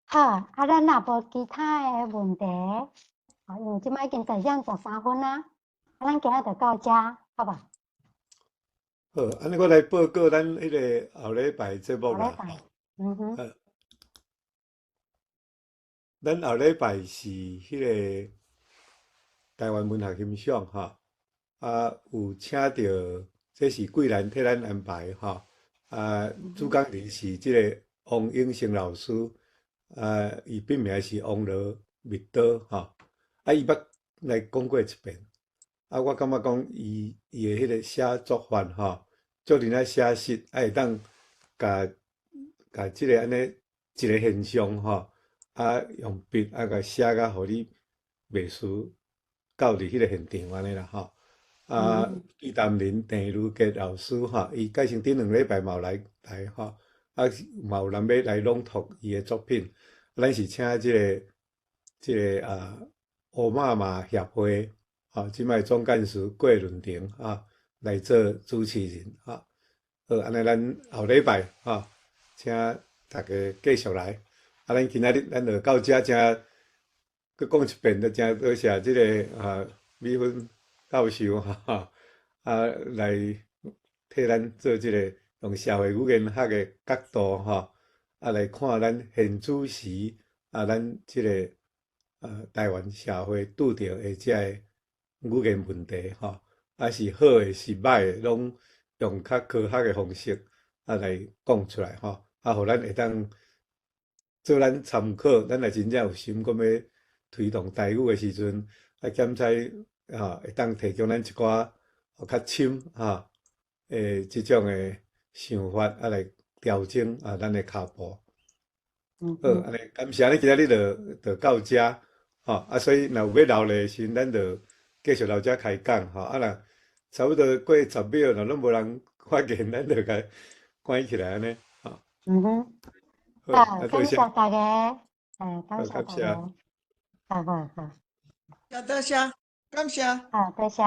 Speaker 1: 好，啊，咱若无其他的问题，哦，因为这摆已经10点13分啊，啊，咱今仔就到遮，好无？
Speaker 12: 好，按呢我来报告咱彼个后礼拜节目啦。
Speaker 1: 后礼拜，嗯哼。
Speaker 12: 好。咱后礼拜是彼个台湾文学欣赏吼，啊，有请著，这是桂兰替咱安排吼，啊，主讲人是这个王永生老师，啊，伊笔名是王罗密刀吼，啊，伊捌来讲过一遍，啊，我感觉讲伊的彼个写作法吼，足尔仔写实，啊，会当共这个按呢一个现象吼，啊，用笔啊，共写甲予你袂输到伫彼个现场按呢啦吼。啊，对谈人郑如杰老师吼，伊改成顶两礼拜嘛有来吼，啊，嘛有人欲来朗读伊的作品。咱是请这个啊，乌妈妈协会吼，这摆总干事郭伦庭啊来做主持人哈。好，按呢咱后礼拜吼，请大家继续来。啊，咱今仔日咱就到遮，诚阁讲一遍，就诚多谢这个啊美芬教授哈，啊来替咱做这个用社会语言学的角度吼，啊来看咱现此时啊，咱这个台湾社会拄著的这个语言问题吼，啊是好的是歹的，拢用较科学的方式啊来讲出来吼，啊，予咱会当做咱参考，咱若真正有心讲欲推动台语的时阵，啊检采啊会当提供咱一寡较深哈这种的想法，啊来调整啊咱的脚步。好，按呢感谢你今仔日就到遮，吼啊，所以若有欲留咧的时阵，咱就继续留遮开讲，吼啊若差不多过10秒，若拢无人发言，咱就共关起来按呢，吼。好，
Speaker 1: 好，感谢大家，感谢大家，好好好。
Speaker 4: 多谢，感谢。
Speaker 1: 好，多谢。